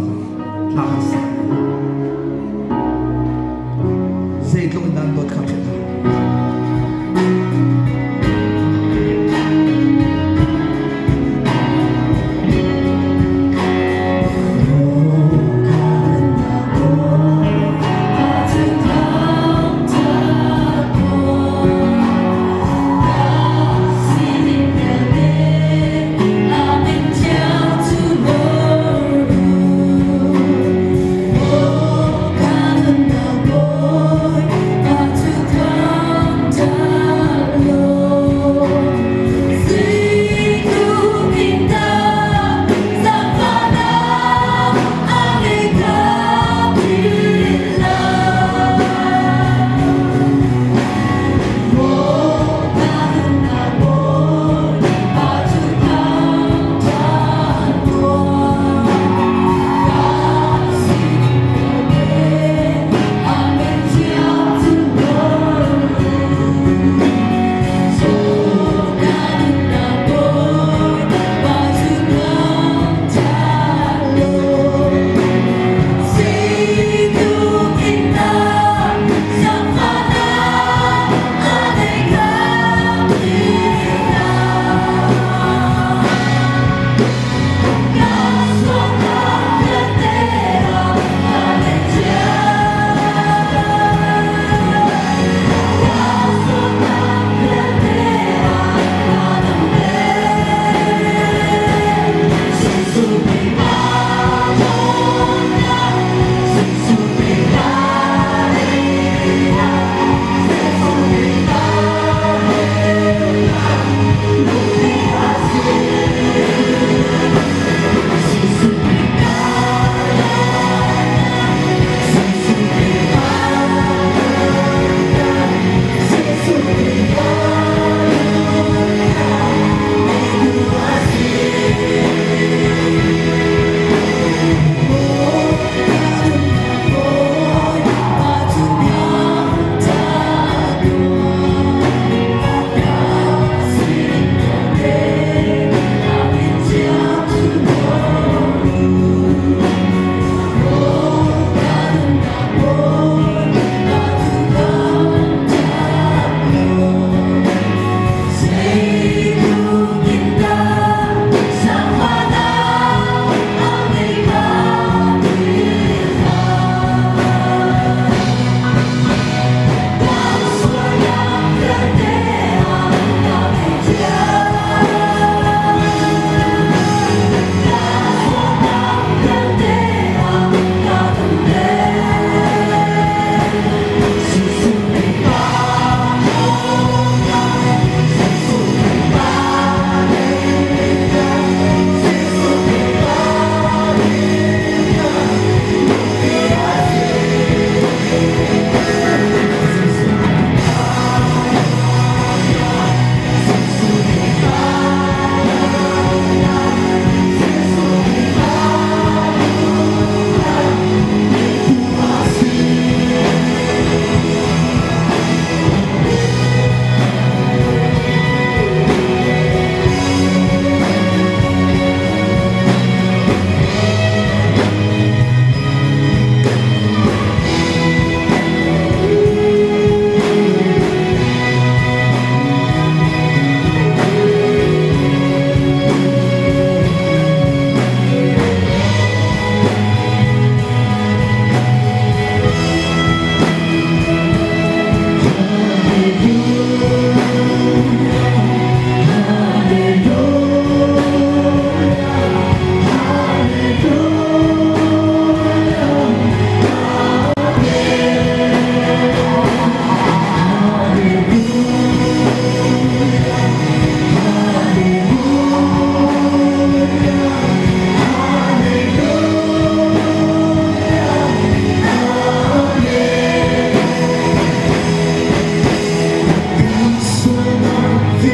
kan sa zeitluk in nan dawt kha philh hlah.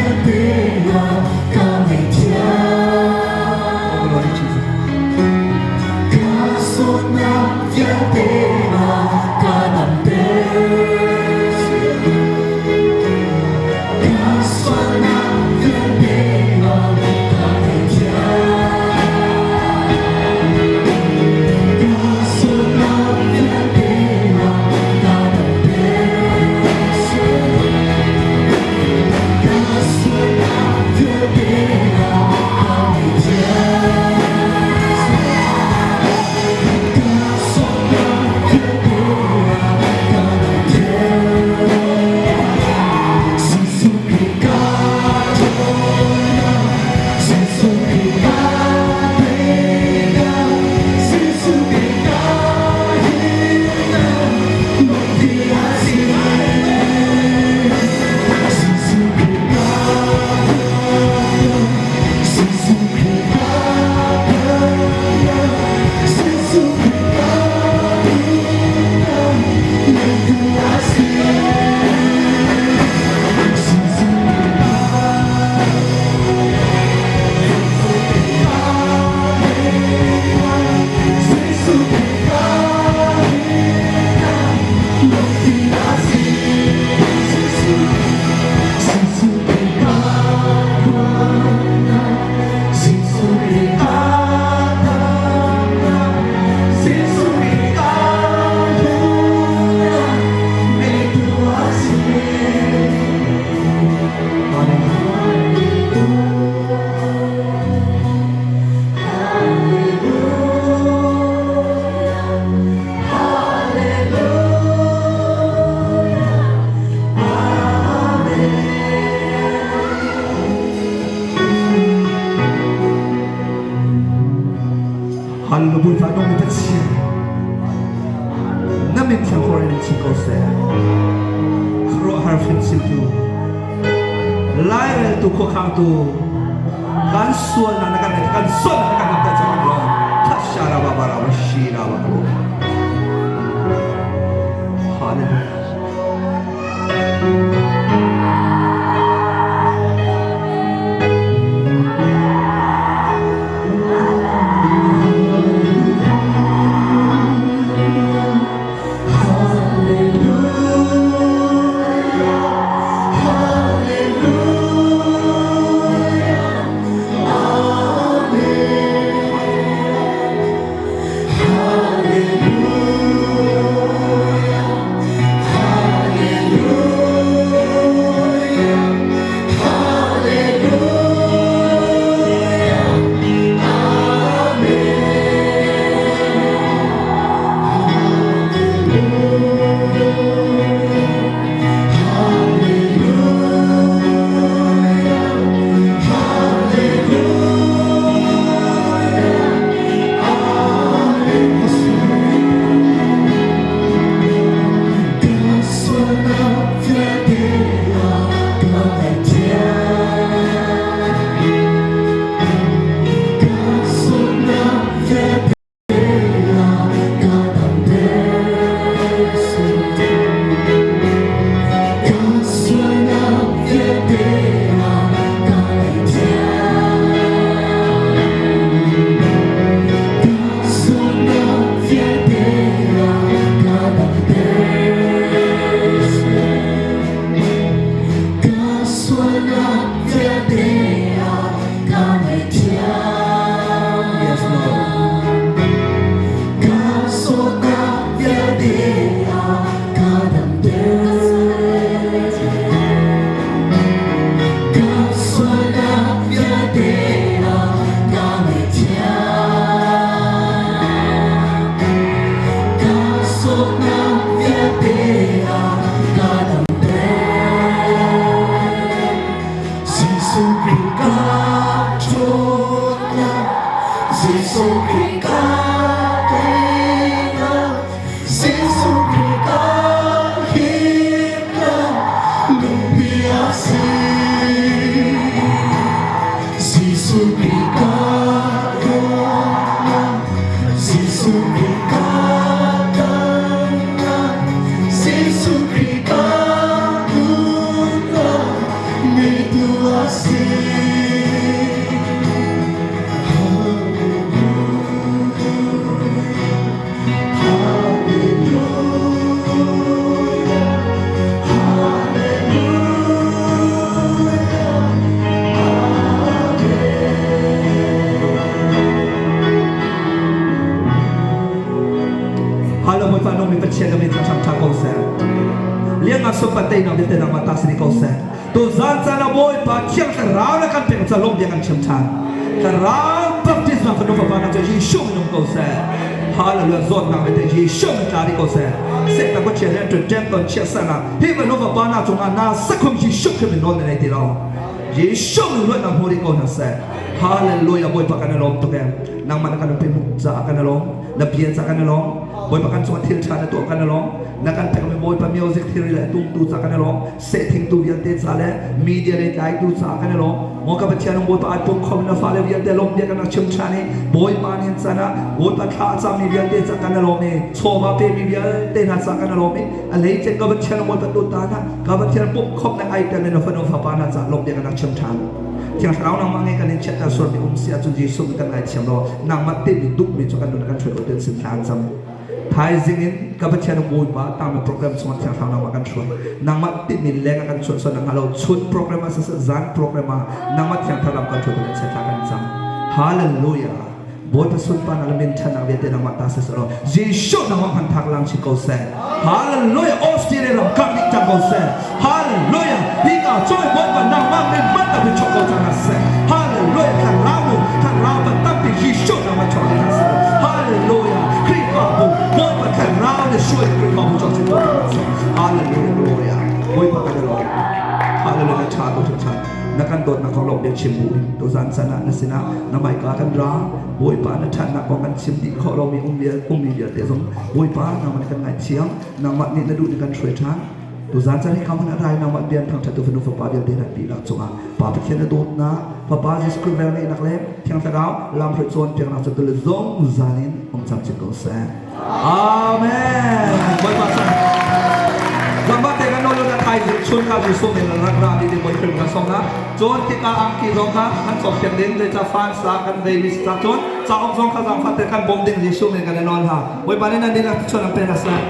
vialte ah ka ngaihthiam. Oh Lord Jesus. Ka zawtnak vialte ah ka damter. Ka sualnak vialte ah ka ngaihthiam. Ka sualnak vialte ah ka damter. Ka sualnak vialte ah ka ngaihthiam. Ka sualnak vialte ah ka ngaihthiam. Jesuh Khrih ka ṭhawnnak, Jesuh Khrih ka teinak, Jesuh Khrih ka himnak, lungpi a si. Jesuh Khrih ka ṭhawnnak, Jesuh Khrih ka teinak, Jesuh Khrih ka himnak, lungpi a si. Jesuh Khrih ka Jesuh Khrih ka himnak, lungpi a si. Jesuh Khrih ka ṭhawnnak, Jesuh Khrih ka damnak, Jesuh Khrih ka himnak, ngeitu a si. Hallelujah Bawipa nung Pathian na min thiang khor in chim ko seh khuaruahhar fimchimtu laireltu khuakhangtu kan sualnak na kan kan sualnak na kan lamter cang lo thashara babara wa shira wa Hallelujah. Yes, Lord. Jesuh Khrih ka ṭhawnnak, Jesuh Khrih ka teinak, Jesuh Khrih ka himnak, lungpi a si. Jesuh Khrih ka ṭhawnnak, Jesuh Khrih ka damnak, Jesuh Khrih ka nunnak, ngeitu a Teinak vialte nangmah ta si dih ko seh. Tuzan caan ah Bawipa Thiang Thlarau na kan pek ca lawm bia kan chim ṭhan. Thlarau baptisma fanu fapa na cu Jesuh min um ko seh. Hallelujah zawtnak vialte Jesuh min tla dih ko seh. Satan ko chia rian ṭuan ṭem ton chiah sana hi fanu fapa na cungah na sakhum Jesuh Khrih min nawl na nei ti lo. Jesuh min luatnak hmu dih ko hna seh. Hallelujah Bawipa kan i lawm tuk ee. Nangmah na kan pe mu caah kan i lawm. Na bia ca kan i lawm. Bawipa kan cungah thil ṭha na tuah kan i lawm. Na kan pekmi Bawipa music thilri le tumtu ca kan i lawm. Sehthingtu vialte ca le media lei tlaitu ca kan i lawm. Maw ka Pathian Bawipa ai pum kho na fale vialte lawm bia kan rak chim ṭhan i Bawipa nih can ah Bawipa thla a cammi vialte ca kan i lawm i chawva pemi vialte hna ca kan i lawm i a leice ka Pathian Bawipa tutan ah ka Pathian pumh khawmhnak ai tel na fanu fapa hna ca lawm bia kan rak chim ṭhan. Thiang Thlarau nangmah nge kan in chiatter sualmi um si ahcun Jesuh nih kan ngaithiam law nangmah timi duhmi cu kan nun kan hruai ko ten sin thla an cam. Thaizing in ka Pathian Bawipa tangmi program chungah Thiang Thlarau nangmah kan hruai. Nangmah tinhmi leng ah kan chuah sual nakhnga lo chun program ah siseh zan program ah nangmah Thiang Thlarau kan hruai ko thla kan cam. Hallelujah. Bawipa sunparnak le min ṭhatnak vialte nangmah ta siseh law Jesuh nangmah hman thak lang chin ko seh. Hallelujah. Australia ram kar dih cang ko seh. Hallelujah. Hika cawi Bawipa nangmah min hman tak in chuak ko cang hna seh. Hallelujah. Thlarau nu, thlarau ban tampi Jesuh nangmah chuak dih hna seh. Hallelujah. Khrihfabu Bawipa thlarau le suai Khrihfabu chuak chin ko cang hna seh. Hallelujah. Gloria. Bawipa kan i lawm. Hallelujah. Ṭha tu ṭha. Na kan dawtnak kong lawng bia chim bu in tuzan chan ah na sinah na maika kan ra. Bawipa na ṭhatnak kong kan chim dih khawh lomi um ummi vialte zong Bawipa nangmah nih kan ngaihthiam. Nangmah nih na duh ning kan hruai ṭhan. Tuzan caan hi ka hmun a rai nangmah bian thangṭhat tu fanu fapa vialte nan dihlak cungah Pa Pathian na dawtnak, Fapa Jesuh Khrih velngeihnak le Thiang Thlarau lamhruai cawnpiaknak cu tule zungzal in um camcin ko seh. Amen. Bawipa san. Zamba te kan nawl na thaizing chun kha Jesuh min rak ra di ding Bawi Khrih kan song na. Cun tikah angki zong kha kan cawmpiak ding zeicah fan sa kan vei mi sa cun cauk zong kha zangfah te kan bawm ding Jesuh min kan i nawl ha. Bawipa nih nan dihlak chun an pe hna seh.